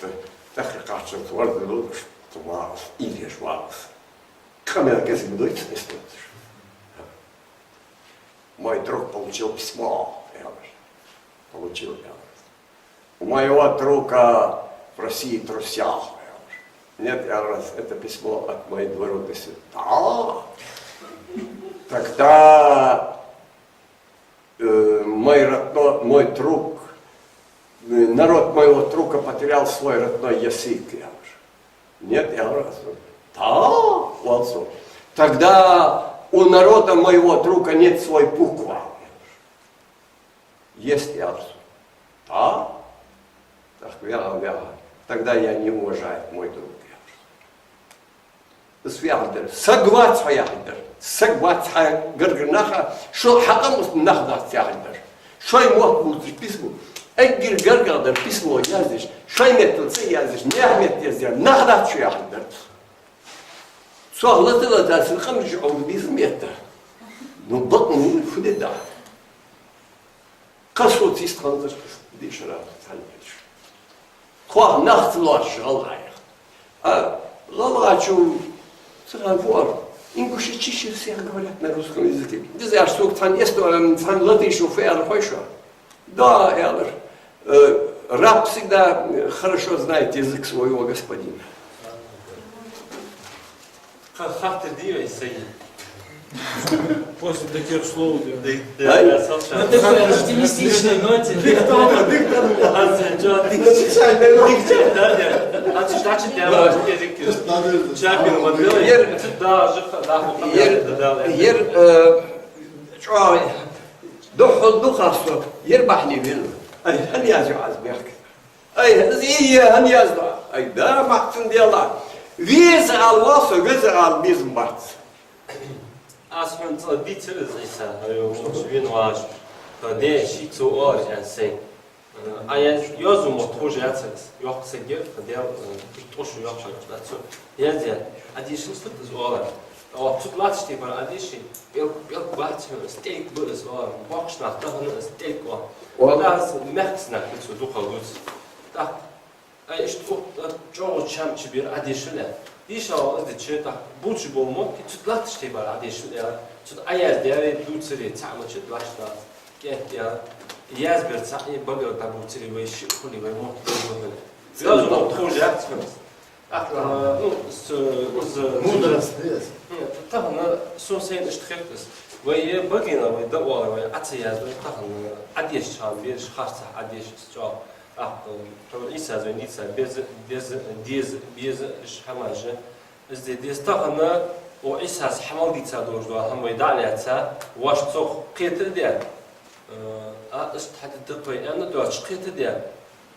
тӀехьа кхаччалца варгало, из вагаш, ийлеш вагаш. Къамаьл кӀезига дойц эстонцаш. Мой друг получил письмо, я говорю. Получил, я говорю. У моего друга в России друзья. Нет, я говорю, это письмо от моей двоюродной сестры. Да. Тогда, э, мой родной, мой друг, э, народ моего друга потерял свой родной язык, я говорю. Нет, я говорю, да, вот что. Тогда у народа моего друга нет свой буквы. Есть, я говорю. Да? Так, вяха, вяха. Тогда я не уважаю, мой друг, я говорю. Из яхар дар. Саг вац хьо яхар дар. Саг вац хьа гаргара нах, шо хьакъам ус нах дац яхар дар. Шоай мотт бувцаш письмо. Эггара гаргагӀа дар письмо яздеш. Шоай меттала ца яздеш, наьха метта яздаь нах дац шо яхар дар. Цох лата-лата син къамаш Ӏовра безам метта. Ну, бакъ, ну, фу де да? Кхы соца йист ханзар дешара цхьана хеташ. Тхох нах ца лоацаш гӀалгӀаех. А гӀалгӀачо цхьан фу ар: «Ингуши чаще всех говорят на русском языке». Дизаш сога цхьан эсто, цхьан латиша фу аьлар хой шоана? «Да, — аьлар, — э, раб всегда хорошо знает язык своего господина». Ха-, хаттар дий вай, Саид? После таких слов, да. Да, да, Ай? Да, Саша. На такой оптимистичной ноте. Диктор, диктор. А, чё, диктор? Да, да. А ты ж, значит, я Да. вот язык. Надо Чапин, вот, Ер, да, жиха, да, вот, ер, да, да, да. ер, э, чё, духу, духу со, ер бахьан вина. Ай, хӀана язъю аз бехк? Ай, из и е хӀана язду? Ай, да, махцан дела. Веза ала вал со, веза ала безам бац. Аз хьона цкъа дийцар из, Ӏийса, ай, вина важ. Тха де ши цу ор, ян сей. А яз йозу мо тхужа яцар из. Йоккха саг яр, тха дел, э, тӀошу йоккха дац цу. Яз ян. Адишин стут из ола. О, цу лац типа адиши. Пел, пел бац, стейк бу из ола. Бокш нах тахана из стейк о. Ола. Да, из мехкс нах цу духалуц. Так. Ай, иштта укх чӀоагӀа чам чу бер Ӏодешал аьнна. Дийша вала из дича, тӀаккха бувцаш бола мотт, цу тӀа латташ тайпара Ӏодешал аьнна. Цу тӀа Ӏояздаьр, дувцар цхьа ма дац, латташ дац, кӀентӀ аьнна. Язбер цхьа а багара дӀабувцар вай шиъ хуле, вай мотт дозал хӀана. Цхьа Йоазув мотт ховш яц хӀанз. ТӀаккха, ну, с-, из Мудрость есть. Нет, тахан сона сайна иштта хет из. Вай багийна, вай дӀаоалар, вай Ӏо ца яздой, тахан Ӏодешача хана бераш харцахьа Ӏодеш из чӀоагӀа. ТӀаккха, тхьовра Ӏийсас вайна дийца беза, деза, деза, беза, уж хӀамаш. Из де деза тахан, о, Ӏийсас хьа мел дийца долаш дола хӀама вай дӀа а лаьца, вайна цох кхетар а даь, э, а, иштта хьадергда-кх вай аьнна доацаш кхетар а даь,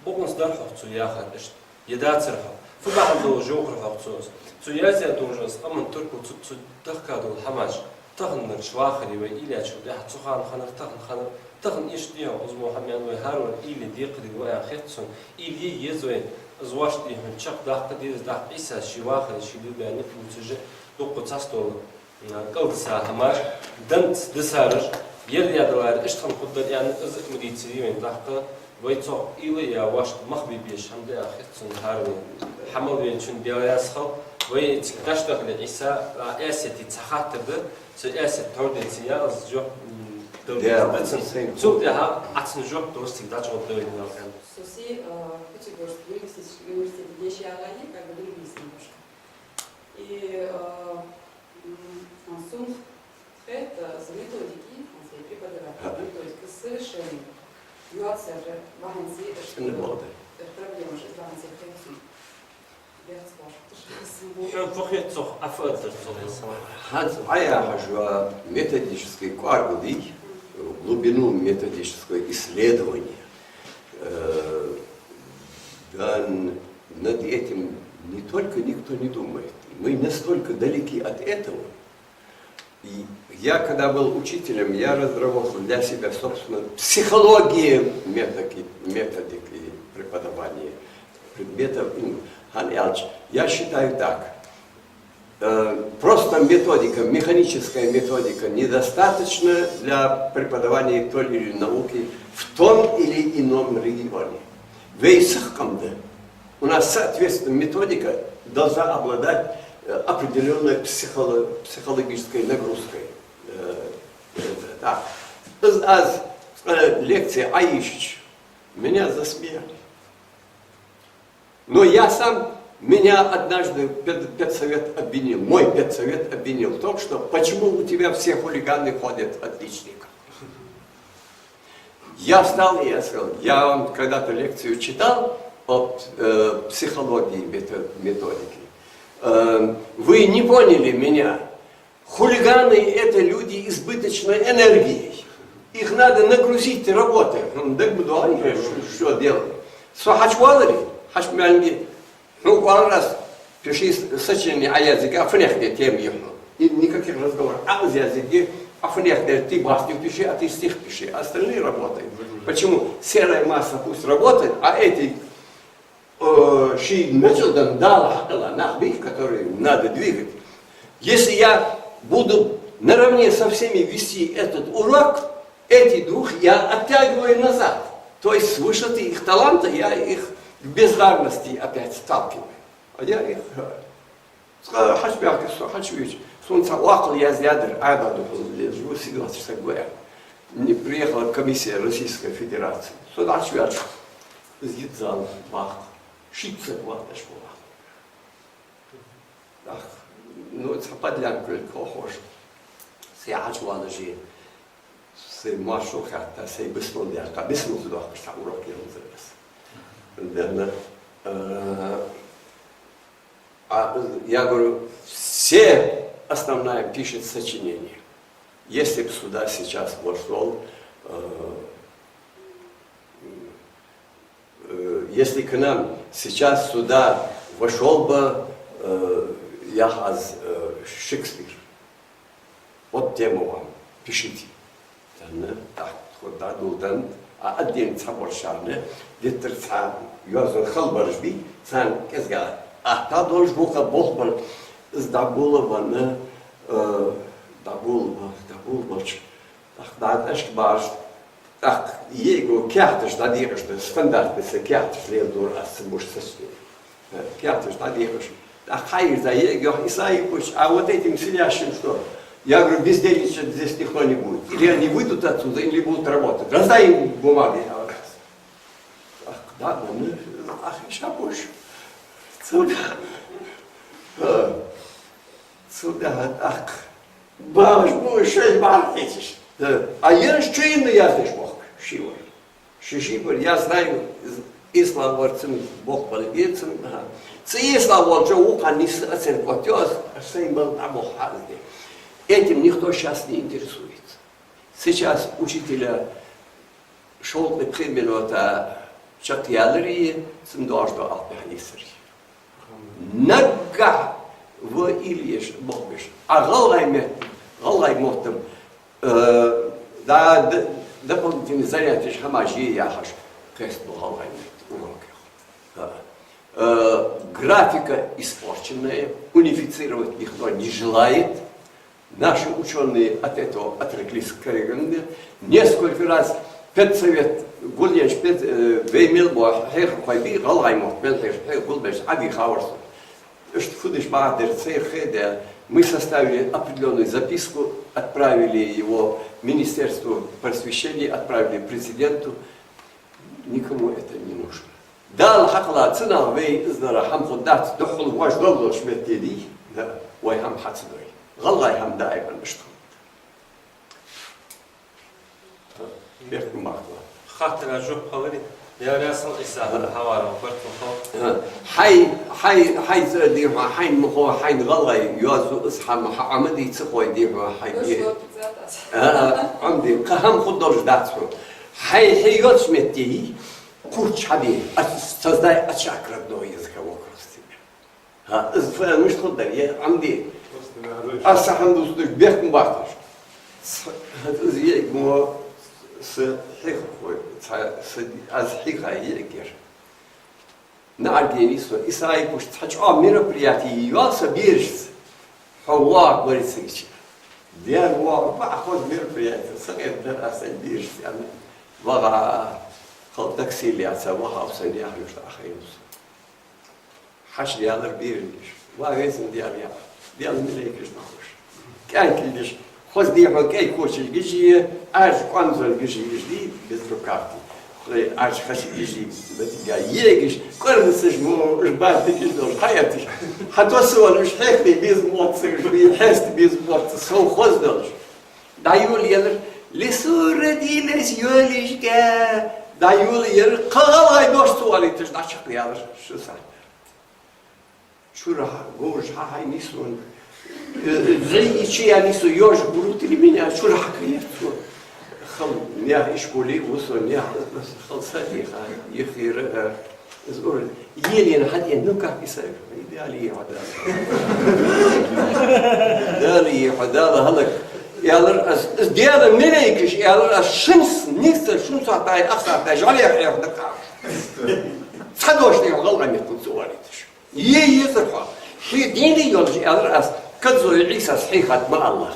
бокъонца дар-хьогӀ цо яхар иштта, е дацар-хьогӀ. Фу бахьан долаш йоахар-хьогӀ цо из. Цо яздаь долаш из, амма турпал цу, цу дахка дола хӀамаш. Таханарча вахаре вай уйла яьчул тӀехьагӀа цу хана хиннар, тахан хиннар, тахан иштта дий-хьогӀ из мо хӀама аьнна вай хӀаравар уйла е декхарийла ва аьнна хет сона, уйла е еза вайна, из вайна дий хьона чакхдаккха деза, тӀаккха Ӏийсас ший вахаре, ший лилбаь никъ бувцаш, дукха цхьацца дола, а, кӀалдиса хӀамаш, денца дисараш, ер ядалара иштта хинна хургдар аьнна, из а ма дийцарий вайна, тӀаккха вай цох уйла е вайна мах бе безаш хӀама да аьнна хет сона хӀаравар. Хьа мел веначоа Даьла раьза хилва, вай цига дӀа ца дахале, Ӏийса, а, Аьсете цхьа хаттар да, цу Аьсета тхьовра денз я из жоп, м, дала Даьла деза да цунна. Сайна. Цул тӀехьагӀа Ӏа цунна жоп далаш цига дӀачугӀоргда вай, Даьла аьнна. Со се, а, Пятигорский университет, университете деша ягӀа я, как бы лингвист немножко. И, а, м, а, сона хет, а, за методики, а, за преподавателя, методика совершенно. Юацер ваханси, Не болда. Проблема же ваханси хет сона. Хьона фу хет цох, Ӏа фу аргдар цох? ХӀанз Ӏа яхаш йола методический кӀоарга дий, глубину методического исследования, э, да, н-, над этим не только никто не думает. Мы настолько далеки от этого. И я, когда был учителем, я разработал для себя, собственно, психологию методи-, методики преподавания предметов. М, хӀана аьлча, я считаю так. Э, просто методика, механическая методика недостаточна для преподавания той или иной науки в том или ином регионе. Вай сиха къам да. У нас, соответственно, методика должна обладать, э, определённой психоло-, психологической нагрузкой. Э, э, так. Из аз, э, лекци Ӏайийшача, меня засмеяли. Но я сам, меня однажды пед-, педсовет обвинил, мой педсовет обвинил в том, что почему у тебя все хулиганы ходят отличников. Я встал и я сказал: «Я вам когда-то лекцию читал о, э, психологии мето-, методики. Э, вы не поняли меня. Хулиганы — это люди избыточной энергией. Их надо нагрузить работой». Хм, так буду, а я что, что делать? Со хьачуваларе, хьачу мянги, ну, пару раз пиши с-, сочинение о языке, а фунех де тема ехал. И никаких разговоров. А из языке, а фунех де, ты басню пиши, а ты стих пиши. А остальные работают. Почему? Серая масса пусть работает, а эти э, ший мечалдан Дала хьакхелла нах бий, которые надо двигать. Если я буду наравне со всеми вести этот урок, эти двух я оттягиваю назад. То есть с высоты их таланта я их к бездарности опять сталкиваю. А я их, э, Цкъа хьачубаьхка со хьачувеча, сона цхьа оаккхал яздаьдар, Ӏаьдал духьал лезаш ва, ситуацеш саг ва аьнна. Не приехала комиссия Российской Федерации. Со дӀачуваьлча, из йиъ зал баккха, шийтта саг вахташ ва вахта. Ах, ну, цхьа подлянка велга хохош. Се хьачувалаже, се маршо хатта, се бисмал даьккха, бисмал дохкаш цхьа урок елзар аз. Дерна, э, А, я говорю, все основная пишет сочинение. Если б сюда сейчас вошёл, э, э, если к нам сейчас сюда вошёл бы, э, яхь аз, э, Шекспир, вот тему вам, пишите. Тахан, тӀаккха тхо дӀадоладеннад, а отдельно цхьабарашта диттар цхьа йоазон халбараш бий, царна кӀезига атта долаш, вокхар болх бар, из дӀаболаб вайна, э, дӀаболаб, дӀаболабелча, тӀаккха дӀа тӀехьашка баьраш, ТӀаккха йиӀига каьхаташ дӀадийкъаш да, стандартни са каьхаташ леладора аз, ца буш сачни. Каьхаташ дӀадийкъаш. ТӀаккха хьайза йиӀиг йоах: «Исаипович, а вот этим сидящим что?» Я говорю: «Бездельничать здесь никто не будет. Или они выйдут отсюда, или будут работать. Раздай им бумаги», говорю. ТӀаккха дӀа а бенна, ах, иша буш. Цу, а, цу дӀа, ах. Баш бу шоай бӀарахийцаш. Да. А ераш чуинна яздеш бохк, ши вар. Ши-ши бар, я знаю, из-, ислам вар цун бохк бала бецан. Ага. Цу ислам волча вукханна нийсса оценка оттаю аз, аш сай мел дӀабохк хьаазде. Этим никто щас не интересуется. Сейчас учителя шовзткъе пхе минота чакхъяларе, цун дош до алпех нийсаре. Наггахь ва илеш бохбеш. А гӀалгӀай мет-, гӀалгӀай мотт, э, да, д-, дополнительный занятеш хӀамаш е яхаш, кхест бу гӀалгӀай мотт урокех. Да. Э, графика испорченная, унифицировать никто не желает. Наши учёные от этого отреклись коренными. Несколько раз педсовет, гулъенча пед-, э, вай мел бола хьехархой бий, гӀалгӀай мотт мел хьеж, хье гулбеш, Ӏави хаварсу. Иштта фу деш бахьа дер церхе де, мы составили определённую записку, отправили его в Министерство просвещения, отправили президенту. Никому это не нужно. Дала хьакхелла цунах вай из дар хӀама хургдац, духхьал вож доллуш метте дий, да, вай хӀама хьа ца дой. ГӀалгӀай хӀама даим иштта хул. Бехк ма баккха. Хаттара жоп хилари, я Расул Ӏийса, хьаварах барт хул. Хьай, хьай, хьай зар дий хьона, хьайна ма хов, хьайна гӀалгӀай йоазув из хӀама, хьа Ӏомаде ца хой дий хьона, хьай. Ӏомаде, кхы хӀама хургдолаш дац хьона. Хьай хье йоацача метте, курч хьабе, ас-, создай очаг родного языка вокруг себя. ХӀа, из фу мишта хургдар, е Ӏомаде. Аз са хӀама дувцаш, бехк ма баккха. С-, хӀа, из йиӀиг мо са хьехархой, ца, са, аз хьийха йиӀиг яр. НаӀарга енай со, Исаипович, цхьа чӀоагӀа мероприяти йоал са берашца. Хьо воагӀаргвар цига. Дера воагӀа, бакъахьа хоза мероприяти, са гӀерт дар аз сай берашца, аьнна. ВагӀа, хала такси лаьца, вахав са наьха юрта Ӏохайнав со. Хьаьша даьлар бераш. Ва везан Даьла, я Даьла малейкаш нахуш. КӀаьнк лигаш, хоза дий хьона кӀай кочаш гижи, Ӏаьржа къоанзон гижи, гижи, безрукавки. Хой Ӏаьржа хасий гижи, батига егиш, кӀорнасаш мо, уж бартигаш долаш, хьаяташ. Хьатосаван уж хьехте беза мотт ца, уж бе хьеста беза мотт ца, совхоз долаш. ДӀайолаелар, лесу родилась ёлочка. ДӀайолаелар, кхы гӀалгӀай дош ца оалийташ, дӀачакхъялар, шу сахьта. Чурахьа, говраш хьахьайнай сона. Э, зӀи чуяьннай со, ёжик бурув три меня, чурахьа кхаьчар со. Хала, наьха ишколе ва со, наьха хала са дийха, йихира, э, из ура. Елена хьатӀаенна, ну как, Исаипович, Даьла йихьо Дала. Даьла йихьо Дала, хӀалак. Аьлар аз, из Даьла малейкаш, аьлар аз, шин с-, нийсса шин сахьта, ах сахьта, жӀалех Ӏех дакъа. Цхьа дош дий хьона гӀалгӀай меттала ца оалийташ. Е езар хьо. Хье дийна йолаш, аьлар аз, Кадзой Ӏийсас хьийхад ма аллара.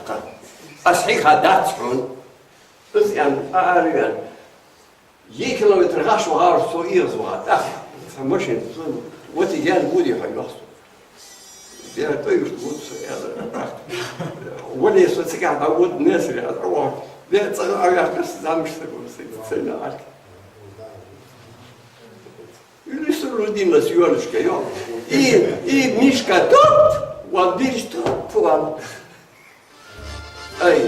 Аз хьийхадац хьона. Из аьнна, а, ара вена. Е километр гӀаш вахар со, эгӀаз ваха. ТӀаккха цхьа машин, вот и я буду хьо йоах со. Я то юрт буду со, аьлар. Вале со цигахь дӀавода Наьсаре, а дӀавода. Я цӀагӀа Ӏоваьккхар со, замаш са гур са, цайна арк. Или сродилась ёлочка, ё. И, и Мишка топ, вал дирж топ, вал. Ай,